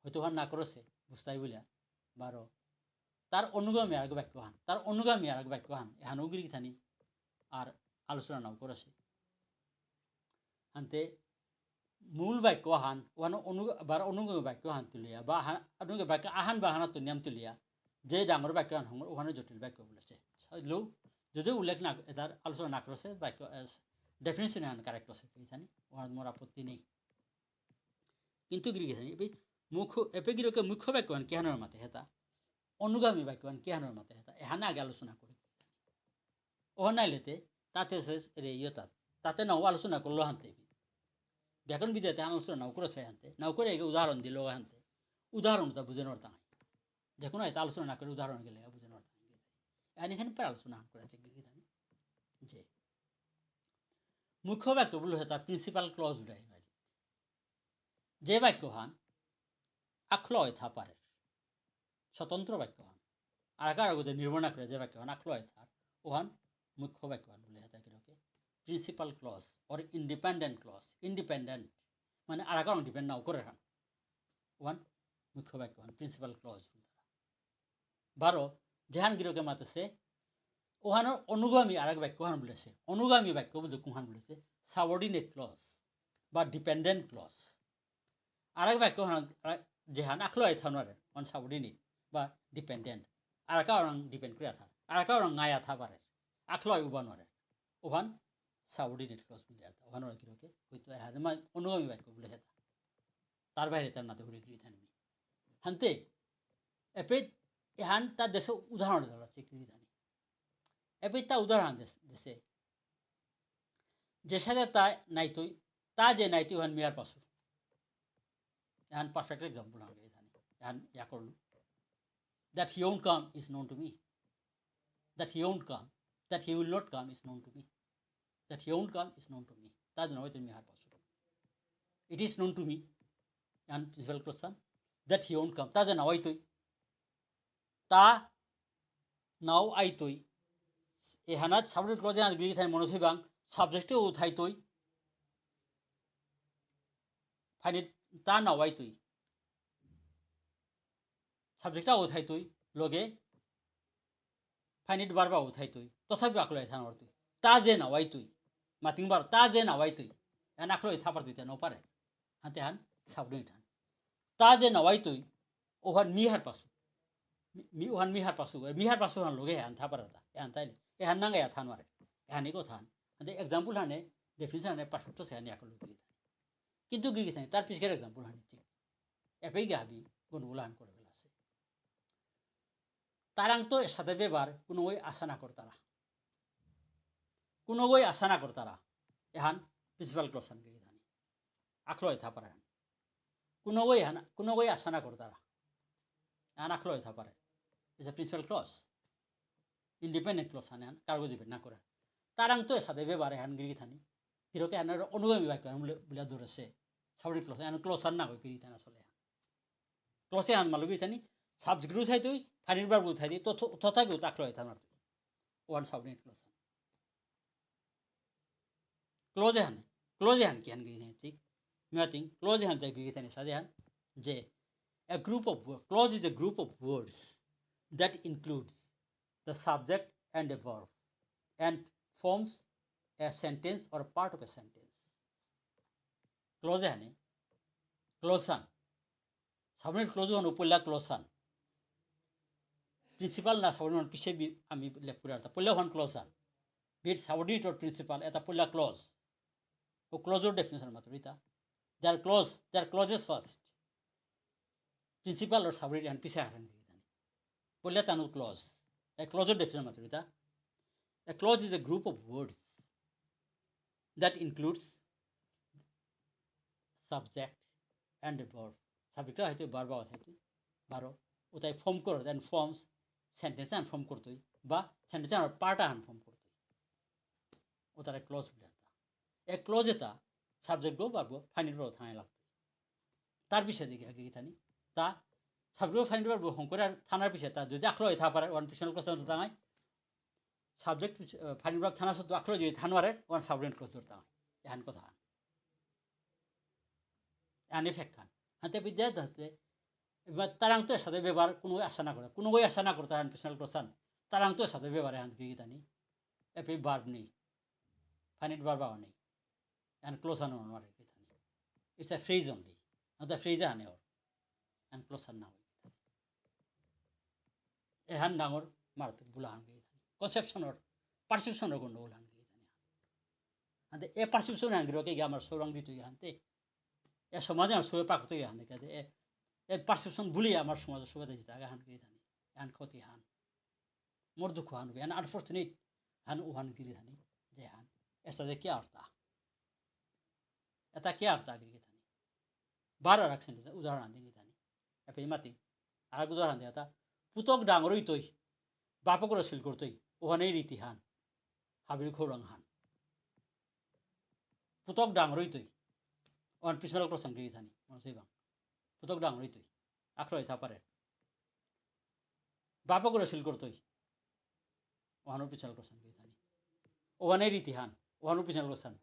হয়তো হান না করেসে, বুঝতাই বুলিয়া, বারো, তার অনুগামী আর এক বাক্য হান, তার অনুগামী আর এক বাক্য হান, এহানও গিরি গিথানি আর আলোচনা নাও করেসে। হানতে মূল বাক্য হান, ওহান অনু-, বারো অনুগামী বাক্য হান তুলিয়া, বা হা-, অনুগামী বাক্য আহান বা হানা তুনিয়াম তুলিয়া, যে ডাঙর বাক্য হান হঙর, ওহানে জটিল বাক্য বুলেসে। লো, যদিও উল্লেখ না, এতার আলোচনা না করেসে, বাক্য, এ, definition হান correct আসে, গিরি গিথানি, ওহান মোর আপত্তি নেই। কিন্তু গিরি গিথানি, এপে মুখ্য, এপে গিরকে মুখ্য বাক্য হান কিহানর মাতে হেতা, অনুগামী বাক্য হান কিহানর মাতে হেতা, এহান আগে আলোচনা করি। ও নাইলেতে, তাতে শেষ রে ইয়ো তাত। তাতে নাও আলোচনা করলো হানতে। ব্যাকরণ বিদ্যাতে আলোচনা নাও করেসে হানতে। নাও করে একে উদাহরণ দিল হানতে। উদাহরণটা বুঝে নড়তা হয়। যে কোনো একটা আলোচনা না করে উদাহরণ গেলে বুঝে নড়তা হয়। এহান এখানে পর আলোচনা করে আছে গিরি গিথানি। যে মুখ্য বাক্য বুলে হেতা principal clause বুলে ইংরাজি। যে বাক্য হান আখলো অইথা পারে, স্বতন্ত্র বাক্য হান। আর কার আগতে নির্ভর না করে যে বাক্য হান আখলো অইথার, ওহান মুখ্য বাক্য হান বুলে হেতা গিরকে principal clause or independent clause, independent, মানে আর কারণ depend নাও করে হান, ওহান মুখ্য বাক্য হান, principal clause বুলে। বারো, যেহান গিরকে মাতেসে, ওহানর অনুগামী আর এক বাক্য হান বুলেসে। অনুগামী বাক্য বুলতে কোনহান বুলেসে? Subordinate clause বা dependent clause। আর এক বাক্য হান, আর এক, যেহান আখলো অইথা নারে, ওহান subordinate বা dependent। আর কারণ depend করে থার। আর কারণ আয়া থা পারে। আখলো অই উবা নারে। ওহান subordinate clause বুলে আর। ওহান ওরা গিরকে, হয়তো এহান, মানে, অনুগামী বাক্য বুলে হেতা। তার বাইরে তার নাতে ঘুরে গিরি গিথানি। হানতে, এপে, এহান তা দেসে উদাহরণ দেওয়া আছে গিরি গিথানি। এপে তা উদাহরণ দেস-, দেসে। যেসাদে তা নাইতই, তা যে নাইতই ওহান মি হারপাসু। এহান perfect example হান গিরি গিথানি। এহান ইয়া করলু। That he won't come is known to me. That he won't come, that he will not come is known to me. That he won't come is known to me. তা যে নাইতই মি হারপাসু। It is known to me. Ehan principal clause Han. That he won't come. তা যে নাইতই। তা নাও আইতই। এহানাত subordinate clause এহানাত গিরি গিথানি মনে থইবাং, subject ও থাইতই। Finite, তা নাও আইতই। Subject ও থাইতই, লগে finite verb ও থাইতই। তথাপি আখলো অইথা নারতই। তা যে নাও আইতই। মাতিং বারো, তা যে নাও আইতই। এহান আখলো অইথা পারতই, তা নাও পারে। হানতে হান subordinate হান। তা যে নাও আইতই, ওহান মি হারপাসু। মি, মি, ওহান মি হারপাসু। এ মি হারপাসু হান লগে হান থা পারে তা। এহান তাইলে। এহান নাঙে ইয়া থা নারে। এহানি কথা হান। হানতে example হানে, definition হানে, perfect সে হানি আকল গিরি গিথানি। কিন্তু গিরি গিথানি, তার পিছকের example হানি ঠিক। এপেই গিয়া হাবি গন্ডগোল হান করে বেলাসে। তারাং তো এসাদে ব্যবহার কোনোগই আশা না করতারা। কোনোগই আশা না করতারা। এহান principal clause হান গিরি গিথানি। আখলো অইথা পারে হান। কোনোগই হান, কোনোগই আশা না করতারা। এহান আখলো অইথা পারে। It's a principal clause. Independent clause Han Ehan, cargo depend না করে। তারাং তো এসাদে ব্যবহার এহান গিরি গিথানি। গিরকে এহানর অনুগামী বাক্য হান বুলে, বুলে ধরেসে। Subordinate clause, এহান clause হান না কই গিরি গিথানি আসলে। Clause এহান মালু গিরি গিথানি, subject ও থাইতই, finite verb ও থাইতই, তো, তো, তথাপিও তা আখলো অইথা নারতই। ওহান subordinate clause হান। Clause এহান, clause এহান কিহান গিরি গিথানি, ঠিক? মি মাতিং, clause এহান তে গিরি গিথানি এসাদে হান, যে, a group of wo-, clause is a group of words that includes the subject and a verb and forms a sentence or part of a sentence. Clause এহানে, clause হান। Subordinate clause হান পইলা clause হান। Principal না subordinate পিছে বি-, আমি লেখ করে আনতাম। পইলা হান clause হান। Be it subordinate or principal, এতা পইলা clause। ও clause র definition মাত্র ইতা। They are clause, they are clauses first. Principal or subordinate হান পিছে হান। পইলা তানু clause। এ clause র definition মাত্র ইতা। A clause is a group of words that includes subject and a verb. Subject হয়তো verb হয়তো বারো। ওতাই form করে, then forms sentence আন form করতই, বা sentence আন part আন form করতই। ওতারে clause বুলে। এ clause এতা subject গো, verb গো, finite গো থানাই লাগতই। তার পিছে দেখি আগে গিথানি। তা subject গো, finite গো, verb গো হঙকরে আর থানার পিছে তা যদি আখলো অইথা পারে, ওহান principal clause আন থানাই। Subject, আহ, finite verb থানা সত্ত্বে আখলো যদি থানারে, ওহান subordinate clause ধরতাম। এহান কথা। এহান effect হান। হাতে বিদ্যা হাতে এবার তারাং তো এসাদে ব্যবহার কোনো আশা না করে, কোনো আশা না করে তারাং personal clause আন, তারাং তো এসাদে ব্যবহার এহান গিরি গিথানি। এপে verb নেই, finite verb আও নেই, এহান clause আন অনার গিরি গিথানি। It's a phrase only, not the phrase আনে ওর, এহান clause আন না হয়। এহান ডাঙর মারাত্মক ভুল আহান গিরি গিথানি। Conception ওর, perception ওর গন্ডগোল আহান গিরি গিথানি। হানতে এ perception আহান গিরি কে আমার সৌরাং দিত ইয়া হানতে। এ সমাজে আমার সৌরে পাকত ইয়া হানতে কে এ, এ perception ভুলি আমার সমাজে সৌরে দিতে আগে হান গিরি গিথানি। এহান ক্ষতি হান। মোর দুঃখ হান, এহান unfortunate হান উহান গিরি গিথানি। যে হান। এসাদে কি অর্থ? এটা কি অর্থ গিরি গিথানি? বারো রাখছেন, উদাহরণ আন দিন গিথানি। এপে মাতি, আর উদাহরণ দিয়ে তা, পুতক ডাঙর হইতই, বাপকরে সিল করতই, ওখানেই রীতি হান, হাবির খৌরাং হান। পুতক ডাঙর হইতই, ওখান personal clause আন গিরি গিথানি, মনে হইবাং। পুতক ডাঙর হইতই, আখড়া হইতে পারে। বাপকরে সিল করতই, ওখানেও personal clause আন গিরি গিথানি। ওখানেই রীতি হান, ওখানেও personal clause আন।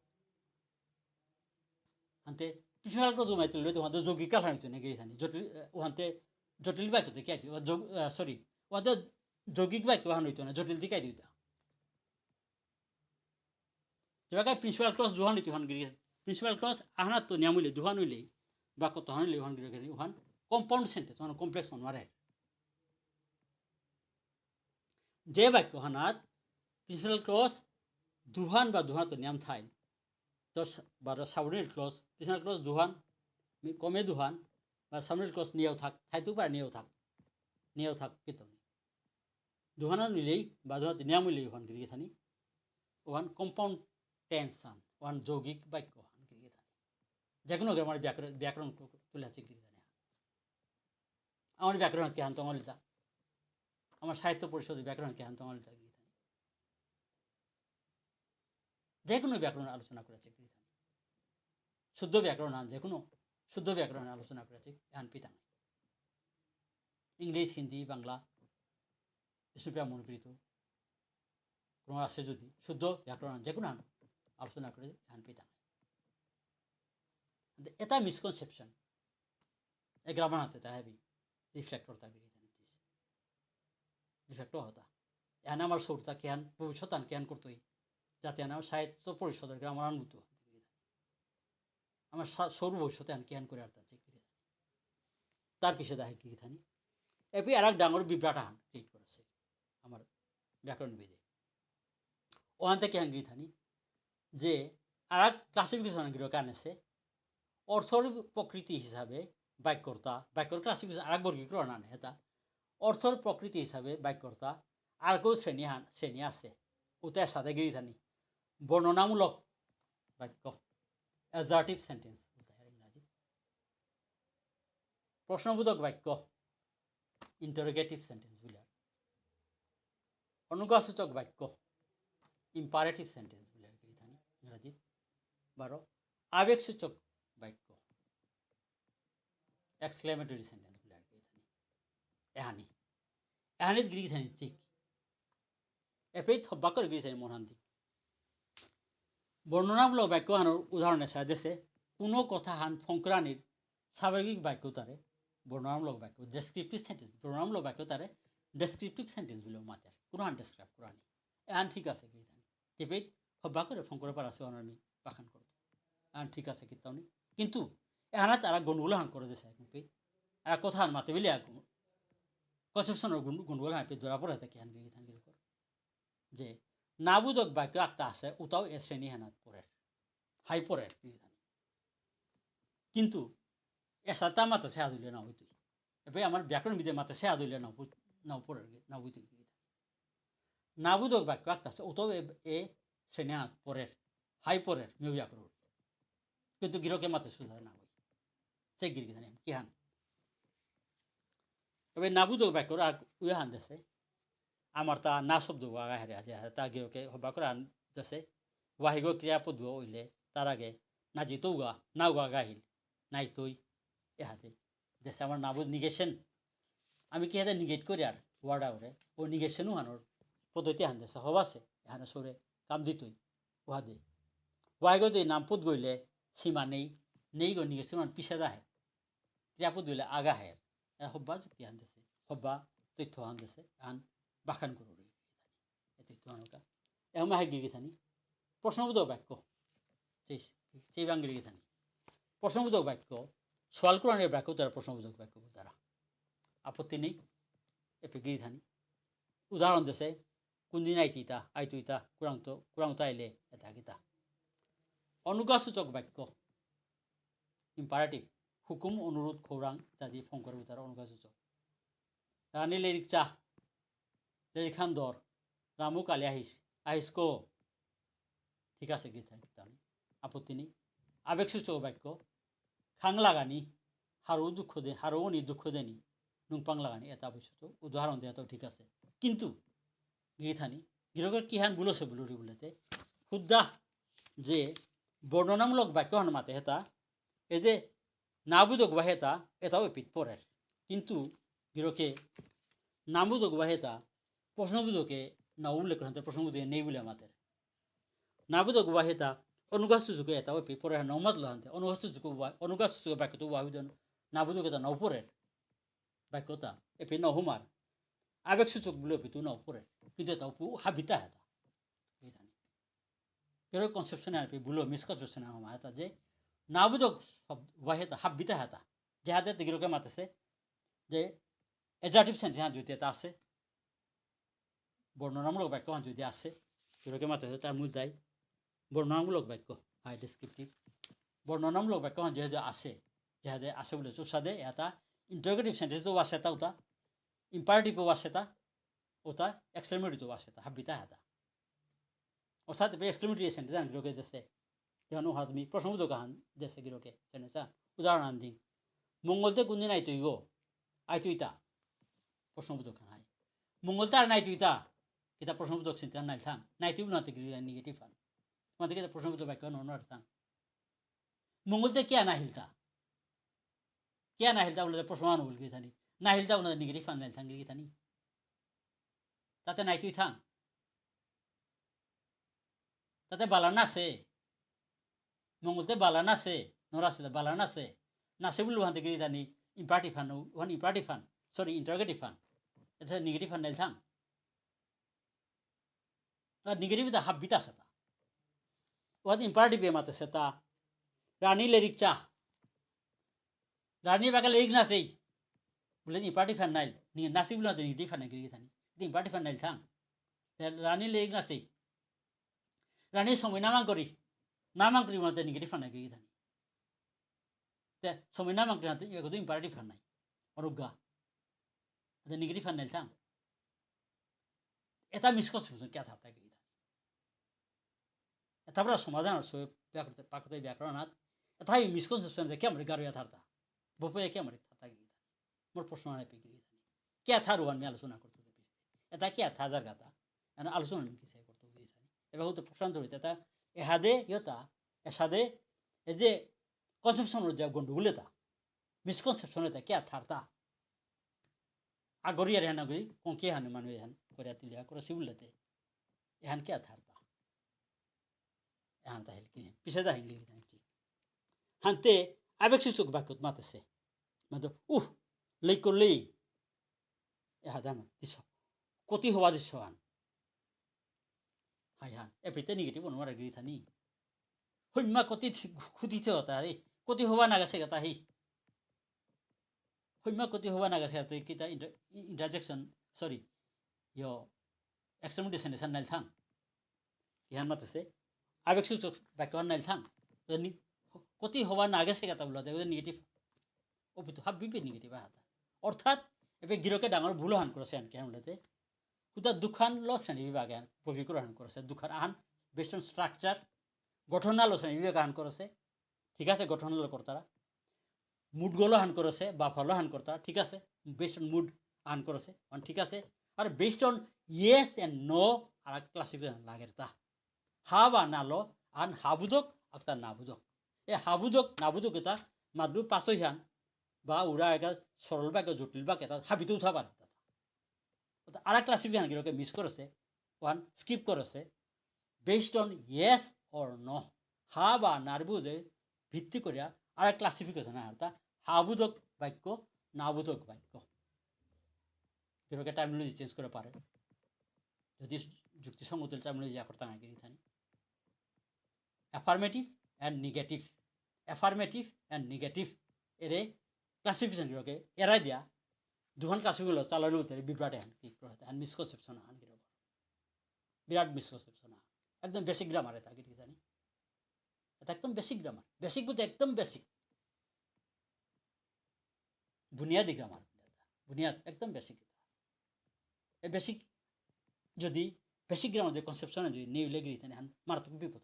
হানতে personal clause জমাই তুললে তো ওখানে যৌগিক কাল হান হইতো না গিরি গিথানি। জটিল, আহ, ওখানতে জটিল বাক্য তো কি আইতো? যোগ-, আহ, sorry, ওখানতে যৌগিক বাক্য হান হইতো না, জটিল দিকে আইতো। যেবাকা principal clause দুহান হইতো হান গিরি গিথানি। Principal clause আহানাত তো নিয়াম হইলে, দুহান হইলে, বাক্য তো হান হইলে, ওখান গিরি গিথানি, ওখান compound sentence, ওখান complex হন মারে। যে বাক্য হানাত principal clause দুহান বা দুহান তো নিয়াম থাই, তো স-, বারো subordinate clause, principal clause দুহান, মি-, কমে দুহান, বা subordinate clause নিয়েও থাক, থাইতেও পারে নিয়েও থাক, নিয়েও থাক, কিন্তু নেই। দুহানা নিলেই, বা দুহানা নিয়াম নিলেই ওহান গিরি গিথানি, ওহান compound tense হান, ওহান যৌগিক বাক্য হান গিরি গিথানি। যে কোনো গ্রামার ব্যাকরণ, ব্যাকরণ তু-, তুলে আছে গিরি গিথানি। আমার ব্যাকরণ কি হান তোমার লিতা? আমার সাহিত্য পরিষদের ব্যাকরণ কি হান তোমার লিতা গিরি গিথানি? যে কোনো ব্যাকরণ আলোচনা করেছে গিরি গিথানি। শুদ্ধ ব্যাকরণ আন, যে কোনো শুদ্ধ ব্যাকরণ আলোচনা করেছে, এহান পিতাং। ইংলিশ, হিন্দি, বাংলা, বিষ্ণুপ্রিয়া মণিপুরীত, কোনো আছে যদি শুদ্ধ ব্যাকরণ আন, যে কোনো আন আলোচনা করে, এহান পিতাং। এটা misconception। এ গ্রামার হাতে তা হেবি reflect করতে হবে, reflect হতা। এহান আমার সৌরতা কেহান, ভবিষ্যৎ আন কেহান করতই, যাতে আন আমার সাহিত্য পরিষদের গ্রামার আন বুঝতো। আমার সা-, সৌর ভবিষ্যতে আন কেহান করে আর তা চেক করে। তার পিছে দাহে গিরি গিথানি। এপি আর এক ডাঙর বিভ্রাট আহান create করেছে আমার ব্যাকরণবিদে। ওহান থেকে আন গিরি গিথানি যে আর এক classification গিরক আনেছে, অর্থর প্রকৃতি হিসাবে বাক্যর তা, বাক্যর classification আর এক বর্গীকরণ আনে, এটা অর্থর প্রকৃতি হিসাবে বাক্যর তা আর কেউ শ্রেণী হান, শ্রেণী আছে, ওতে সাথে গিরি গিথানি। বর্ণনামূলক বাক্য, assertive sentence বুলতে হয় ইংরাজি। প্রশ্নবোধক বাক্য, interrogative sentence বুলে আর। অনুজ্ঞাসূচক বাক্য, imperative sentence বুলে আর গিরি গিথানি ইংরাজি। বারো, আবেগসূচক বাক্য, exclamatory sentence বুলে আর গিরি গিথানি। এহানি, এহানিত গিরি গিথানি ঠিক। এপেই থব্বা করে গিরি গিথানি মনহান দিক। বর্ণনামূলক বাক্য হানর উদাহরণ এসা দেশে কোনো কথা হান ফংকরানির স্বাভাবিক বাক্য তারে বর্ণনামূলক বাক্য, descriptive sentence, বর্ণনামূলক বাক্য তারে descriptive sentence বুলে মাতের। কোনো হান describe করানি। এহান ঠিক আছে গিরি গিথানি। যেপেই হব্বা করে ফোন করে পারাসে অনার মি বাখান করতো। আর ঠিক আছে, কিতাও নেই। কিন্তু এহানা তারা গন্ডগোল হান করে দিছে, এহান পে। আর কথা হান মাতে বেলে আর গন্ড-, conception র গন্ড-, গন্ডগোল হান পে ধরা পড়ে থাকে, হান গিরি, হান গিরি করে। যে না বুঝক বাক্য একটা আছে, ওটাও এ শ্রেণী হানাত পড়ে। হাই পড়ে, কিন্তু এসাতা মাতে সে আদুলে না হইতই। এবে আমার ব্যাকরণ বিদে মাতে সে আদুলে না হই-, না পড়ে, না হইতই। না বুঝক বাক্য একটা আছে, ওটাও এ, এ শ্রেণী হানাত পড়ে। হাই পড়ে, মিউ ব্যাকরণ। কিন্তু গিরকে মাতে সুজা না হই। সে গিরি গিথানি, কিহান। তবে না বুঝক বাক্য আর উয়া হান দেশে। আমার তা না শব্দ ওয়াগা হেরে আছে, তা গিরকে হবা করে আন দেশে। ওয়াহিগো ক্রিয়াপদ ওইলে, তার আগে না জিতৌগা, না ওয়াগা হিল, নাই তুই, এহাতে। দেশে আমার না বুঝ negation। আমি কি হাতে negate করি আর word আউরে? ও negation হানোর পদ্ধতি হান দেশে, হবাসে, এহানে সরে কাম দিতই, ওহাদে। ওয়াহিগো যে নামপদ গইলে সীমা নেই, নেই গো negation হান পিছে দাহে। ক্রিয়াপদ হইলে আগা হের। এ হব্বা যুক্তি হান দেসে, হব্বা তথ্য হান দেসে, আন বাখান করুরি। এ তথ্য হান ওটা। এ মাহে গিরি গিথানি। প্রশ্নবোধক বাক্য। সেই, সেই বাং গিরি গিথানি। প্রশ্নবোধক বাক্য। সওয়াল করানির বাক্য তারা প্রশ্নবোধক বাক্য তারা। আপত্তি নেই। এপে গিরি গিথানি। উদাহরণ দেসে, কোনদিন আইতিতা, আইতুইতা, কুরাংত, কুরাংত আইলে, এটা কিতা। অনুজ্ঞাসূচক বাক্য। Imperative, হুকুম, অনুরোধ, খৌরাং ইত্যাদি ফঙকরে উতার অনুজ্ঞাসূচক। রানী লেরিক চা, লেরিকহান ধর, রামু কালি আহিস, আহিস কো। ঠিক আছে, গিরি গিথানি, আপত্তি নেই। আবেগসূচক বাক্য, খাং লাগানি, হারৌ দুঃখ দে, হারৌ নি দুঃখ দেনি, নুংপাং লাগানি, এটা আবেগসূচক, উদাহরণ দেয়া তো ঠিক আছে। কিন্তু, গিরি গিথানি, গিরকর কিহান বুলসে বুলুরি বুলতে, হুদ্দা যে বর্ণনামূলক বাক্য হান মাতে হেতা, এই যে নাবোধক বা হেতা, এটাও এপিত পরের। কিন্তু গিরকে নাবোধক বা হেতা, প্রশ্নবোধকে না উল্লেখ করে হানতে প্রশ্নবোধকে নেই বুলে মাতের। নাবোধক বা হেতা, অনুজ্ঞাসূচকে এটাও এপিত পরের না মাতলো হানতে, অনুজ্ঞাসূচক বা, অনুজ্ঞাসূচক বাক্য তো উহাবিধ নাবোধক এটা না পরের। বাক্যতা, এপি না হুমার। আবেগসূচক বুলে এপিত না পরের। কিন্তু এটা উপু হাবিতা হেতা। গিরি গিথানি। গিরক conception আর পি বুলো misconception আমার এটা যে নাবোধক শব্দ বা হেতা হাব্বিতা হেতা। যেহাদে তে গিরকে মাতেসে যে adjective sentence হান যদি এটা আছে, বর্ণনামূলক বাক্য হান যদি আছে, গিরকে মাতেসে তার মূল দায় বর্ণনামূলক বাক্য, হাই descriptive। বর্ণনামূলক বাক্য হান যদি আছে, যেহাদে আছে বুলে চুষাদে এটা interrogative sentence তো আছে তা ওটা, imperative ও আছে তা, ওটা exclamatory তো আছে তা, হাব্বিতা হেতা। অর্থাৎ এপে exclamatory sentence হান গিরকে দেসে। যেমন ওহাত মি প্রশ্নবোধক হান দেসে গিরকে, জানে চা? উদাহরণ আন দিন। মঙ্গলতে কোনদিন আইতই গো? আইতইতা। প্রশ্নবোধক হান হাই। মঙ্গলতে আর নাইতইতা। কিতা প্রশ্নবোধক চিন্তা নাইল থাং। নাইতই বুলতে গিরি negative হান। মাতে কিতা প্রশ্নবোধক বাক্য নন আর থাং। মঙ্গলতে কিয়া নাহিলতা? কিয়া নাহিলতা বুলতে প্রশ্ন আন বুল গিরি গিথানি। নাহিলতা বুলতে negative হান নাইল থাং গিরি গিথানি। তাতে নাইতই থাং। তাতে বালা নাসে। মঙ্গলতে বালা নাসে। নরাসে বালা নাসে। নাসে বুলু হানতে গিরি গিথানি imperative হান, ওহান imperative হান। Sorry, interrogative হান। এটা negative হান নাইল থাং। আর negative এটা হাব্বিতা সেটা। ওহান imperative এ মাতেসে তা। রানী লেরিক চা। রানী বাকা লেরিক নাসেই। বুলে imperative হান নাইল। নি-, নাসি বুলতে negative হান নাইল গিরি গিথানি। এটা imperative হান নাইল থাং। তে রানী লেরিক নাসেই। রানী সময় নামাং করি। নামাং করি বুলতে negative হান নাইল গিরি গিথানি। তে সময় নামাং করি হানতে, এগো তো imperative হান নাই। অনুজ্ঞা। এটা negative হান নাইল থাং। এটা misconception কিয়া থাকতা গিরি গিথানি। এটা পুরা সমাধান আছে ব্যাকরণ, প্রাকৃতিক ব্যাকরণাত। এটা এই misconception দেখে আমরা গারো থাকতা। বপে কি আমার থাকতা গিরি গিথানি। মোর প্রশ্ন আনে পে গিরি গিথানি। কিয়া থার ওহান মি আলোচনা করতে দেবি। এটা কিয়া থা যার গাতা। এনে আলোচনা মি কিসে করতে গিরি গিথানি। এবার হতে প্রশ্ন ধরে এটা এহাদে ইয়তা, এসাদে, এই যে conception যে গন্ডগোল এটা। Misconception এটা কিয়া থারতা। আগরিয়ার এহান গই, কোন কি হান মানু এহান করে তিলিয়া করে সিবুলতে। এহান কিয়া থারতা। এহান তা হেলকি, পিছে দা হেলকি থাকি। হানতে আবেগসূচক বাক্যত মাতেসে। মাতো, উহ, লেই করলেই। এহাদা মা, দিস। কতি হবা দিস আন। হাই হান, এপিতে negative অনুমার গিরি গিথানি। হইমা কতি থি-, খুদি থে হতা রে, কতি হবা নাগাসে গাতা হি। হইমা কতি হবা নাগাসে গাতা কিতা inter-, interjection, sorry, ইয়ো, exclamation এসান নাইল থাং। ইহান মাতেসে, আবেগসূচক বাক্য নাইল থাং। তো নি-, কতি হবা নাগাসে গাতা বুলতে, negative। অপিতু হাব্বিপে negative আহাতা। অর্থাৎ, এপে গিরকে ডাঙর ভুল হান করেসে আনকে হান বুলতে, হুদা দুখান ল শ্রেণী বিভাগ আহান বর্গীকরণ আহান করেসে, দুখান আহান based on structure, গঠন আলো শ্রেণী বিভাগ আহান করেসে, ঠিক আছে, গঠন আলো করতারা, mood গলো হান করেসে, বা ফলো হান করতারা, ঠিক আছে, based on mood আহান করেসে, অন ঠিক আছে, আর based on yes and no আর classification লাগের তা। হা বা না লো, আন হাবুদক, আকতা নাবুদক। এ হাবুদক, নাবুদক এটা মাদলু পাঁচই হান, বা উড়া একা সরল বাক্য, জটিল বাক্য, এটা হাবিতে উঠা পারে। অর্থাৎ আরা classification গিরকে miss করেসে, ওহান skip করেসে, based on yes or no, হা বা নার বুঝে ভিত্তি করিয়া আরা classification আহারতা হাবুদক বাক্য, না বুঝো বাক্য। গিরকে টার্মিনোলজি চেঞ্জ করে পারে। যদি যুক্তিসঙ্গত টার্মিনোলজি আকরতাঙা গিরি থানি। Affirmative and negative. Affirmative and negative. এরে ক্লাসিফিকেশন গিরকে এরাই দিয়া দুহান ক্লাসিফিকেশন চালানো হতে বিভ্রাট হান কি করে হান মিসকনসেপশন হান গিরক। বিরাট মিসকনসেপশন হান। একদম বেসিক গ্রামার এটা গিরি জানি। এটা একদম বেসিক গ্রামার। বেসিক বলতে একদম বেসিক। বুনিয়াদি গ্রামার। বুনিয়াদ একদম বেসিক। এ বেসিক যদি বেসিক গ্রামার যদি কনসেপশন যদি নেই লেগে দিতে হান মারাত্মক বিপদ।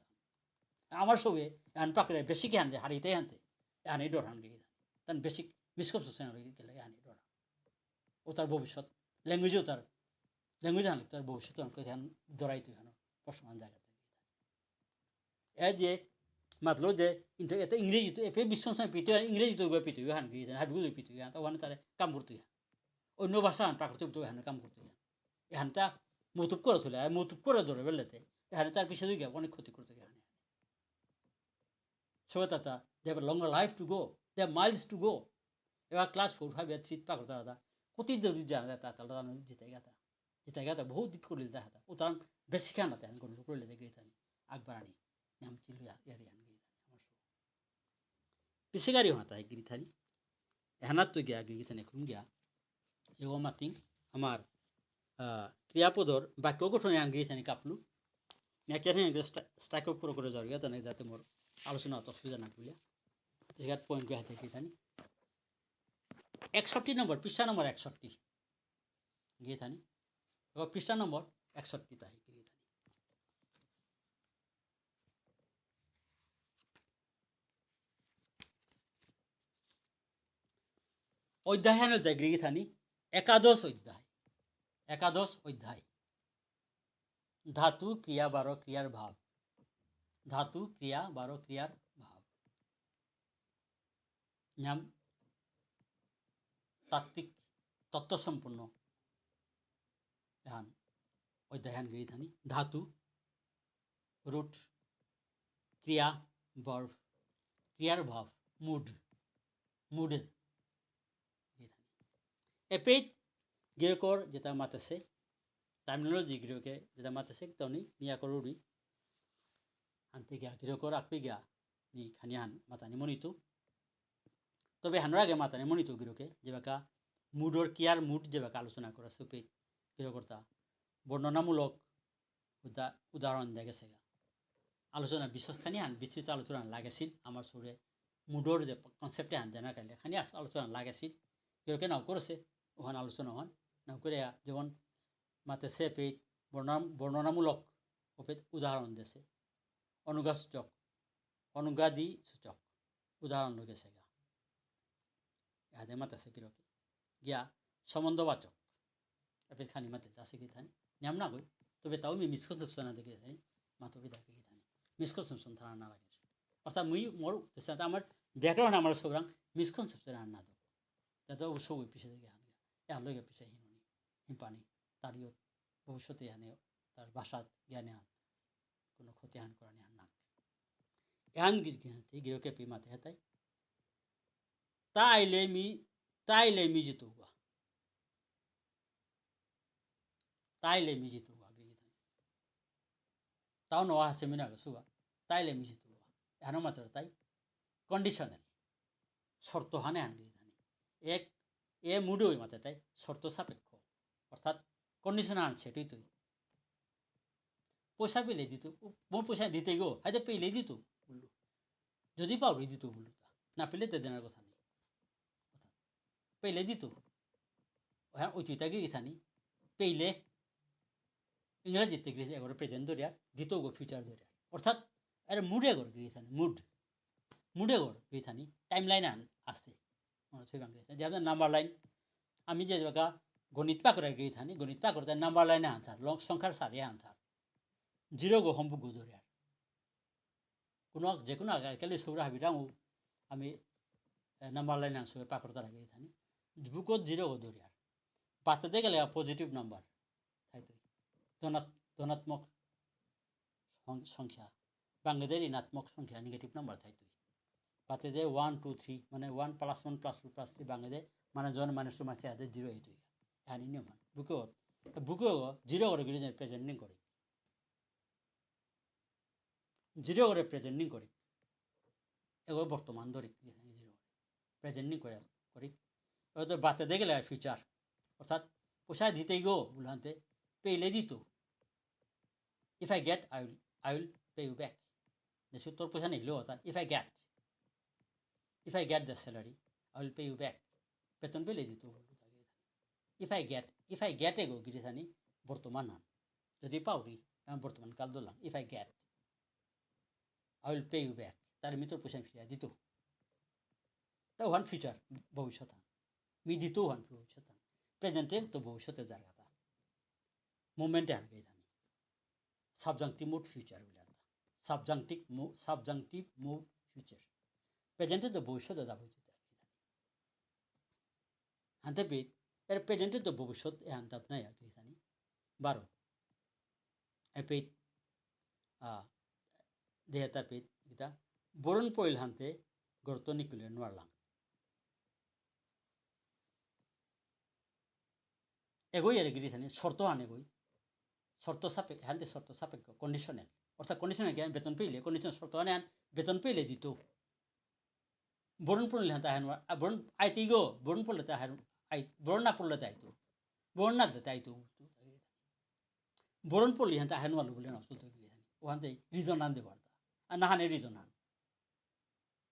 আমার সবে এহান পাকরে বেসিক হানতে হারিতে হানতে এহানি ডর হান গিয়ে। তান বেসিক মিসকনসেপশন গেলে এহানি ডর। ও তার ভবিষ্যৎ, ল্যাঙ্গুয়েজও তার, ল্যাঙ্গুয়েজ হান তার ভবিষ্যৎ হান কই হান ডরাই তুই হান প্রশ্ন হান জায়গা। এ যে মাতলো যে কিন্তু এটা ইংরেজি তো এপে বিশ্বনাথ পিতে ইংরেজি তো গো পিতে হান গিয়ে হাবিগু পিতে তো ওখানে তারে কাম করতে অন্য ভাষা হান পাকরতে তো এখানে কাম করতে এখানে তা মতুপ করে তুলে আর মতুপ করে ধরে বেলতে এখানে তার পিছে দুই অনেক ক্ষতি করতে এখানে। So that uh, they have a longer life to go, they have miles to go. এবার ক্লাস ফোর ফাইভ আর থ্রি পাকরতে দাদা কতি দূর জানা যায় তা তাহলে আমি জিতে গেতা জিতে গেতা বহুত দিক করে লিতে হাতা ও তার বেশি খান মাতে আমি কোনো করে লিতে গিয়ে থানি আকবার আনি নাম চিল ইয়ারি আন গিয়ে থানি আমার পিসেগারি হাতা গিরি থানি এহানাত তো গিয়া গিরি থানি এখন গিয়া এগো মাতিং আমার আহ, ক্রিয়াপদর বাক্য গঠন আন গিরি থানি কাপলু। মিয়া কে থানি স্ট্রাইক করে করে যাওয়ার গিয়া তাহলে যাতে মোর আলোচনা অত অসুবিধা না করিয়া। এগার পয়েন্ট গিয়া হাতে গিরি থানি একষট্টি নম্বর, পৃষ্ঠা নম্বর একষট্টি। গিয়ে থানি। এবার পৃষ্ঠা নম্বর একষট্টি তাই গিয়ে থানি। অধ্যায় হান অধ্যায় গিয়ে থানি। একাদশ অধ্যায়। একাদশ অধ্যায়। ধাতু, ক্রিয়া, বারো ক্রিয়ার ভাব। ধাতু, ক্রিয়া, বারো ক্রিয়ার ভাব। নিয়াম তাত্ত্বিক তত্ত্ব সম্পূর্ণ এহান অধ্যায়হান গিরি থানি। ধাতু, রুট, ক্রিয়া, ভার্ব, ক্রিয়ার ভাব, মুড, মুডে। এপেইত গিরকর যেটা মাতেছে, টার্মিনোলজি গিরকে যেটা মাতেছে, তনি মিয়া করুরি। আনতে গিয়া গিরকর আকপি গিয়া নি খানিয়ান মাতানি মনিতু। তবে হানর আগে মাতানি মনিতু গিরকে যেবাকা মুডর ক্রিয়ার মুড যেবাকা আলোচনা করা সুপে গিরকর্তা বর্ণনামূলক উদা-, উদাহরণ দিয়া গেছেগা। আলোচনা বিশেষ খানিহান বিস্তৃত আলোচনা লাগেছিল আমার সৌরে মুডর যে কনসেপ্টে হান জানা কাইলে খানি আস-, আলোচনা লাগেছিল। গিরকে নাও করেছে ওহান আলোচনা হন নাও করে যেমন মাতেছে পেট বর্ণনা-, বর্ণনামূলক ওপেত উদাহরণ দেছে। অনুজ্ঞাসূচক, অনুজ্ঞাদি সূচক উদাহরণ লগে সেগা। এহাদে মাতেছে গিরকে। গিয়া সম্বন্ধবাচক। এপেত খানি মাতে আছে কি থানি? নিয়াম না কই। তবে তাও মি মিসকনসেপশন না দেখে থানি। মাতো বিদা কি থানি। মিসকনসেপশন থানা না লাগে। অর্থাৎ মুই মোর, আমার ব্যাকগ্রাউন্ড আমার সবরাং মিসকনসেপশন আর না দেবো। যাতে অবশ্য ওই পিছিয়ে দেখে হান। এহান লগে পিছিয়ে হিনুনি। হিম্পানি। তার ইয়ত ভবিষ্যতে এহানে তার ভাষা জ্ঞানে হান কোনো ক্ষতি হান করানি হান না। এহান গির-, গিরকে পি মাতে হেতাই। তাইলে মি, তাইলে মি জিতুগা। তাইলে মি জিতুগা, গিরি গিথানি। তাও নোয়া হাসে মিনা গেসুগা। তাইলে মি জিতুগা। এহানো মাত্র তাই কন্ডিশনাল। শর্ত হানে হান গিরি গিথানি। এক, এ মুডে ওই মাত্র তাই শর্ত সাপেক্ষ। অর্থাৎ কন্ডিশন আনছে, এটাই তুই। পয়সা পেলে দিত, ও, মোর পয়সা দিতে গো, হাইতে পেলে দিত, বললো। যদি পাউরি দিত, বললো। না পেলে তে দেনার কথা নেই। পেলে দিত। হ্যাঁ, ওই তুইটা গিরি গিথানি। পেলে, ইংরেজিতে গিরি একবারে প্রেজেন্ট ধরিয়া, দিত গো ফিউচার ধরিয়া। অর্থাৎ, এর মুডে গর গিরি গিথানি, মুড। মুডে গর গিরি গিথানি, টাইম লাইন আন-, আছে। মনে হচ্ছে বাংলাদেশে। যে আপনার নাম্বার লাইন, আমি যে জায়গা গণিত পাকরে গিরি গিথানি, গণিত পাকরতে নাম্বার লাইন আনতার, লং-, সংখ্যার সারি আনতার। জিরো গো হম্বু গো ধরিয়ার। কোনো, যে কোনো আগে, কেলে সৌরা হাবিরাম আমি, এ, নাম্বার লাইন আনসু, পাকরতারা গিরি গিথানি। বুকত জিরো গো ধরিয়ার। বাতাতে গেলে পজিটিভ নাম্বার। থাইতই। ধনাত-, ধনাত্মক সং-, সংখ্যা। বাংলাদেশ ঋণাত্মক সংখ্যা, নেগেটিভ নাম্বার থাইতই। বাতাতে ওয়ান, টু, থ্রি, মানে one plus one plus two plus three Bangladesh মানে জন মানুষ মাসে হাতে জিরো এইট হইয়া। এহানি নিয়ম হান। বুকে হত। বুকে হত, জিরো করে গিরি present নি করে। জিরো করে present নি করে। এগো বর্তমান ধরি, জিরো করে। Present নি করে, করি। এগো তো বাতে দেখলে future। অর্থাৎ, পয়সা দিতেই গো, বুলহানতে, পেইলে দিত। If I get, I will, I will pay you back. দেশে তোর পয়সা নিলেও তা, if I get, if I get the salary, I will pay you back. বেতন পেলে দিত। If I get, if I get এগো গিরি থানি বর্তমান হান। যদি পাউরি, আমি বর্তমান কাল ধরলাম, if I get, I will pay you back. তার মি তোর পয়সা ফিরিয়া দিত। তা ওহান future, ভবিষ্যৎ হান। মি দিত ওহান ভবিষ্যৎ হান। Present এ তো ভবিষ্যতে যার কথা। Moment এ হান গিরি থানি। Subjunctive mood future বুলে আর। Subjunctive mo-, subjunctive mood future. Present এ তো ভবিষ্যতে যাবো। হানতে পিত, এর present এ তো ভবিষ্যৎ এ হানতাত নাই আর কি জানি। বারো। এ পিত, আ, দেহেতা পিত, গীতা, বরণ পইল হানতে গর্ত নিকুলে নোয়ারলাম। এগোই এর গিরি থানি, শর্ত হান এগোই। শর্ত সাপেক্ষ, হানতে শর্ত সাপেক্ষ, conditional। অর্থাৎ conditional কি, আমি বেতন পেলে, conditional শর্ত হান, হান বেতন পেলে দিত। বরণ পড়লে হান তাহার নোয়ার, আ, বরণ আইতেই গো, বরণ পড়লে তাহার, আই, বরণ না পড়লে তাই তো। বরণ না দিলে তাই তো। বরণ পড়লে হান তাহার নোয়ার বলে না, চলতে গিয়ে। ওখান থেকে reason আনতে পারতা। আর না হানে reason আন।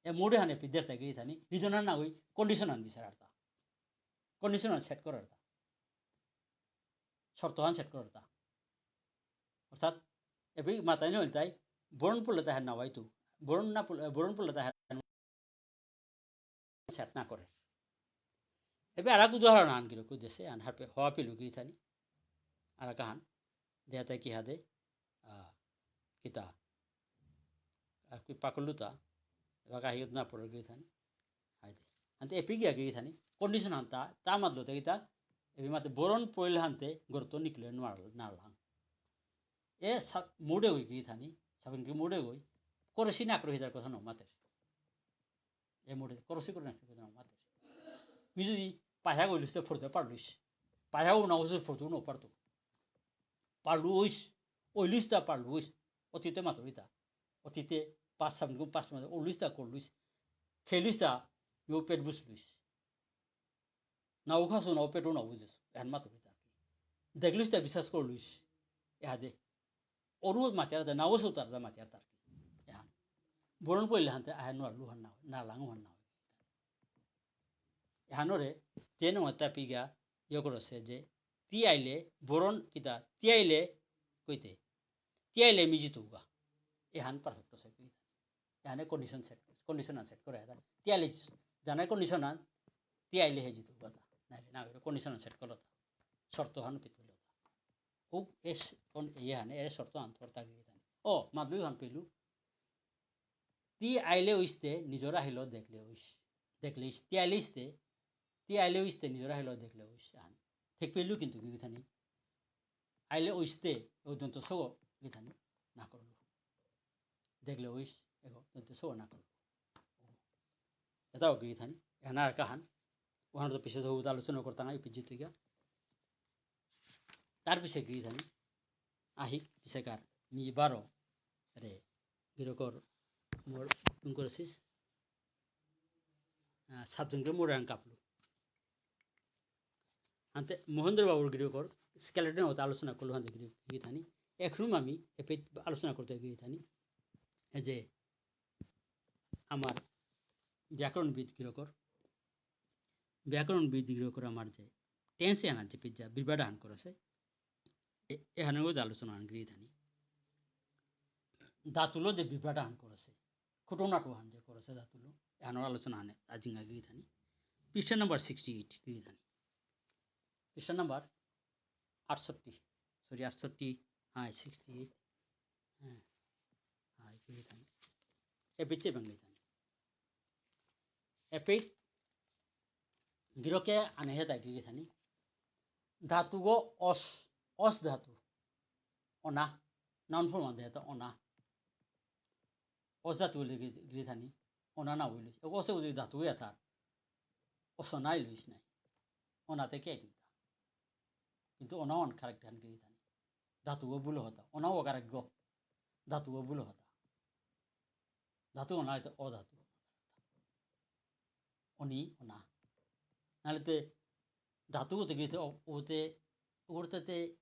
এ mood এ হানে পিদের তাই গিয়ে থানি, reason আন না ওই condition আন বিচার আরতা। Condition আন set করার তা। শর্ত হান set করার তা। অর্থাৎ, এবে মাতানি হইল তাই, বরণ পড়লে তাহার না হয়তো। বরণ না পড়লে, বরণ পড়লে তাহার set না করে। এবে আর এক উদাহরণ আন গিরক দেশে, আন হারপে হওয়া পিলু গিরি থানি। আর এক আহান, দেহাতে কি হাদে, আ, কিতা, আর কি পাকলুতা, এবার কাহিগত না পড়ে গিরি থানি। হাইদে। আনতে এপি গিয়া গিরি থানি, condition হানতা, তা মাতলো তে কিতা, এপি মাতে বরণ পইল হানতে গর্ত নিকলে নোয়ার-, নারলাং। এ সা-, mood এ গই গিরি থানি, সাবিন কি mood এ গই, করেসি না করে হিতার কথা ন মাতের। এ mood এ করেসি করে না করে কথা ন মাতের। মি যদি পায়া গইলিস তে ফরতে পারলুইস। পায়া ও না ওসে ফরতে ন পারতো। পারলু ওইস, ওইলিস তা পারলু ওইস। অতীতে মাতুরিতা। অতীতে পাঁচ সাবিন কো পাঁচ মাস ওইলিস তা করলুইস। খেলিস তা, মি পেট বুঝলুইস। নাও খাসু, নাও পেটু, নাও বুঝেসু। এহান মাতুরিতা। দেখলুইস তা বিশ্বাস করলুইস। এহাদে। অরু মাতিয়ার দে, নাও সুতার দে মাতিয়ার তার কি। এহান। বরণ পইলে হানতে আহে নোয়ারলু হান না, নারলাং হান না। এহানরে, যেন মাতা পিগা, ইয়ে করেসে যে, তি আইলে, বরণ কিতা, তি আইলে, কইতে, তি আইলে মি জিতুগা। এহান perfect আছে কি। এহানে condition set, condition set করে এটা। তি আইলে, জানাই condition আন, তি আইলে হে জিতুগা তা। নাইলে না, condition set করলো তা। শর্ত হান পিতুলো তা। ও এস, কোন, ইয়ে হানে, এর শর্ত আন, তোর তাগি হান। ও, মাদলুই হান পেলু। তি আইলে উইসতে, নিজর আহিল দেখলে উইস। দেখলে ইস, তি আইলে ইসতে, তি আইলে উইসতে, নিজর আহিল দেখলে উইস। আন। ঠিক পেলু কিন্তু কি গিথানি। আইলে উইসতে, ও দন্ত সগ গিথানি, না করলু। দেখলে উইস, এগো, দন্ত সগ না করলু। এটাও গিথানি, এনার কাহান। ওহান তো পিছে তো আলোচনা করতাম, এই পিজিত গিয়া। তার পিছে গিথানি, আহি, পিছেকার, মি বারো, রে, গিরকর, মোর, তুম করেসিস। আহ, সাতজনকে মোর রাং কাপলু। আনতে মহেন্দ্র বাবুর গিরকর skeleton হতে আলোচনা করলো হানতে গিরি, গিরি থানি। এখন আমি এপে আলোচনা করতে গিরি থানি। এই যে আমার ব্যাকরণবিদ গিরকর, ব্যাকরণবিদ গিরকর আমার যে tense এহান যে পিজ্জা বিভ্রাট আহান করেসে, এ-, এহানর গজে আলোচনা আহান গিরি থানি। ধাতুলো যে বিভ্রাট আহান করেসে, খুটনাটো হান যে করেসে ধাতুলো, এহানর আলোচনা আনে আজিঙ্গা গিরি থানি। পৃষ্ঠা number sixty eight গিরি থানি। পৃষ্ঠা number আটষট্টি, sorry, আটষট্টি, হ্যাঁ, sixty eight, হ্যাঁ, হ্যাঁ, গিরি থানি। এ পিছে বাংলি থানি। এপেইত গিরকে আনেহে তাই গিরি থানি। ধাতুগো অস, অস ধাতু। অনা, noun form আদে তো অনা। অস ধাতু বুলে গি-, গিরি থানি। অনা না বুলিস। এ অসে বুলে ধাতু ইয়া তার। অসনাই লইস নাই। অনাতে কে দিতা? কিন্তু অনাও আন কারেক্ট হান গিরি থানি। ধাতুও ভুল হতা। অনাও কারেক্ট গো। ধাতুও ভুল হতা। ধাতু অনা হইতে অধাতু। অনি, অনা। নাহলে তে ধাতু হতে গিয়ে তে অ-, ওতে, ওরতে তে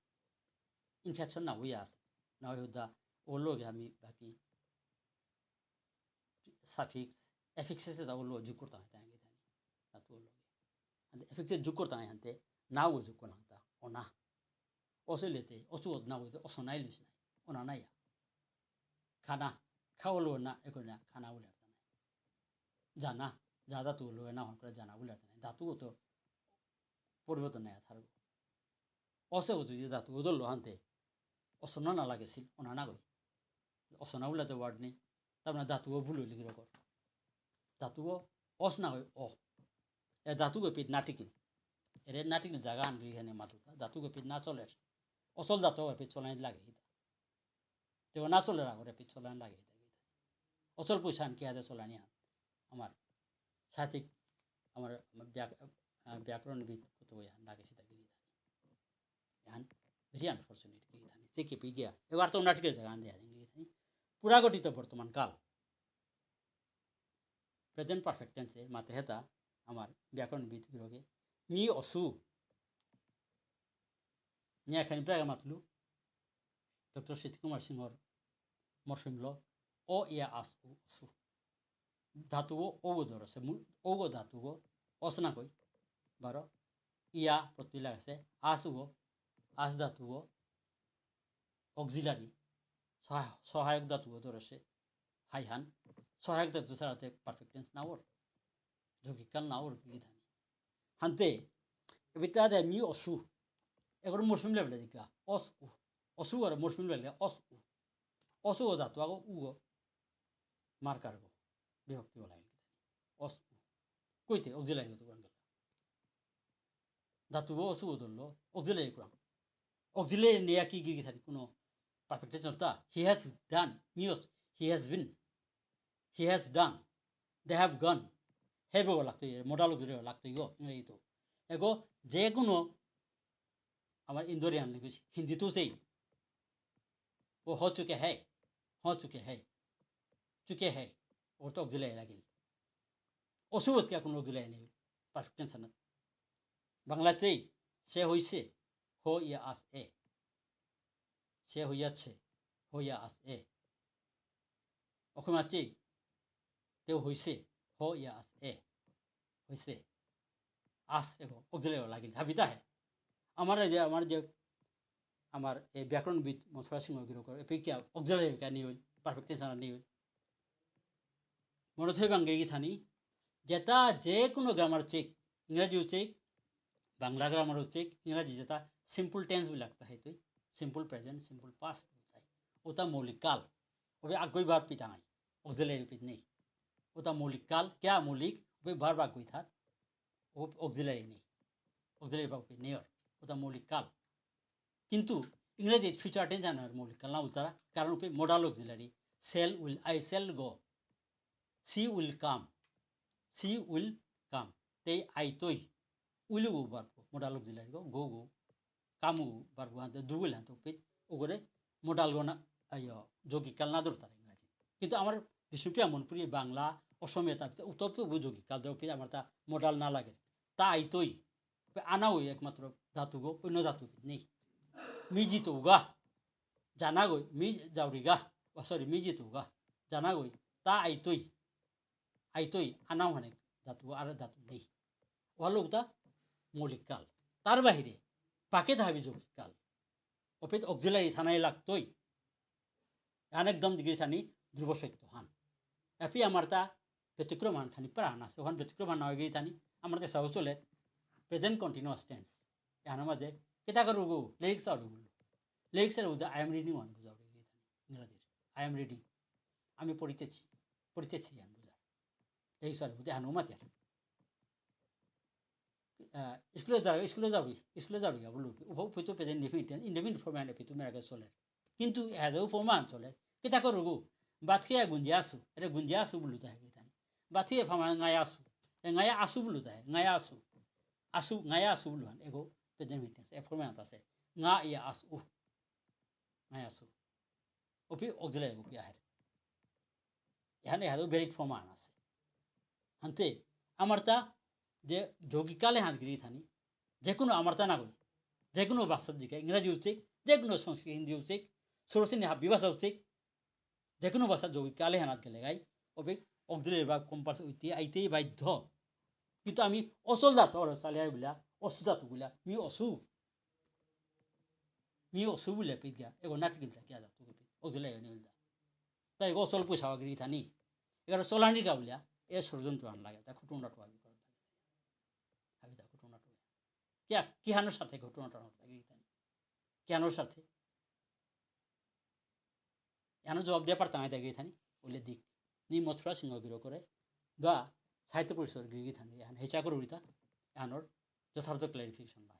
ইনফেকশন না হইয়া আছে। না হই হুদা, ওর লগে আমি বাকি সাফিক্স, এফিক্সেস এটা ওর লগে যোগ করতাম, হ্যাঁ, তাই, তাই। ধাতু ওর লগে। আনতে এফিক্সেস যোগ করতাম, হ্যাঁ, আনতে না ও যোগ করলাম, তা, অনা। অসলেতে, অসু না হইতে, অসনাই লইস নাই। অনা নাই। খানা, খাওয়া লো না, এখন না, খানা বলে আর নাই। জানা, যা ধাতু লো না, হন করে জানা বলে আর নাই। ধাতু তো পরিবর্তন নাই, আর থাকবো। অসে ও যদি ধাতু ও ধরলো হানতে, অসনা না লাগেছিল, অনা না গই। অসনা বলে তো ওয়ার্ড নেই। তার মানে ধাতুও ভুল হইলে কিরকম? ধাতুও অস না হয় অ। এ ধাতুকে পিঠ না টিকিল। এরে না টিকিল জায়গা আনবি এখানে মাতুতা। ধাতুকে পিঠ না চলের। অচল ধাতু এ পিঠ চলাই লাগে। তো না চলের আগরে পিঠ চলাই লাগে। অচল পয়সা আনকি হাতে চলানি হান। আমার সাহিত্যিক, আমার, আমার ব্যাক-, আহ, ব্যাকরণবিদ কত বই হান লাগে সেটা গিরি থানি। এহান very unfortunate গিরি থানি। চেকে পি গিয়া। এবার তো নাটকের জায়গা আনতে হান গিরি থানি। পুরা গঠিত বর্তমান কাল। প্রেজেন্ট পারফেক্ট টেন্সে মাতে হেতা আমার ব্যাকরণবিদ গিরকে। মি অসু। মি এখানে প্রায় মাতলু। ডক্টর সিদ্ধ কুমার সিংহর মরফিম ল। অ ইয়া আস উ অসু। ধাতুও ও ধরেছে। মূল ও ধাতুও অস না কই। বারো। ইয়া প্রত্যয় লাগাছে। আস ও। আস ধাতুও অক্সিলারি। সহায়-, সহায়ক ধাতুও ধরেছে। হাইহান। সহায়ক ধাতু ছাড়াতে পারফেক্ট টেন্স না ওর। যৌগিক কাল না ওর গিরি থানি। হানতে, এবিতা দে মি অসু। এগর মরফিম লেভেলে দিকা। অস উ। অসু আর মরফিম লেভেলে অস উ। অসু ও ধাতু আগো উ ও। মার্কার গো। বিভক্তি বলা হয়। অস উ। কইতে, অক্সিলারি গো তো কোন গেল? ধাতু ও অসু ও ধরলো, অক্সিলারি কোন? অক্সিলারি নিয়ে কি গিরি থানি কোনো পারফেক্ট টেন্স তা? He has done, মি অস, he has been, he has done, they have gone। Have ও লাগতো, modal auxiliary লাগতো গো, ইংরেজি তো। এগো, যে কোনো আমার ইন্দোরিয়ান ল্যাঙ্গুয়েজ, হিন্দি তো সেই। ও হ চুকে হ্যায়, হ চুকে হ্যায়, চুকে হ্যায়, ওর তো অক্সিলারি লাগিল। অসু ও তে কোনো অক্সিলারি নেই, পারফেক্ট টেন্স না। বাংলা চেই, সে হইছে, হ ইয়া আস এ। সে হইয়াছে, হ ইয়া আস এ। অসমীয়া চেই, তেও হইছে, হ ইয়া আস এ। হইছে। আস এগো, অক্সিলারি লাগিল। হাবিতা হে। আমার এই যে, আমার যে, আমার এই ব্যাকরণবিদ মথুরা সিংহ গিরকর, এপেক্ষা অক্সিলারি কেন নেই হইল, পারফেক্ট টেন্স নেই হইল। মনে থই বাঙ্গে গিথানি, যেটা যে কোনো গ্রামার চেক, ইংরেজিও চেক, বাংলা গ্রামারও চেক, ইংরেজি যেটা সিম্পল টেন্স বলে লাগতা হয় তুই, সিম্পল প্রেজেন্ট, সিম্পল পাস্ট, ওটা মৌলিক কাল। ওবে আগই ভার্ব পিতা নাই, অক্সিলারি পিত নেই। ওটা মৌলিক কাল, ক্যা মৌলিক, ওবে ভার্ব আগই থাক, ও অক্সিলারি নেই, অক্সিলারি ভার্ব পিত নেই ওর, ওটা মৌলিক কাল। কিন্তু ইংরেজিত ফিউচার টেন্স আনার মৌলিক কাল না উল্টারা, কারণ উপরে modal auxiliary, shall will, I shall go, she will come, she will come, তেই আইতই, will go verb, modal auxiliary go, go go, come go verb, হাতে দুগুল হাতে উপরে, ওগরে মডাল গো না, আইয়ো, যৌগিক কাল না ধরতারা ইংরেজি। কিন্তু আমার বিষ্ণুপ্রিয়া মণিপুরী, বাংলা, অসমীয়া, তার ভিতরে উত্তর পূর্ব যৌগিক কাল ধরে উপরে আমার তা মডাল না লাগে, তা আইতই, আনা ওই একমাত্র ধাতু গো, অন্য ধাতু নেই। মি জিতৌগা, জানা গই, মি যাওরিগা, ও সরি, মি জিতৌগা, জানা গই, তা আইতই, আইতই, আনাও হানে ধাতু, আর ধাতু নেই। ওহালো উতা মৌলিক কাল। তার বাহিরে, পাকে ধাবি যৌগিক কাল। অপিত অক্সিলারি থানাই লাগতই। আন একদম দিগিরি থানি ধ্রুব সত্য হান। এপি আমার তা ব্যতিক্রম হান খানি প্রাণ আছে। ওখান ব্যতিক্রম হান না হয়ে গিয়ে থানি, আমার দেশাও চলে প্রেজেন্ট কন্টিনিউয়াস টেন্স। এহানর মাঝে কেতা করুগো, লিরিক্স আউট বললো। লিরিক্স এর বুঝা, I am reading ওহান বুঝা উঠে গিয়ে থানি, ইংরাজির। I am reading। আমি পড়িতেছি, পড়িতেছি হান বুঝা। লিরিক্স আউট বুঝা, এহানও মাতিয়ার। আহ, স্কুলে যাও, স্কুলে যাবি, স্কুলে যাবি, বললো। উপ-, উপযুক্ত প্রেজেন্ট ইনডেফিনিট, ইনডেফিনিট ফর্ম আনে পিতু মেরাকে চলে। কিন্তু এদেও ফর্ম আন চলে। কিতা করুগু? বাথিয়া গুঞ্জে আসু, এরে গুঞ্জে আসু বললু তাহে কিতানি। বাথিয়া ফামা নাই আসু। এ, ঙায়া আসু বুলু তাই, ঙায়া আসু। আসু, ঙায়া আসু বুলু হান, এগো present continuous, এ form এহানাত আসে। ঙা ইয়া আস উ। ঙায়া আসু। ওপি auxiliary gopi আহের। এহান এহাদে valid form আহান আসে। হানতে, আমারতা যে যৌগিক কাল এহানাত গিরি গিথানি, যে কোনো আমারতা না কই, যে কোনো ভাষাত জিকা, ইংরাজি উচিত, যে কোনো সংস্কৃত, হিন্দি উচিত, সরসিনী হাবি ভাষা উচিত, যে কোনো ভাষা যৌগিক কাল এহানাত গেলেগাই, ওপি auxiliary verb compulsory অইতে আইতেই বাধ্য। কিন্তু আমি অচল ধাতু আর চালিয়ার বুলা, অসু ধাতু বুলা, মি অসু। মি অসু বুলে পিত গা, এগো নাটিক ইলতা কিয়া ধাতু পিত, auxiliary নিলতা। তাই এগো অচল পয়সা গিরি গিথানি। এগারো চলানির কা বুলিয়া, এ ষড়যন্ত্র আহান লাগে, তা খুটুন রাটু হাবি করে। হাবি তা খুটুন রাটু। কিয়া, কিহানর স্বার্থে খুটুন রাটু হান লাগে গিরি গিথানি? কিহানর স্বার্থে? এহানর জবাব দিয়া পারতাঙাই তা গিরি গিথানি, ওলে দিক। নি মথুরা সিংহ গিরকরে, বা সাহিত্য পরিষদ গিরি গিথানি, এহান হেচা করুরিতা, এহানর যথার্থ clarification নাই।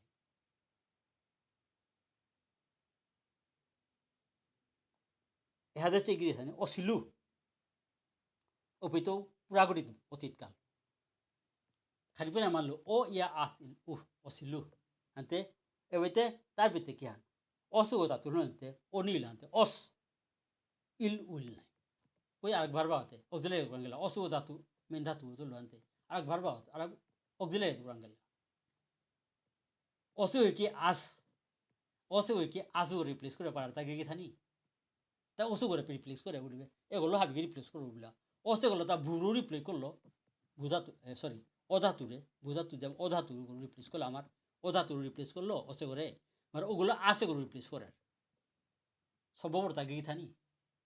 এহাদে চেয়ে গিরি গিথানি, অসিলু। ওপিত পুরাঘটিত অতীত কাল। খালি পেনা মানলো, অ ইয়া আস ইল উহ, অসিলু। আনতে, এবেতে তার পিতে কিহান? অসু গ ধাতু লুহানতে, অনিল আনতে, অস। ইল উল নাই। কই আরেক verb আতে, auxiliary কুরাঙ গেলা, অসু গ ধাতু, main ধাতু তো লুহানতে। আরেক verb আতে, আরেক auxiliary কুরাঙ গেলা। অসু গ কি আস, অসু গ কি আসু replace করে পারার তা গিরি গিথানি? তা অসু গরে replace করে উঠবে, এগুলো হাবিকে replace করে উঠলা। অসে গলো তা বুরু replace করলো, বুধাতু, এ, sorry, অধাতুরে, বুধাতু যেমন অধাতু replace করলো আমার, অধাতু replace করলো, অসে গরে, মানে ওগুলো আসে গরে replace করে। সব বড় তা গিরি গিথানি,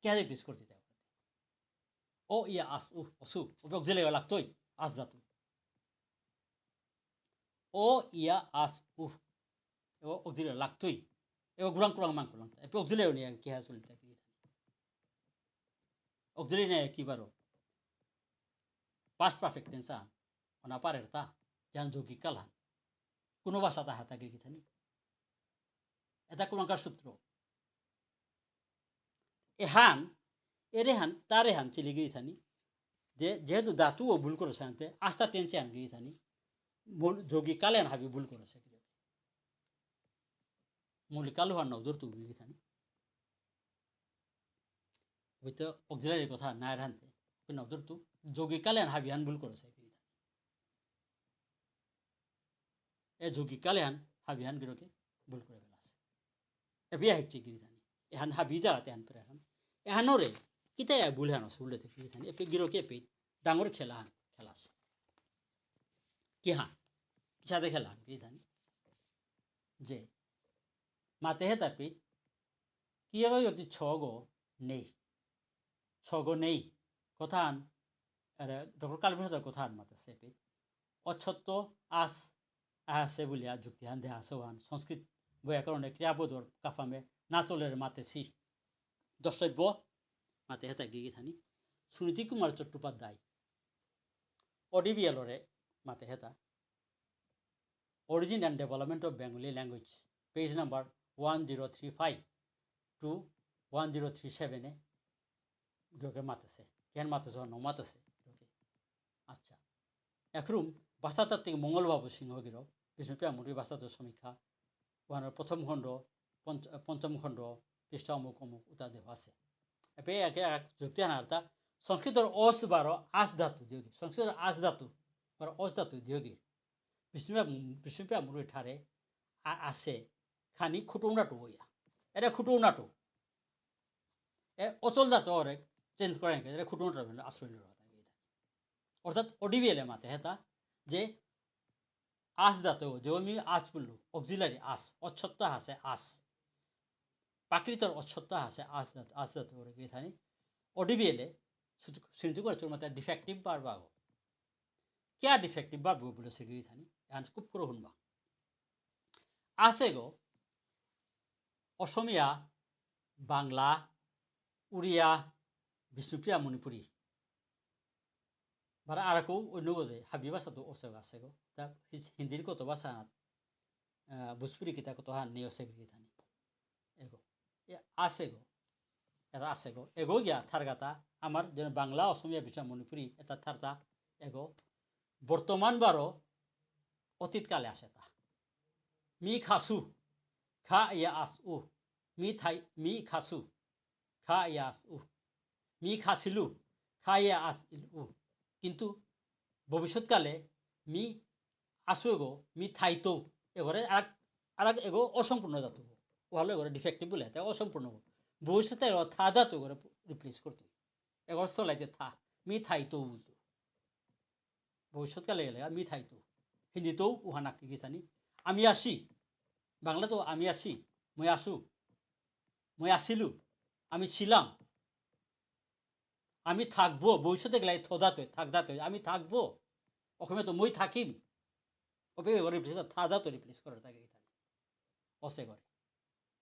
কে replace করতে দেয়? অ ইয়া আস, উ, অসু, ওপে auxiliary লাগতোই, আস ধাতু। অ ইয়া আস, উ, এ auxiliary লাগতোই। এ গুরাং কুরাং মাং কুরাং। এপে auxiliary নিয়া কি হাসুল তা কি? Auxiliary নিয়া কি বারো? Past perfect tense আ। অনা পারের তা, যেহান যৌগিক কাল হান। কোনো ভাষাত আহের তা গিরি গিথানি। এতা কুরাঙকার সূত্র। এহান, এরেহান, তারেহান চেলে গিরি গিথানি। যে, যেহেতু ধাতু ও ভুল করেসে আনতে, আস্তা tense এহান গিরি গিথানি। মূল যৌগিক কাল এহান হাবি ভুল করেসে। মৌলিক কাল হান না ধরতু গিরি গিথানি। হয়তো auxiliary কথা না রানতে, না ধরতু যৌগিক কাল এহান হাবিহান ভুল করেসে। এ যৌগিক কাল এহান হাবিহান গিরকে ভুল করে ফেলাসে। এবিয়া হেকচে গিরি গিথানি। এহান হাবি জাগাত এহান পেরা হান। এহানরে, কিতা এ ভুল হান আসে বুলতে গিরি গিথানি। এপে গিরকে এপে ডাঙর খেলা হান, খেলাসে। কিহান? কিসাদে খেলা হান গিরি গিথানি? যে, মাতে হেতা পে, কিয়া যদি ছগ নেই। ছগ নেই। কথাহান, আরে, ডক্টর কালীপ্রসাদর কথাহান মাতেসে পে। অচ্ছত্ত আস, আসে বুলিয়া যুক্তিহান দেহাসে ওহান। সংস্কৃত ব্যাকরণে ক্রিয়াপদর কাফামে না চলের মাতেসি। দ্রষ্টব্য মাতে হেতা গিরি গিথানি। সুনীতি কুমার চট্টোপাধ্যায়। ODBL রে মাতে হেতা। Origin and Development of Bengali Language, page number one zero three five to one zero three seven এ গিরকে মাতেসে। কেন মাতেসে? ন মাতেসে। Okay। আচ্ছা। একরুম ভাষাতাত্ত্বিক মঙ্গলবাবু সিংহ গিরক, বিষ্ণুপ্রিয়া মণিপুরী ভাষাতত্ত্ব সমীক্ষা, ওহানর প্রথম খণ্ড, পঞ্চ-, পঞ্চম খণ্ড, পৃষ্ঠা অমুক অমুক উতা দেহ আছে। এপে একে এক যুক্তি আনারতা, সংস্কৃতর অস বারো আস ধাতু দিয়োগি, সংস্কৃতর আস ধাতু বারো অস ধাতু দিয়োগি। বিষ্ণুপ্রিয়া, বিষ্ণুপ্রিয়া মণিপুরী ঠারে আ-, আছে, খানি খুটুনাটু বইয়া। এরে খুটুনাটু। এ অচল ধাতু ওরে change করে নাকি, এরে খুটুনাটু বলে আশ্রয় নিল। অর্থাৎ ODBL এ মাতে হেতা যে আস ধাতু, যে আমি আস বললো, auxiliary আস, অচ্ছত্ত আছে আস। প্রাকৃতর অচ্ছত্ত আছে আস ধাতু, আস ধাতু ওরে গিয়ে থানি। ODBL এ শুধু, শুধু করে চুর মাতে defective verb আগো। কিয়া defective verb বুলেসে গিরি থানি? এহান খুব করে হুনবা। আছে গো, অসমীয়া, বাংলা, উড়িয়া, বিষ্ণুপ্রিয়া মণিপুরী। বারো আরাকো অন্য বোধে, হাবি ভাষাত অসে গো, আছে গো। তা হি-, হিন্দির কত ভাষা, আহ, ভোজপুরি কিতা কত হান নেই অসে গিরি থানি। এগো। এ আছে গো। এতা আছে গো। এগো গিয়া থারগাতা। আমার যেন বাংলা, অসমীয়া, বিষ্ণু মণিপুরী, এতা থারতা। এগো। বর্তমান বারো অতীত কালে আসে তা। মি খাসু, খা ইয়া আস উ। মি থাই, মি খাসু, খা ইয়া আস উ। মি খাসিলু, খা ইয়া আস ইল উ। কিন্তু ভবিষ্যৎকালে মি আসু এগো, মি থাইতৌ, এগোরে আরাক, আরাক এগো অসম্পূর্ণ ধাতু। ওহালো এগোরে defective বুলে, তাই অসম্পূর্ণ। ভবিষ্যতে এগো থা ধাতু এগোরে replace করতৌ। এগোর চলাইতে থা, মি থাইতৌ বুলতৌ। ভবিষ্যৎকালে গেলে আমি থাইতৌ। হিন্দিতেও উহানাক গিথানি। আমি আসি। বাংলাতেও আমি আসি। মই আসু। মই আসিলু। আমি ছিলাম। আমি থাকবো। ভবিষ্যতে গেলে থ ধাতু, থাক ধাতু। আমি থাকবো। অসমীয়াত মই থাকিম। অপে replace করে, থা ধাতু replace করে থাকে গিথানি। অসে করে।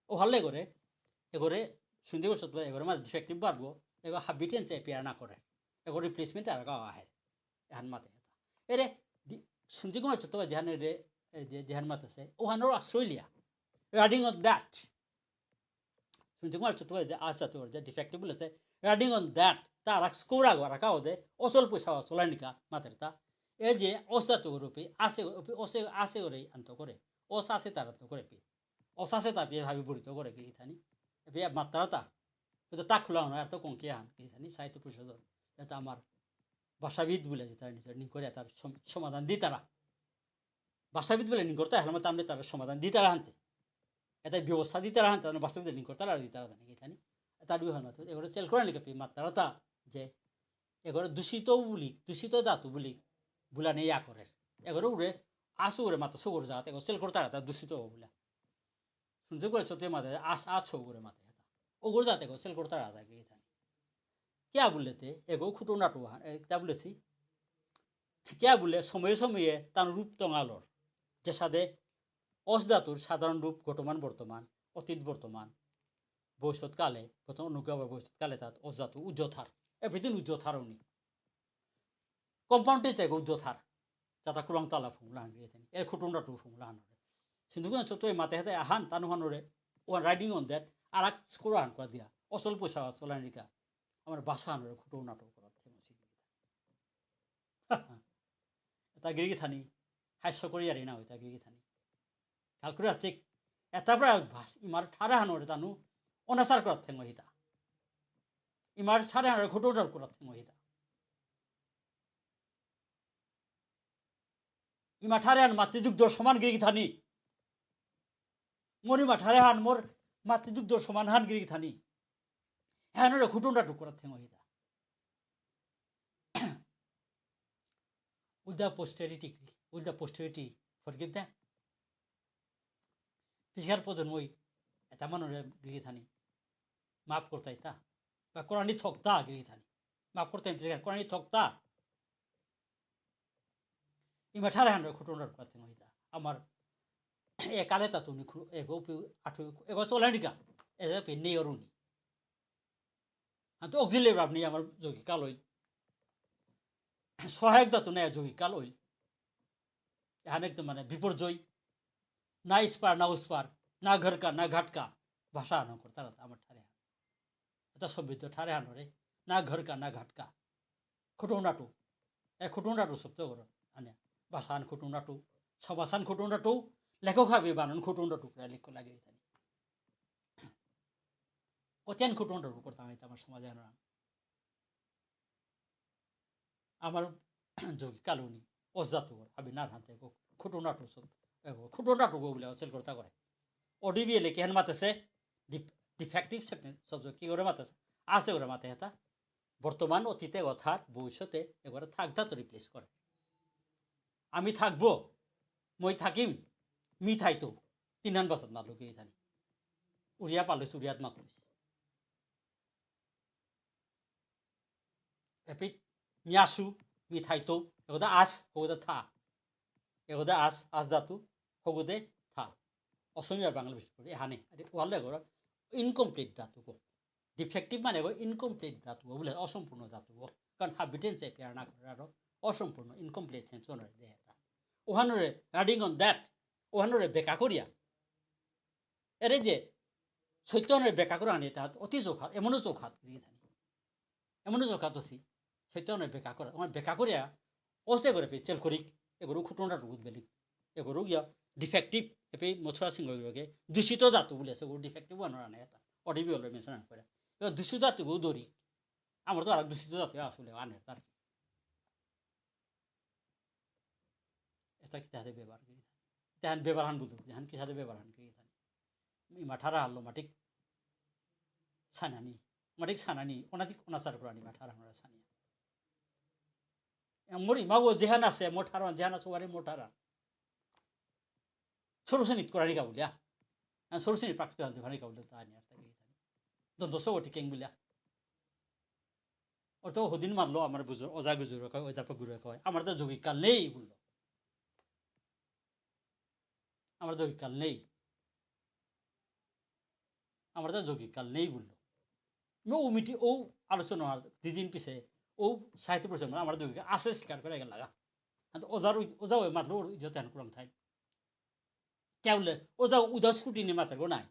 ওহালে করে, এগোরে, সুন্দর করে সত্য, এগোরে মাঝে defective verb গো, এগো habit tense এ appear না করে। এগো replacement আর গাওয়া আহে। এহান মাতে। এরে, দি-, সুন্দর করে সত্য, যেহান এরে, এই যে, যেহান মাতেসে, ওহানর আশ্রয় লিয়া। Riding on that। সুন্দর করে সত্য, যে আস ধাতু, যে defective বুলেসে, riding on that। তার আক score আগো, আর কাও দে, অসল পয়সা, অসল নিকা, মাতের তা। এই যে, অস ধাতু রূপে, আসে, অসে, আসে করে আন্ত করে। অস আসে তার আন্ত করে পি। অসাসে তা পিয়ে ভাবি বুড়িত করে গিথানি। এ পিয়ে মাত্রা তা। কিন্তু তা খোলা না, আর তো কম কি আহান গিথানি, সাহিত্য পরিষদ। এটা আমার ভাষাবিদ বলে যে তারা নিজের নিং করে তার সম-, সমাধান দিতারা। ভাষাবিদ বলে নিং করতে, হেলমে তামনে তার সমাধান দিতারা হানতে। এটা ব্যবস্থা দিতারা হানতে, তার ভাষাবিদ নিং করতে আর দিতারা জানি গিথানি। তার বিহান মাত্র, এগুলো সেল করে নিকে পি মাত্রা তা, যে এগোরে দূষিত বুলি, দূষিত ধাতু বুলি, বুলানি ইয়া করে। এগোরে উড়ে, আসু উড়ে মাথা সগর জাত, এগো সেল করতারা তা দূষিত বুলা। সুন্দর করে চোতে মাথা, আস, আস সগরে মাথা। ওগর জাত এগো সেল করতারা তা গিথানি। কিয়া বুললেতে, এগো খুটো নাটো হান, এ, কিয়া বুলেসি? কিয়া বুলে, সময়ে সময়ে তার রূপ তঙালর। যে সাদে অস ধাতুর সাধারণ রূপ ঘটমান বর্তমান, অতীত বর্তমান, ভবিষ্যৎ কালে, প্রথম অনুজ্ঞা বা ভবিষ্যৎ কালে তাত অস ধাতু উজ্জ্বল থার। Everything উজ্জ্বল থার উনি। Compound এ চাই উজ্জ্বল থার। যাতা কুরাং তালা ফুংলা হান গিয়ে থানি। এর খুটুন রাটু ফুংলা হান। সিন্ধু গুণ সত্য মাতে হাতে আহান, তানু হানরে, ওয়ান riding on that, আর এক স্কোর হান করে দিয়া। অসল পয়সা, অসল আনিকা। আমার ভাষা হানরে খুটুন নাটক করা। এটা গিরি গিথানি। হাস্য করি আর না, এটা গিরি গিথানি। কালকুরে আছে, এটা প্রায় অভ্যাস, ইমার ঠারে হানরে তানু অনাচার করার থেঙ্গ হিতা। ইমার ঠারে হানরে খুটুন নাটক করার থেঙ্গ হিতা। ইমা ঠারে হান মাতৃদুগ্ধর সমান গিরি গিথানি। মোর ইমা ঠারে হান মোর মাতৃদুগ্ধর সমান হান গিরি গিথানি। হানরে খুটুন নাটক করার থেঙ্গ হিতা। Will the posterity, will the posterity forgive them? পিছার প্রজন্মই এটা মানুরে গিরি গিথানি। মাফ করতাই তা। বা কোরআনি থকতা গিরি গিথানি। মাফ করতাই পিছার কোরআনি থকতা। ইমা ঠারে হানরে খুটুন নাটক করার থেঙ্গ হিতা। আমার এ কালে তা তুমি খু-, এগো পি-, আঠু, এগো চলে নিকা। এগো পি নেই অরুণী। আর তো auxiliary verb নেই আমার যৌগিক কাল হইল। সহায়ক ধাতু নেই যৌগিক কাল হইল। এখানে একদম মানে বিপর্যয়। না ইস পার, না উস পার, না ঘর কা, না ঘাট কা। ভাষা আহান করতারা আমার ঠারে হান। এটা সমৃদ্ধ ঠারে হানরে। না ঘর কা, না ঘাট কা। খুটুন নাটু। এ খুটুন নাটু শব্দ করো। আনে, ভাষান খুটুন নাটু, সমাসান খুটুন নাটু, লেখক হাবি বানান খুটুন নাটু করে লিখো লাগে এখানে। কতিয়ান খুটুন নাটু করতাম এটা আমার সমাজে আনা। আমার যৌগিক কাল উনি অস ধাতু করে, হাবি নার হাতে গো, খুটুন নাটু শব্দ, এ গো, খুটুন নাটু গো বলে অচল করতা করে। ODVL এ কেহান মাতেসে, ডিফ-, defective sentence শব্দ কি করে মাতেসে? আসে করে মাতে হেতা। বর্তমান, অতীতে, অথার, ভবিষ্যতে এগোরে থাক ধাতু replace করে। আমি থাকবো, মই থাকিম, মি থাইতো। তিনহান ভাষাত মাতলো কি জানি। উড়িয়া পারলে উড়িয়াত মাতলো। এপিত মি আসু, মি থাইতো, এগোদা আস, হগোদা থা। এগোদা আস, আস ধাতু, হগোদে থা। অসমীয়া বাংলা বেশি করে, এহানে। আরে, ওয়ালে এগোরা incomplete ধাতু গো। Defective মানে এগো incomplete ধাতু গো, বুলে অসম্পূর্ণ ধাতু গো। কারণ habit tense এ appear না করে আরো অসম্পূর্ণ, incomplete sentence ওনারে দেয় এটা। ওহানরে, riding on that, ওহানরে বেকা করিয়া। এরে যে সত্য ওহানরে বেকা করে আনে, এটা অতি চোখা, এমনও চোখা, এমনও চোখা তো সি। সত্য ওহানরে বেকা করে, ওহান বেকা করিয়া, অসে করে পে চেল করিক, এগরু খুটুন রাটু বুধ বেলিক। এগরু গিয়া ডিফেক্টিভ, এপে মথুরা সিংহ গিরকে দূষিত জাতু বুলে, সেগরু ডিফেক্টিভ ওয়ান রানে এতা। অডি বি অলরে মেনশন করে। এবার দূষিত জাতু গো দরি। আমার তো আর দূষিত জাতু আসলে আনে তার। এতা কিতাহাতে ব্যবহার করি। তেহান ব্যবহার হান বুঝো, যেহান কিসাদে ব্যবহার হান করি। ইমা ঠারহানলো মাটিক সানানি, মাটিক সানানি, অনাতিক অনাচার করানি ইমা ঠারহানলো সানিয়া। এ, মোর ইমা ও যেহান আছে, মোর ঠারহান যেহান আছে, ওয়ারে মোর ঠারহান। সরু শ্রেণীত করানি কাউলিয়া। আ, সরু শ্রেণীত প্রাকৃত আনতে পারি কাউলিয়া তা আনি আর তাকে। দন্ত সবটি কেং বুলিয়া। ওর তো হদিন মাতলো আমার বুঝো, ওজা গুজুরে কয়, ওজা পগুরে কয়। আমার তো যৌগিক কাল নেই বললো। আমার যৌগিক কাল নেই। আমার তো যৌগিক কাল নেই বললো। ও মিটি-, ও আলোচনা আর দুদিন পিছে, ও সাহিত্য পরিষদ আমার যৌগিক আছে স্বীকার করে গেল লাগা। আর তো ওজার ওই, ওজা ওই মাতলো ওর ইজ্জত হান কুরাং থাই। কেউলে, ওজা উদা স্কুটি নিয়ে মাতার গো নাই।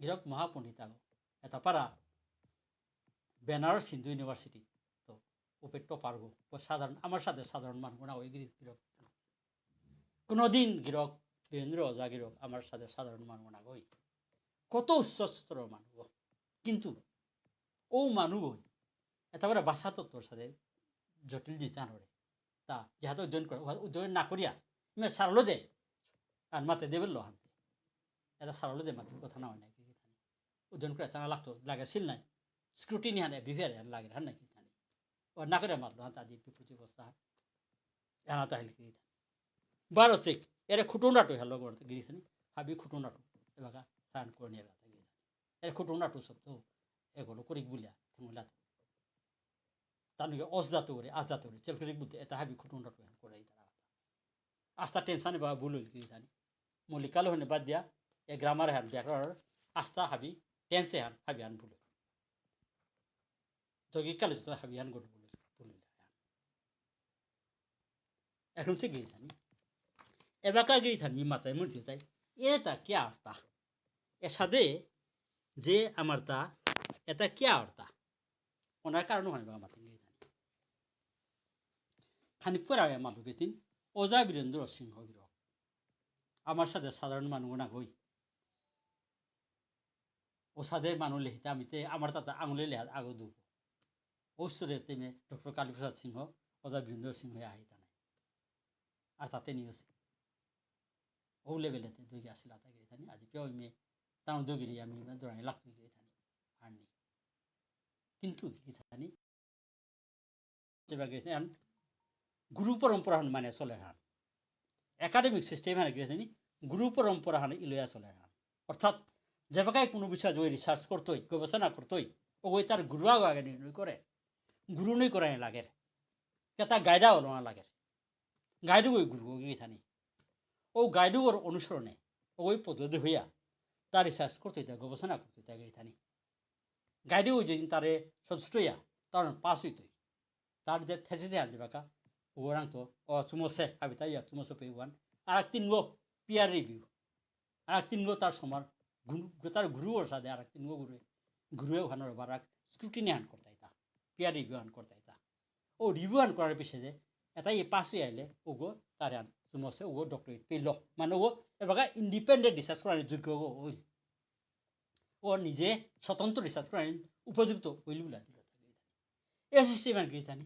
গিরক মহাপণ্ডিত আগো। এতা পারা বেনারস হিন্দু ইউনিভার্সিটি। তো, উপে টপার গো। ও সাধারণ, আমার সাদে সাধারণ মানু না ওই গিরি-, গিরক। কোনোদিন গিরক, বীরেন্দ্র ওজা গিরক, আমার সাদে সাধারণ মানু না গই। কত উচ্চ স্তরর মানু গো। কিন্তু, ও মানু গই। এতা পারা ভাষা তত্ত্বর সাদে জটিল জিনিস জানো রে। তা, যেহাতে অধ্যয়ন করে, উহা অধ্যয়ন না করিয়া, মে সারলো দে, আর মাতে দেবে লো হানতে। এতা সারলো দে মাতে কথা না হয় না, কি, কি, কি। অধ্যয়ন করে চানা লাগতো, লাগে সিল নাই। স্ক্রুটিনি হানে, বিহেভিয়ার হান লাগে, হান নাকি, জানি। ও না করে মাতলো, হান তা আজি বিপত্তি অবস্থা। এনা তা হেলকে গিয়ে। বারো চেক, এরে খুটুন রাটু হেলো গড়তে গিয়ে থানি, হাবি খুটুন রাটু, এবাকা সান করে নিয়ে রাখতে গিয়ে থানি। এরে খুটুন রাটু সব তো, এগুলো করিক বুলিয়া, তুমি লাতো। তানুকে অস জাতু করে, আস জাতু করে, চেলকরিক বুলতে, এতা হাবি খুটুন রাটু হান করে ইতারা। আস্তা টেন্স হানে বা ভুল হইল কি জানি। মল্লিকালো হানে বাদ দিয়া, এ গ্রামার হান, ব্যাকরণ, আস্তা হাবি, টেন্স হান, হাবি হান ভুল হইল। তো কি কালে তো হাবি হান গড় ভুল হইল, ভুল হইল। এখন সে গিয়ে জানি। এবাকা গিয়ে থানি মাথায় মূর্তি তাই। এতা কি আর্তা? এসাদে যে আমার তা, এতা কি আর্তা? ওনার কারণ হয় বা আমার গিয়ে জানি। খানি পরে আমার দুকে তিন, ওজা বীরেন্দ্র সিংহ গিরক। আমার সাদে সাধারণ মানু না গই। ওসাদে মানু লেহিতে আমি তে, আমার তাতে আঙুলে লেহাত আগো দুব। ও স্তরে তেমে ডক্টর কালীপ্রসাদ সিংহ, ওজা বীরেন্দ্র সিংহ আহি তা নাই। আর তাতে নিয়ে আসি। ও লেভেলেতে দুই আসিল আতা গিরি থানি, আজি পেও মে, তাও দুই গিরি আমি দৌড়ানি লাগতো গিরি থানি। আর নেই। কিন্তু গিরি থানি, যেভাবে গিরি থানি, গুরু পরম্পরা হান মানে চলে হান। একাডেমিক সিস্টেম হান গিরি থানি, গুরু পরম্পরা হান ইলয়া চলে হান। অর্থাৎ, যেভাবে কোনো বিষয়ে যদি রিসার্চ করতই, গবেষণা করতই, ওগই তার গুরু আগে আগে নির্ণয় করে। গুরু নই করে লাগে। এটা গাইডা হলো না লাগে। গাইডু ওই গুরু গিরি থানি। ও গাইডু ওর অনুসরণে, ওই পদ্ধতি হইয়া, তার রিসার্চ করতে হইতে, গবেষণা করতে হইতে গিরি থানি। গাইডু ওই যেদিন তারে সন্তুষ্ট হইয়া, তার পাস হইতই। তার যে থেসিস হান দিবাকা, ওরাং তো, ও চুমসে, হাবিতা ইয়া চুমসে পে ওয়ান। আর এক তিন গো পিয়ার রিভিউ। আর এক তিন গো তার সমার, গুরু, তার গুরু ওর সাথে আর এক তিন গো গুরু, গুরু ওখানে আবার এক স্ক্রুটিনি হান করতে হইতা। পিয়ার রিভিউ হান করতে হইতা। ও রিভিউ হান করার পিছে যে, এটা ইয়ে পাস হয়ে আইলে, ওগো তার হান, চুমসে, ওগো ডক্টরেট পেল। মানে ও, এবার ইন্ডিপেন্ডেন্ট রিসার্চ করার যোগ্য গো, ওই। ও নিজে স্বতন্ত্র রিসার্চ করার উপযুক্ত, ওই বুলা দিল। এ সিস্টেম আর কি জানি।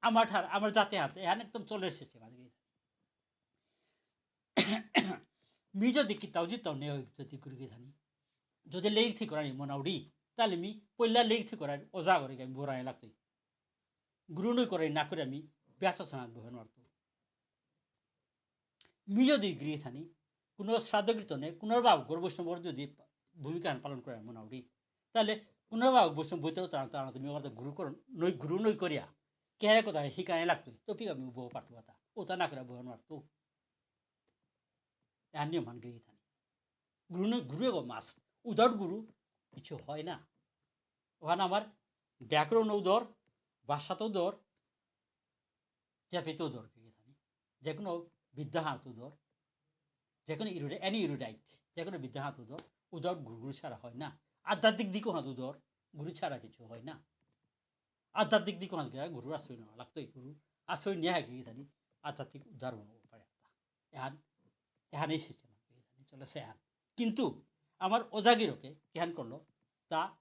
আমার ঠার, আমার জাতে হাতে, এখানে একদম চলের সিস্টেম আর কি। মি যদি কিতাও জিতাও নেই যদি গুরু কি জানি। যদি লেখ ঠিক করানি মনাউরি, তাহলে মি পয়লা লেখ ঠিক করার ওজা করে আমি বোরাই লাগতই। গুরু নই করে না করে আমি ব্যাস আসনাত বহে নারতো। মি যদি গিরি থানি, কোনো শ্রাদ্ধ কীর্তনে, কোনো বাবুকর বৈষ্ণবর যদি ভূমিকা পালন করে মনাউরি, তাহলে কোনো বাবু বৈষ্ণব বইতেও তারা, তারা তুমি ওখানে গুরু করো, নই, গুরু নই করিয়া, কে হারে কোথায় হিকানে লাগতো, তো পিক আমি বহ পারতো কথা, ও তা না করে বহ নারতো। এর নিয়ম হান গিরি থানি। গুরু নই, গুরু এগো মাস, উদাউট গুরু কিছু হয় না। ওখানে আমার ব্যাকরণ উদর, ভাষা তো উদর, জাপিত উদর, কি জানি। যে কোনো বিদ্যা হাত উদর, যে কোনো ইরুডে-, any erudite, যে কোনো বিদ্যা হাত উদর, উদর গুরু, গুরু ছাড়া হয় না। আধ্যাত্মিক দিকও হাত উদর, গুরু ছাড়া কিছু হয় না। আধ্যাত্মিক দিক হান গিয়া গুরুর আশ্রয় নেওয়া লাগতো, এই গুরুর আশ্রয় নিয়ে গিয়ে গিথানি আধ্যাত্মিক উদ্ধার হওয়া পারে। এহান, এহান এই system চলেছে এহান। কিন্তু আমার ওজাগিরকে কিহান করলো, তা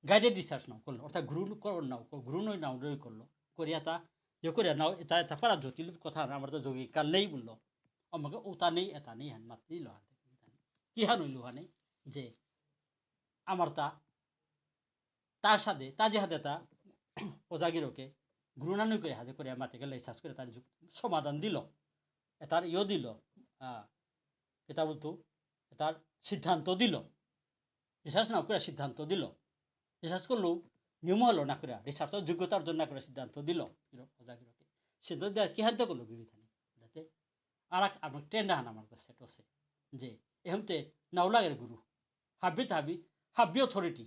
guided research নাও করলো, অর্থাৎ গুরু কর-, নাও ক-, গুরু নই নাও নই করলো, করিয়া তা ইয়ে করিয়া নাও, এটা, এটা পারা জটিল কথা, আমার তো যোগী কাল নেই বললো, আমাকে ওটা নেই, এটা নেই, হান মাত নিল হান। কিহান হইল হানে যে আমার তা তার সাথে, তা যে হাতে তা ওজাগিরকে গুরু নানু করে হাতে করে মাতে গেলে research করে তার যুক-, সমাধান দিল, এটার ইয়ে দিল, আহ, এটা বলতো, এটার সিদ্ধান্ত দিল। Research না করে সিদ্ধান্ত দিল। Research করলো, নিয়ম হলো না করে, research যোগ্যতা অর্জন না করে সিদ্ধান্ত দিল, ওজাগিরকে। সিদ্ধান্ত দেওয়া কি হাতে করলো গিরি গিথানি? যাতে আর এক আমার trend আহান আমার কাছে set আছে। যে এহমতে নাও লাগে গুরু। হাবিত হাবি, হাবি authority।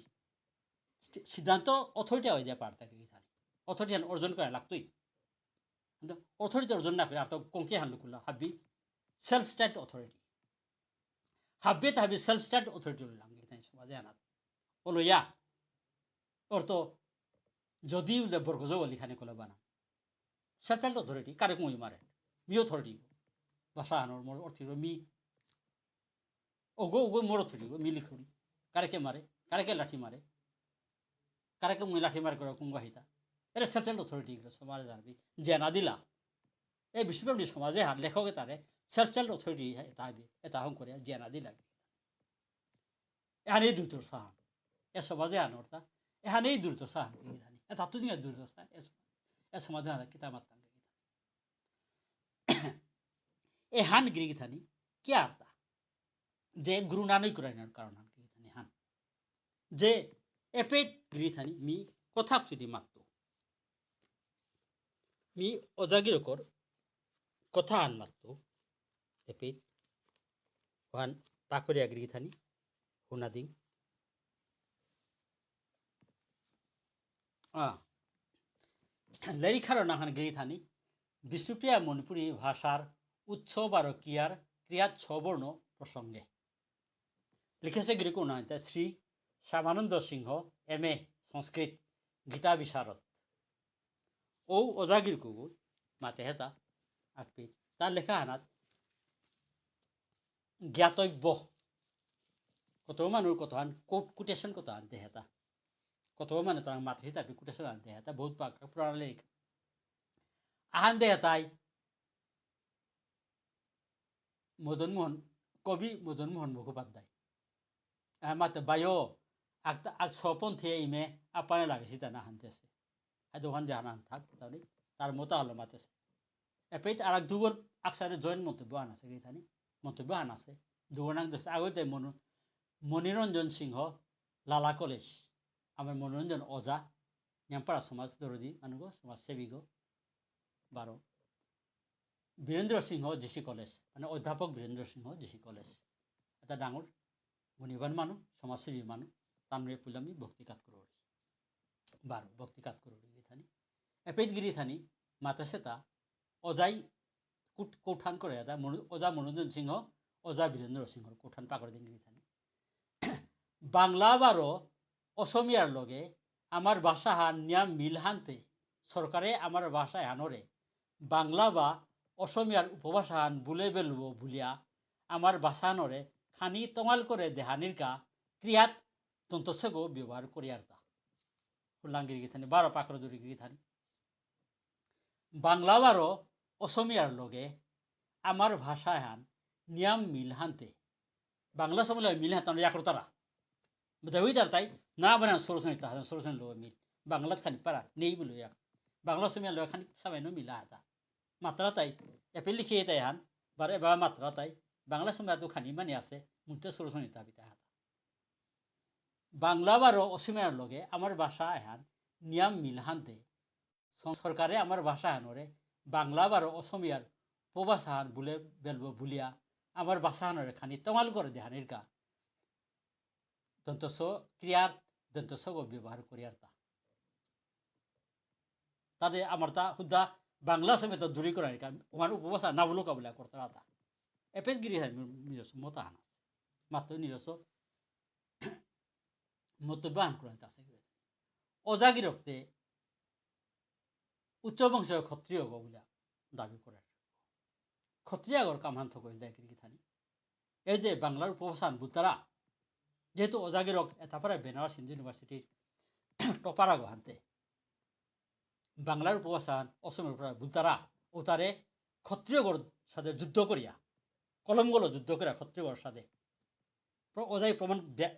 সি-, সিদ্ধান্ত authority হয়ে যায় পারতা গিরি গিথানি। Authority হান অর্জন করা লাগতোই। কিন্তু authority অর্জন না করে আর তো কঙ্কে হান লুকুলা, হাবি self-styled authority। হাবিত হাবি self-styled authority হইলাম গিরি গিথানি সমাজে আনাত। হলো ইয়া। অর্থ যদি উল্লে বর্গজ লিখানি কলে বানা। Self-styled authority, কারে কুঙই মারে। Me authority। ভাষা আনোর মোর অর্থ হইল মি। ওগো, ওগো মোর authority, ওগো মি লিখুরি। কারে কে মারে, কারে কে লাঠি মারে। কারে কে মুই লাঠি মারে করে কুঙ বাহিতা। এরে self-styled authority গুলো সমাজে জানবি। জেনা দিলা। এই বিষ্ণুপ্রেমী সমাজে হার লেখকে তারে self-styled authority এটা হাবি, এটা হং করে জেনা দিলা। এহানেই দুর্দশা হান। এ সমাজে আনর্তা। এহানেই দুর্দশা হান, কি জানি। এ ধাতু দিকে দুর্দশা। এ স-, এ সমাজে আনর্তা কিতা মাত্তাম। এহান গিরি গিথানি, কি আর্তা? যে গুরু নানই করাইনার কারণ হান গিরি গিথানি হান। যে এপেইত গিরি গিথানি মি কথা চুটি মাত্ত। মি ওজাগিরকর কথা আন মাত্ত। এপেইত ওহান তাকরিয়া গিরি গিথানি হুনা দিং। আ, লেরিক হারর নাঙহান গিরি গিথানি, বিষ্ণুপ্রিয়া মণিপুরী ভাষার উৎস বারো ক্রিয়ার, ক্রিয়াত ছবর্ণ প্রসঙ্গে। লিখেছে গিরিকর নাঙহান শ্রী শ্যামানন্দ সিংহ, এম এ সংস্কৃত, গীতা বিশারদ। ও ওজাগিরকগো মাতে হেতা আকপি। তার লেখা হানাত জ্ঞাতব্য। কত মানুর কত হান quote-, quotation কত হান দেহেতা। কত মানে তার মাতে হেতা বি quotation হান দেহেতা, বহুত পাক পুরানা লেরিক। আহান দেহেতাই মদন মোহন, কবি মদন মোহন মুখোপাধ্যায়। আহ, মাতে বায়ো, আক, আক স্বপন থে ইমে আপানে লাগে সিতা না হানতেছে। আই দোকান জাহান থাক, তাহলে তার মতো আলো মাতেছে। এপেইত আর এক দুগর আকসারে joint মন্তব্য আন আছে, গিথানি মন্তব্য আন আছে। দুগর নাঙ দেশে আগতে মনো-, মনিরঞ্জন সিংহ, লালা কলেজ, আমার মনিরঞ্জন ওজা, নিয়ামপাড়া সমাজ দরদি, মানুষ সমাজসেবী গো, বারো। বীরেন্দ্র সিংহ জি সি কলেজ, মানে অধ্যাপক বীরেন্দ্র সিংহ জি সি কলেজ। এটা ডাঙর গুণীবান মানু, সমাজসেবী মানু, তানুরে পুলামি ভক্তি কাত করুরি। বারো, ভক্তি কাত করুরি গিথানি। এপেইত গিরি গিথানি, মাতেসেতা, ওজাই কুট-, কোঠান করে এটা, মনো-, ওজা মনোরঞ্জন সিংহ, ওজা বীরেন্দ্র সিংহর কোঠান পাকর দিন গিরি গিথানি। বাংলা বারো অসমীয়ার লগে আমার ভাষাহান নিয়াম মিল হানতে সরকারে আমার ভাষা এহানরে বাংলা বা অসমীয়ার উপভাষাহান বুলে বেলব বুলিয়া আমার ভাষাহানরে খানি তঙাল করে দেহানিরকা ক্রিয়াত দন্ত্য সগ ব্যবহার করিয়ারতা। হুল্লাং গিরি গিথানি, বারো পাকর জুড়ি গিরি গিথানি। বাংলা বারো অসমীয়ার লগে আমার ভাষা এহান নিয়াম মিল হানতে। বাংলা সময় মিল হানতে আমরা ইয়া করতারা। দেউই তার তাই না বানান সরসনি তাহান সরসনি লো মিল। বাংলাত খানি পারা নেই বলে ইয়া। বাংলা সময় লো খানি সামান্য মিলা হাতা। মাত্রা তাই, এপে লিখে তাই হান, বারো এবার মাত্রা তাই, বাংলা সময় তো খানি মানে আছে, মুহূর্তে সরসনি তাবিতা হাতা। বাংলা বারো অসমীয়ার লগে আমার ভাষা এহান নিয়াম মিল হানতে। সং-, সরকারে আমার ভাষা হানরে বাংলা বারো অসমীয়ার উপভাষা হান বুলে বেলব বুলিয়া আমার ভাষা হানরে খানি তঙাল করে দেহানিরকা। দন্ত্য স ক্রিয়ার দন্ত্য সগ ব্যবহার করিয়ারতা। তাতে আমার তা হুদ্দা বাংলা সমেত দূরী করানিরকা, ওহান উপভাষা না বুলুকা বুলিয়া করতারাতা। এপেইত গিরি হান নিজস্ব মত হান আছে। মাত্র নিজস্ব মন্তব্য আন করে আছে। ওজাগিরকতে উচ্চ বংশীয় ক্ষত্রিয়গ বুলিয়া দাবি করে। ক্ষত্রিয়গর কামহান থক ইলতাই গিরি গিথানি। এই যে বাংলার উপভাষাহান বুলতারা, যেহেতু অজাগিরক এতাপারা বেনারস হিন্দু ইউনিভার্সিটির টপার আগ হানতে, বাংলার উপভাষাহান অসমর উপরে বুলতারা, উতারে ক্ষত্রিয়গর সাদে যুদ্ধ করিয়া, কলমগলো যুদ্ধ করিয়া ক্ষত্রিয়গর সাদে প্র-, অজাই প্রমাণ দে-,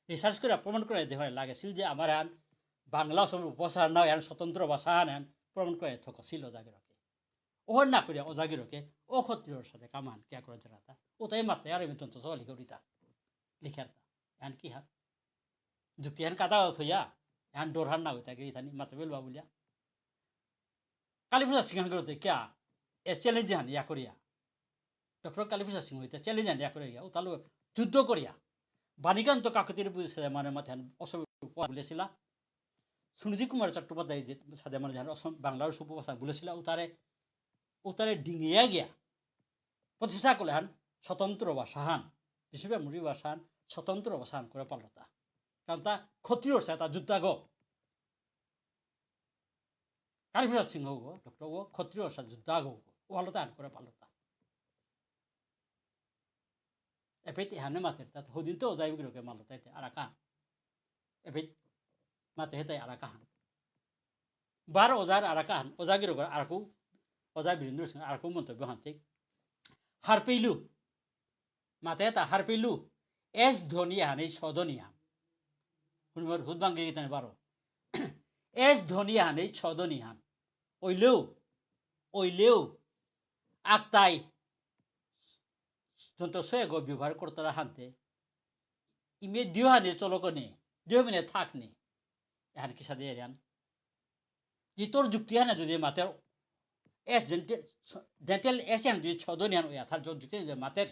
research করিয়া প্রমাণ করিয়া দেখানি লাগেসিল যে আমারহান বাংলা অসমর উপভাষাহান নাও, এহান স্বতন্ত্র ভাষাহান, এহান প্রমাণ করিয়া থকসিল অজাগিরকে। ওহান না করিয়া অজাগিরকে অক্ষত্রিয়র সাদে কামহান কিয়া করে দেরাতা। উতাই মাতে আর এমনি তন্ত সব লিখে উড়িতা। লিখারতা। এহান কিহান? যুক্তিহান কাদা থইয়া, এহান ডরহান না হইতা গিরি গিথানি, মাতে বেলবা বুলিয়া। কালীপ্রসাদ সিংহান করতে কিয়া, এ challenge হান ইয়া করিয়া। ডক্টর কালীপ্রসাদ সিংহ হইতে challenge হান ইয়া করিয়া, উতালো যুদ্ধ করিয়া। বাণীকান্ত কাকতির বুঝে মানে মাতে হান অসম উপভাষা বুলেসিলা। সুনীতি কুমার চট্টোপাধ্যায় যে সাদে মানে হান অসম বাংলার উপভাষা বুলেসিলা, উতারে, উতারে ডিঙিয়া গিয়া। প্রতিষ্ঠা করলে হান স্বতন্ত্র ভাষাহান, বিষ্ণুপ্রিয়া মণিপুরী ভাষাহান স্বতন্ত্র ভাষাহান করে পারলতা। কারণ তা ক্ষত্রিয়র সাদে তা যুদ্ধ আগ। কালীপ্রসাদ সিংহ গো, ডক্টর গো, ক্ষত্রিয়র সাদে যুদ্ধ আগ। ওহানলো তা হান করে পারলতা। এপেইত এহানে মাতের, তাত হদিন তো অজাই গিরকে মাতলতা এতে আরাকা। এপেইত মাতে হেতাই আরাকা হান। বারো অজার আরাকা হান, অজা গিরকর আরাকু, অজা বীরেন্দ্র সিংহ আরাকু মন্তব্য হান ঠিক। হারপেইলু, মাতে হেতা হারপেইলু, এস ধ্বনি হান, এই ছ ধ্বনি হান। হুনমর হুদবাং গিরি গিথানি বারো। এস ধ্বনি হান, এই ছ ধ্বনি হান। ওইলেও, ওইলেও, আকতাই, দন্ত্য স এগ ব্যবহার করতারা হানতে। ইমে দিও হানে চলকনে, দিও মিনে থাকনে। এহান কিসাদে এরিয়ান। জিতর যুক্তি হানে যদি মাতের, এস ডেন্টে-, ডেন্টাল এস এহান যদি ছ ধ্বনি হান ওয়া, তার যুক্তি যদি মাতের,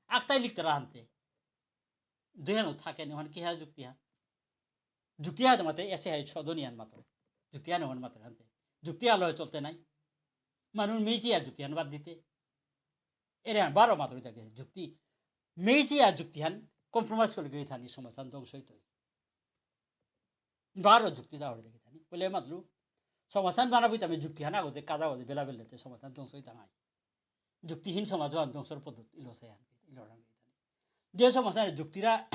আকতাই লিখতারা হানতে। দুই হানো থাকে নি, ওহান কি হয় যুক্তি হান? যুক্তি হান মাতে এসে হয় ছ ধ্বনি হান মাত্র। যুক্তি হান ওহান মাত্র হানতে। যুক্তি আলো চলতে নাই। মানুষ মেইচি আর যুক্তি হান বাদ দিতে। এরে হান বারো মাত্র থাকে যুক্তি। মেইচি আর যুক্তি হান compromise করে গিরি গিথানি সমাজ হান ধ্বংস হইতে হয়। বারো যুক্তি দাও দেখি থানি। বলে মাতলু, সমাজ হান বানাবি তো আমি যুক্তি হান আগতে কাদা আগতে বেলা বেলতে সমাজ হান ধ্বংস হইতে নাই। যুক্তিহীন সমাজ হান ধ্বংসর পদ্ধতি ইলো সে হান, ইলো রাং গিরি থানি। যে সমাজ হান যুক্তিরা,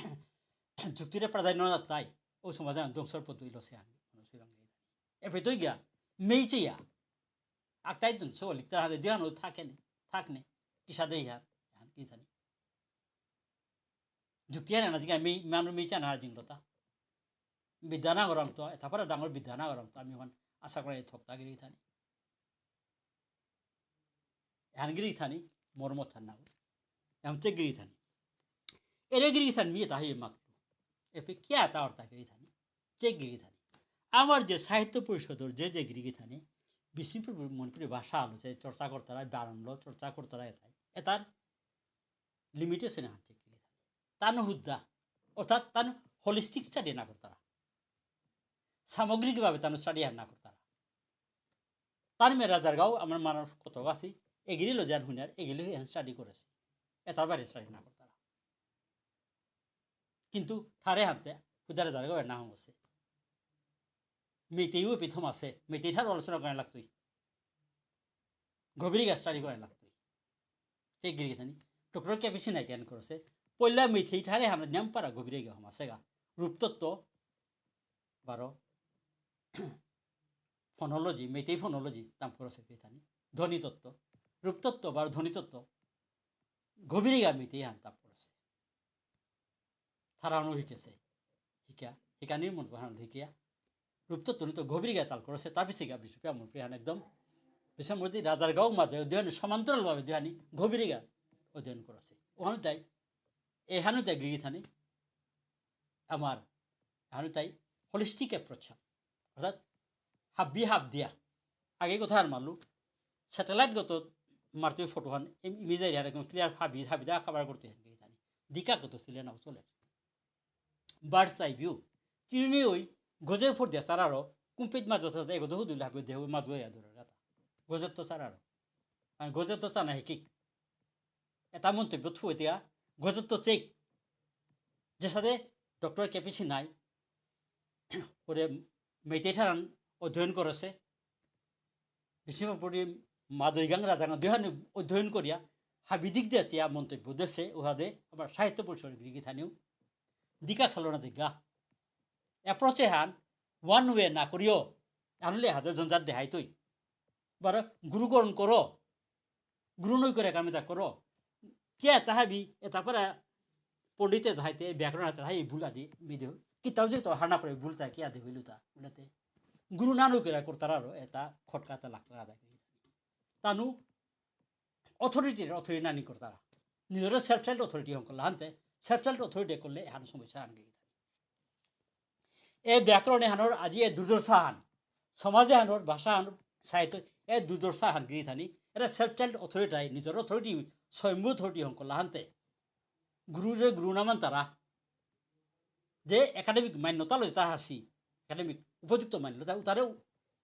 যুক্তিরে প্রাধান্য না তাই, ও সমাজ হান ধ্বংসর পদ্ধতি ইলো সে হান, মানুষ রাং গিরি থানি। এপে তো গিয়া, মেইচে ইয়া। আকতাই তুন সো লিখতে হাতে দিয়ানো থাকে নে, থাক নে, কিসাদে ইয়া, হান কি থানি। যুক্তি হান না দিকে আমি মানু মিচা না জিংলতা। বিদ্যা না গরম তো, এতা পারা ডাঙর বিদ্যা না গরম তো, আমি ওহান আশা করে থকতা গিরি গিথানি। এহান গিরি গিথানি, মর্ম থান না। এমতে গিরি গিথানি। এরে গিরি গিথানি মি এতা হয়ে মাতলু। এপে কিয়া এতা অর্থা গিরি গিথানি? যে গিরি গিথানি। আমার যে সাহিত্য পরিষদর যে যে গিরি গিথানি, বিষ্ণুপ্রিয়া মণিপুরী ভাষা আলো যে চর্চা করতারা, বারণলো চর্চা করতারা এতাই। এতার limitation হান চেক গিরি গিথানি। তানু হুদ্দা, অর্থাৎ তানু holistic study না করতারা। সামগ্রিকভাবে তানু study হান না করতারা। তার মে রাজারগাঁও আমার মানুষ কত আছে, এগিরি লো যান হুনার, এগিরি লো হান study করেসে। এতার বাইরে study না করতারা। কিন্তু তারে হানতে, হুদা রাজারগাঁও না হমসে। মেইতেইও প্রথম আছে, মেইতেই ঠার আলোচনা করা লাগতই। গভীরে গিয়া study করা লাগতই। চেক গিরি গিথানি। ডক্টর কে পি সিনহাই কেন করেসে? পয়লা মেইতেই ঠারে হান নিয়াম পারা গভীরে গিয়া হমাসেগা। রূপতত্ত্ব, বারো, phonology, মেইতেই phonology, তাম করেসে গিরি গিথানি। ধ্বনিতত্ত্ব, রূপতত্ত্ব, বারো ধ্বনিতত্ত্ব। গভীরে গিয়া মেইতেই হান তাম করেসে। তারানো হিকেসে। হিকা, হিকানির মন বাহান হিকিয়া। রূপতত্ত্ব নিত গভীরে গিয়া তাল করেসে, তার পিছে গিয়া বিষ্ণুপ্রিয়া মণিপুরী হান একদম। বিষ্ণুপ্রিয়া মণিপুরী রাজারগাঁও মাঝে অধ্যয়ন সমান্তরালভাবে অধ্যয়ন গভীরে গিয়া অধ্যয়ন করেসে। ওহানো তাই, এহানো তাই গিরি গিথানি, আমার, এহানো তাই holistic approach। অর্থাৎ হাব্বি হাব দিয়া। আগে কথা আর মারলু, satellite গত মারতে ফটো হান, ইম-, image আর একদম clear হাবি, হাবিদা cover করতে হান গিরি গিথানি। দিকা গত সিলে না চলে। Bird's eye view। চিরুনি ওই গজে ফোর দিয়া চারারো, কুম্পিত মাছ ধরতে ধরতে এগোতে হুদুলে হাবি দেহ মাছ গয়া ধরে গাতা। গজের তো চারারো। মানে গজের তো চানা হিকিক। এতা মন্তব্য থুয়ে দিয়া, গজের তো চেক। যেসাদে ডক্টর কে পি সিনহাই, ওরে মেইতেই ঠারহান অধ্যয়ন করেসে, বিষ্ণুপ্রিয়া পণ্ডিত মাদই গাং রাধাগাং দুহানি অধ্যয়ন করিয়া হাবিদিক দিয়া চিয়া মন্তব্য দেসে উহাদে আমার সাহিত্য পরিষদ গিরি গিথানিও দিকা খালো না দিগা। Approach এহান one way না করিও, আনলে হাতে জঞ্জাত দেহাই তুই। বারো গুরু গ্রহণ করো, গুরু নই করে কামিতা করো। কিয়া তাহাবি, এতা পারা পণ্ডিতে হাইতে, ব্যাকরণ হাতে হাই ভুল আদি বিধু। কিতাও যে তো হানা করে ভুল তা কিয়া দে হইলু তা, বুলাতে। গুরু না নই করে করতারা রো, এতা খটকা তা লাগতারা দা। তানু authority, authority নানি করতারা। নিজরে self-help authority হঙকরলা হানতে, self-help authority করলে এহান সমস্যা আনবে। এ ব্যাকরণ এহানর আজি এ দুর্দশা হান, সমাজ এহানর, ভাষা হান, সাহিত্য এ দুর্দশা হান গিরি থানি, এরা self-help authority, নিজর authority, স্বয়ম্ভু authority হঙকরলা হানতে। গুরুরে গুরু না মানতারা। যে academic মান্যতা লয় তা হাসি, academic উপযুক্ত মান্যতা, উতারে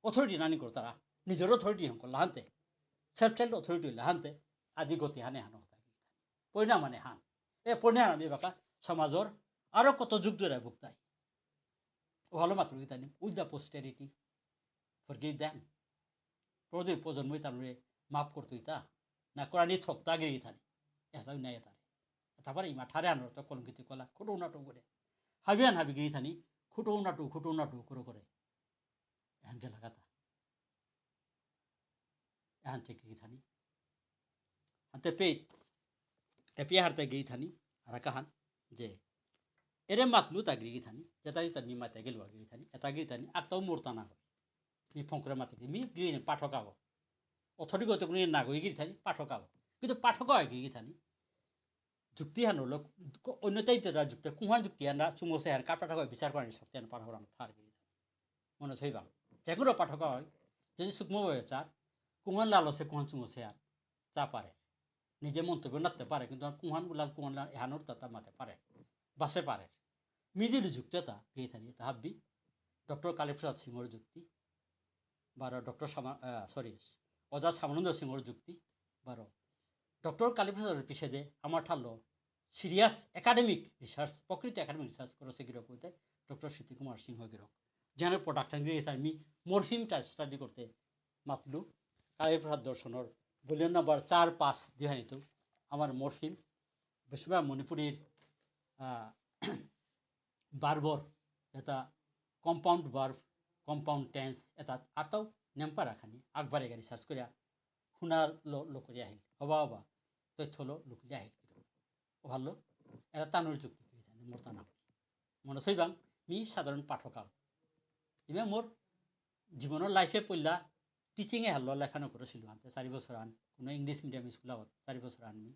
authority নানি করতারা, নিজর authority হঙকরলা হানতে, self-help authority হইলা হানতে, আজি গতি হানে হানো হতা। পরিণাম মানে হান। এ পরিণাম আমি বাকা সমাজর আরো কত যুগ ধরে ভুগতাই। ও ভালো মাত্র গিথানি, with the posterity, forgive them। প্রদীপ প্রজন্মই তার মাফ করতো ইতা, না করানি থকতা গিরি গিথানি, এসাও নাই এতারে। তারপরে ইমা ঠারে আনর তো কলঙ্কিত কলা, খুটো নাটক করে। হাবিয়ান হাবি গিরি গিথানি, খুটো নাটক, খুটো নাটক করে করে। এহান গেলা কথা। এহান থেকে গিথানি। হাতে পে, এপিয়া হারতে গিথানি, আর কাহান, যে, এরে মাতলু তা গিরি গিথানি, যেতা যেতা মি মাতে গেলু গিরি গিথানি, এতা গিরি গিথানি, আকতাও মূর্তা না হয়। মি ফংকরে মাতে গিরি, মি গিরি গিথানি পাঠক আগো। Authority গত কোনো না গই গিরি গিথানি, পাঠক আগো। কিন্তু পাঠক হয় গিরি গিথানি। যুক্তি হান হলো, ক-, অন্যতাই তেতা যুক্তি, কুহান যুক্তি হান, চুমসে হান, কাপড়া হয় বিচার করানি শক্তি হান পাঠক হান থার গিরি গিথানি। মনে থইবা। যে কোনো পাঠক হয়, যদি সূক্ষ্মভাবে চার, কুহান লালসে কুহান চুমসে আর চা পারে। নিজে মন্তব্য নাতে পারে, কিন্তু আর কুহান লাল, কুহান লাল, এহানোর তাতা মাতে পারে। বাসে পারে। মিদিল যুক্ততা, গিয়ে থাকি, তা হাব্বি। ডক্টর কালীপ্রসাদ সিংহর যুক্তি। বারো ডক্টর শ্যামা-, আহ, sorry, ওজা শ্যামানন্দ সিংহর যুক্তি। বারো ডক্টর কালীপ্রসাদর পিছেদে আমার ঠারলো serious academic research, প্রকৃত academic research করেসে গিরক হইতে ডক্টর স্মৃতি কুমার সিংহ গিরক। যেন product গিরি গিথানি মি morpheme টা study করতে মাতলু, কালীপ্রসাদ দর্শনর volume number চার পাঁচ দিহানিত আমার morpheme, বিষ্ণুপ্রিয়া মণিপুরীর, আহ, verb র এটা compound verb, compound tense, এটা আরতাও নেমপা রাখানি, আকবারে গাড়ি search করিয়া, হুনার লো, লো করিয়া আহিল, হবা হবা, তথ্য লো, লো করিয়া আহিল। ও ভালো, এটা তানুর যুক্তি, মোর তা না। মনে সইবাং, মি সাধারণ পাঠক আগ। ইমে মোর জীবনর life এ পইলা teaching এ হারলো লেখানো করেছিল আনতে, চারি বছর আন, কোনো English medium school আগত, চারি বছর আন মি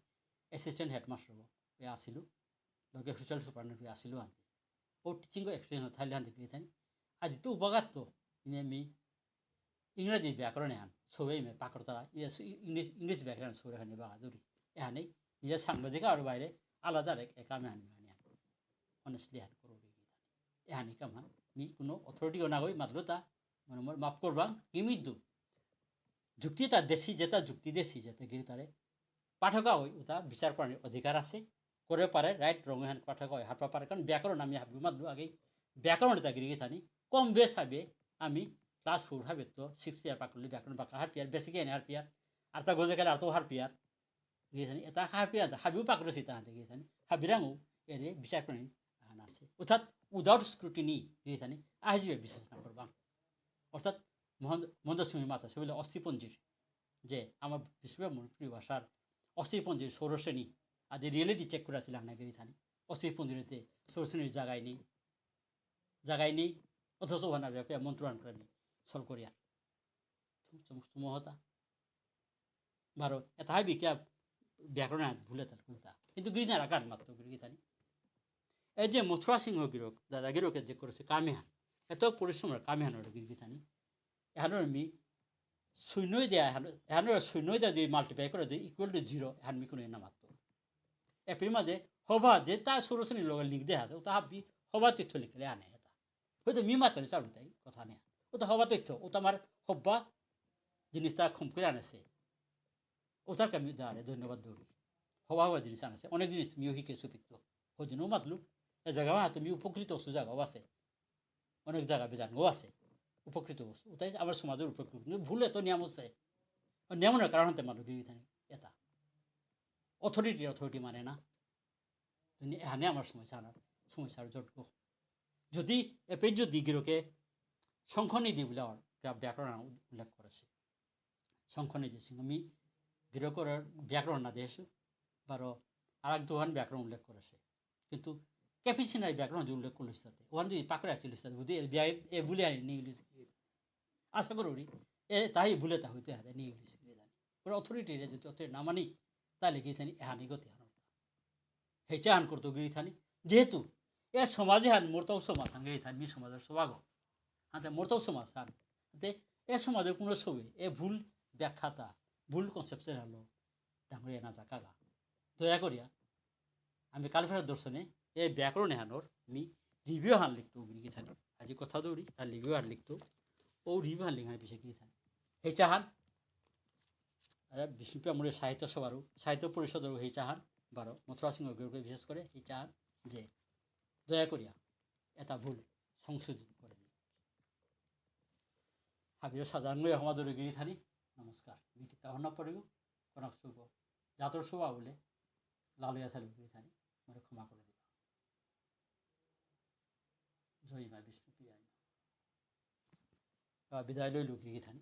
assistant headmaster হব, এ আসিলু, লগে social superintendent হয়ে আসিলু আনতে। ও teaching experience থাইলে আনতে গিয়ে থাই। আজ তো উবাগাত তো, ইমে মি ইংরেজি ব্যাকরণ এহান, সবে ইমে পাকড়তারা, ইয়ে সু-, ইংলিশ, ইংলিশ ব্যাকরণ সবে এহানে বাগা দূরি। এহানে, নিজে সাংবাদিক আর বাইরে আলাদা রেক একামে হান মানে। Honestly হান করো রে। এহানি কাম হান, মি কোনো authority ও না হই, মাতলো তা, মনে মনে মাফ করবাং, কিমিদ্দু। যুক্তি তা দেশি, যেটা যুক্তি দেশি, যেটা গিরি তারে, পাঠকা হই, ওটা বিচার করার অধিকার আছে, করে পারে, right, wrong এহান পাঠকা হই, হারপা পারে, কারণ ব্যাকরণ আমি হাবি মাতলো আগে, ব্যাকরণ এটা গিরি গিথানি, কম বেশ হবে, আমি class four হবে তো, six পিয়ার পাকলে ব্যাকরণ বাকা হারপিয়ার, basic এনে হারপিয়ার, আর তা গজে গেলে আর তো হারপিয়ার, গিথানি, এটা হাবিরাং, হাবিও পাকরেসি তাহাতে গিথানি, হাবিরাংও এরে বিচার করানি আহান আছে। অর্থাৎ, without scrutiny, গিথানি, আহিজিবে বিশ্বাস না করবাং। অর্থাৎ, মহেন্দ্র, মহেন্দ্র সিংহ মাতা, সে বলে অস্থিপঞ্জির, যে আমার বিষ্ণুপ্রিয়া মণিপুরী ভাষার অস্থিপঞ্জির ষোড়শ্রেণী, আদি reality check করে আসছিলাম না গিথানি, অস্থিপঞ্জিরতে ষোড়শ্রেণীর জায়গায় নেই, জায়গায় নেই, অথচ ওখানে ব্যাপারে মন্ত্রণ করে নেই, সল করিয়া। তুম-, তুম-, তুম হতা। বারো, এটা হাবি কিয়া ব্যাকরণ হাত ভুলে তার কুলতা। কিন্তু গিরি না রাখার মাত্র গিরি গিথানি। এই যে মথুরা সিংহ গিরক, দাদা গিরকে যে করেসে কামে হান, এত পরিশ্রম আর কামে হান ওটা গিরি গিথানি। এহানোর মি শূন্য দেয়া, এহানো-, এহানোর শূন্য দেয়া যদি multiply করে দেয়, equal to zero, এহান মি কোনো না মাত্র। এপির মাঝে হবা যে তা ষোড়শ্রেণীর লগে link দেয়া আছে, ওটা হাবি হবা তীর্থ লিখলে আনে এটা। হয়তো মি মাত্র চালু তাই কথা নেই। ওটা হবা তথ্য, ওটা আমার হব্বা জিনিসটা খম করে আনেছে। ওটাকে আমি দাঁড়ে ধন্যবাদ দৌড়ি। হবা হবা জিনিস আনেছে, অনেক জিনিস মিও হিকে সুপিত। হদিনও মাতলু, এ জায়গা মা তুমি উপকৃত অসু জায়গাও আছে। অনেক জায়গা বেজানও আছে। উপকৃত অসু, উতাই আমার সমাজর উপকৃত। কিন্তু ভুল এত নিয়ম আছে। আর নিয়মর কারণে তে মানু গিরি গিথানি এতা। Authority, authority মানে না। তুমি এহানে আমার সমস্যা, আমার সমস্যার জটক। যদি এপে যদি গিরকে শঙ্খনিধি বুলে আমার ব্যাকরণ উল্লেখ করেসে। শঙ্খনিধি সিংহ মি গিরকর ব্যাকরণ না দেসু, বারো আর এক দুহান ব্যাকরণ উল্লেখ করেসে। কিন্তু কেপিচিনারি ব্যাকরণ যে উল্লেখ করলে সাথে, ওহান যদি পাকড়ে আসলে সাথে, বুঝি এ বিয়া-, এ বুলে আর ইংলিশ। আশা করি, এ তাই বুলে তা হইতে হাতে নিয়ে ইংলিশ গিরি গিথানি। ওরা authority রে যদি authority না মানি, তাহলে গিরি গিথানি এহানি গতি হানো। হেচাহান করতো গিরি গিথানি। যেহেতু এ সমাজ এহান মর্তাও সমাজ হান গিরি গিথানি, মি সমাজর সভাগ। হাতে মর্তাও সমাজ হান। হাতে এ সমাজর কোনো ছবি, এ ভুল ব্যাখ্যাতা, ভুল conception হলো, ডাঙরিয়া না যাকাগা। দয়া করিয়া, আমি কালফেরা দর্শনে এ ব্যাকরণ এহানর মি review হান লিখতো গিরি গিথানি। আজি কথা দৌড়ি, আর review হান লিখতো। ও review হান লিখানি পিছে গিরি গিথানি। হেচাহান, আহ, বিষ্ণুপ্রিয়া মণিপুরী সাহিত্য সভারও, সাহিত্য পরিষদরও হেচাহান, বারো মথুরা সিংহ গিরকে বিশেষ করে হেচাহান যে দয়া করিয়া এটা ভুল সংশোধন করে দিন। হাবির সাধারণ সমাজর গিরি গিথানি, নমস্কার। মি কিতা হন পড়িব, কনক চৌক, জাতর সভা বুলে, লালয়া থালি গিরি গিথানি, মোরে ক্ষমা করে দিবা। জয় মা বিষ্ণুপ্রিয়া। আহ, বিদায় লইলু গিরি গিথানি।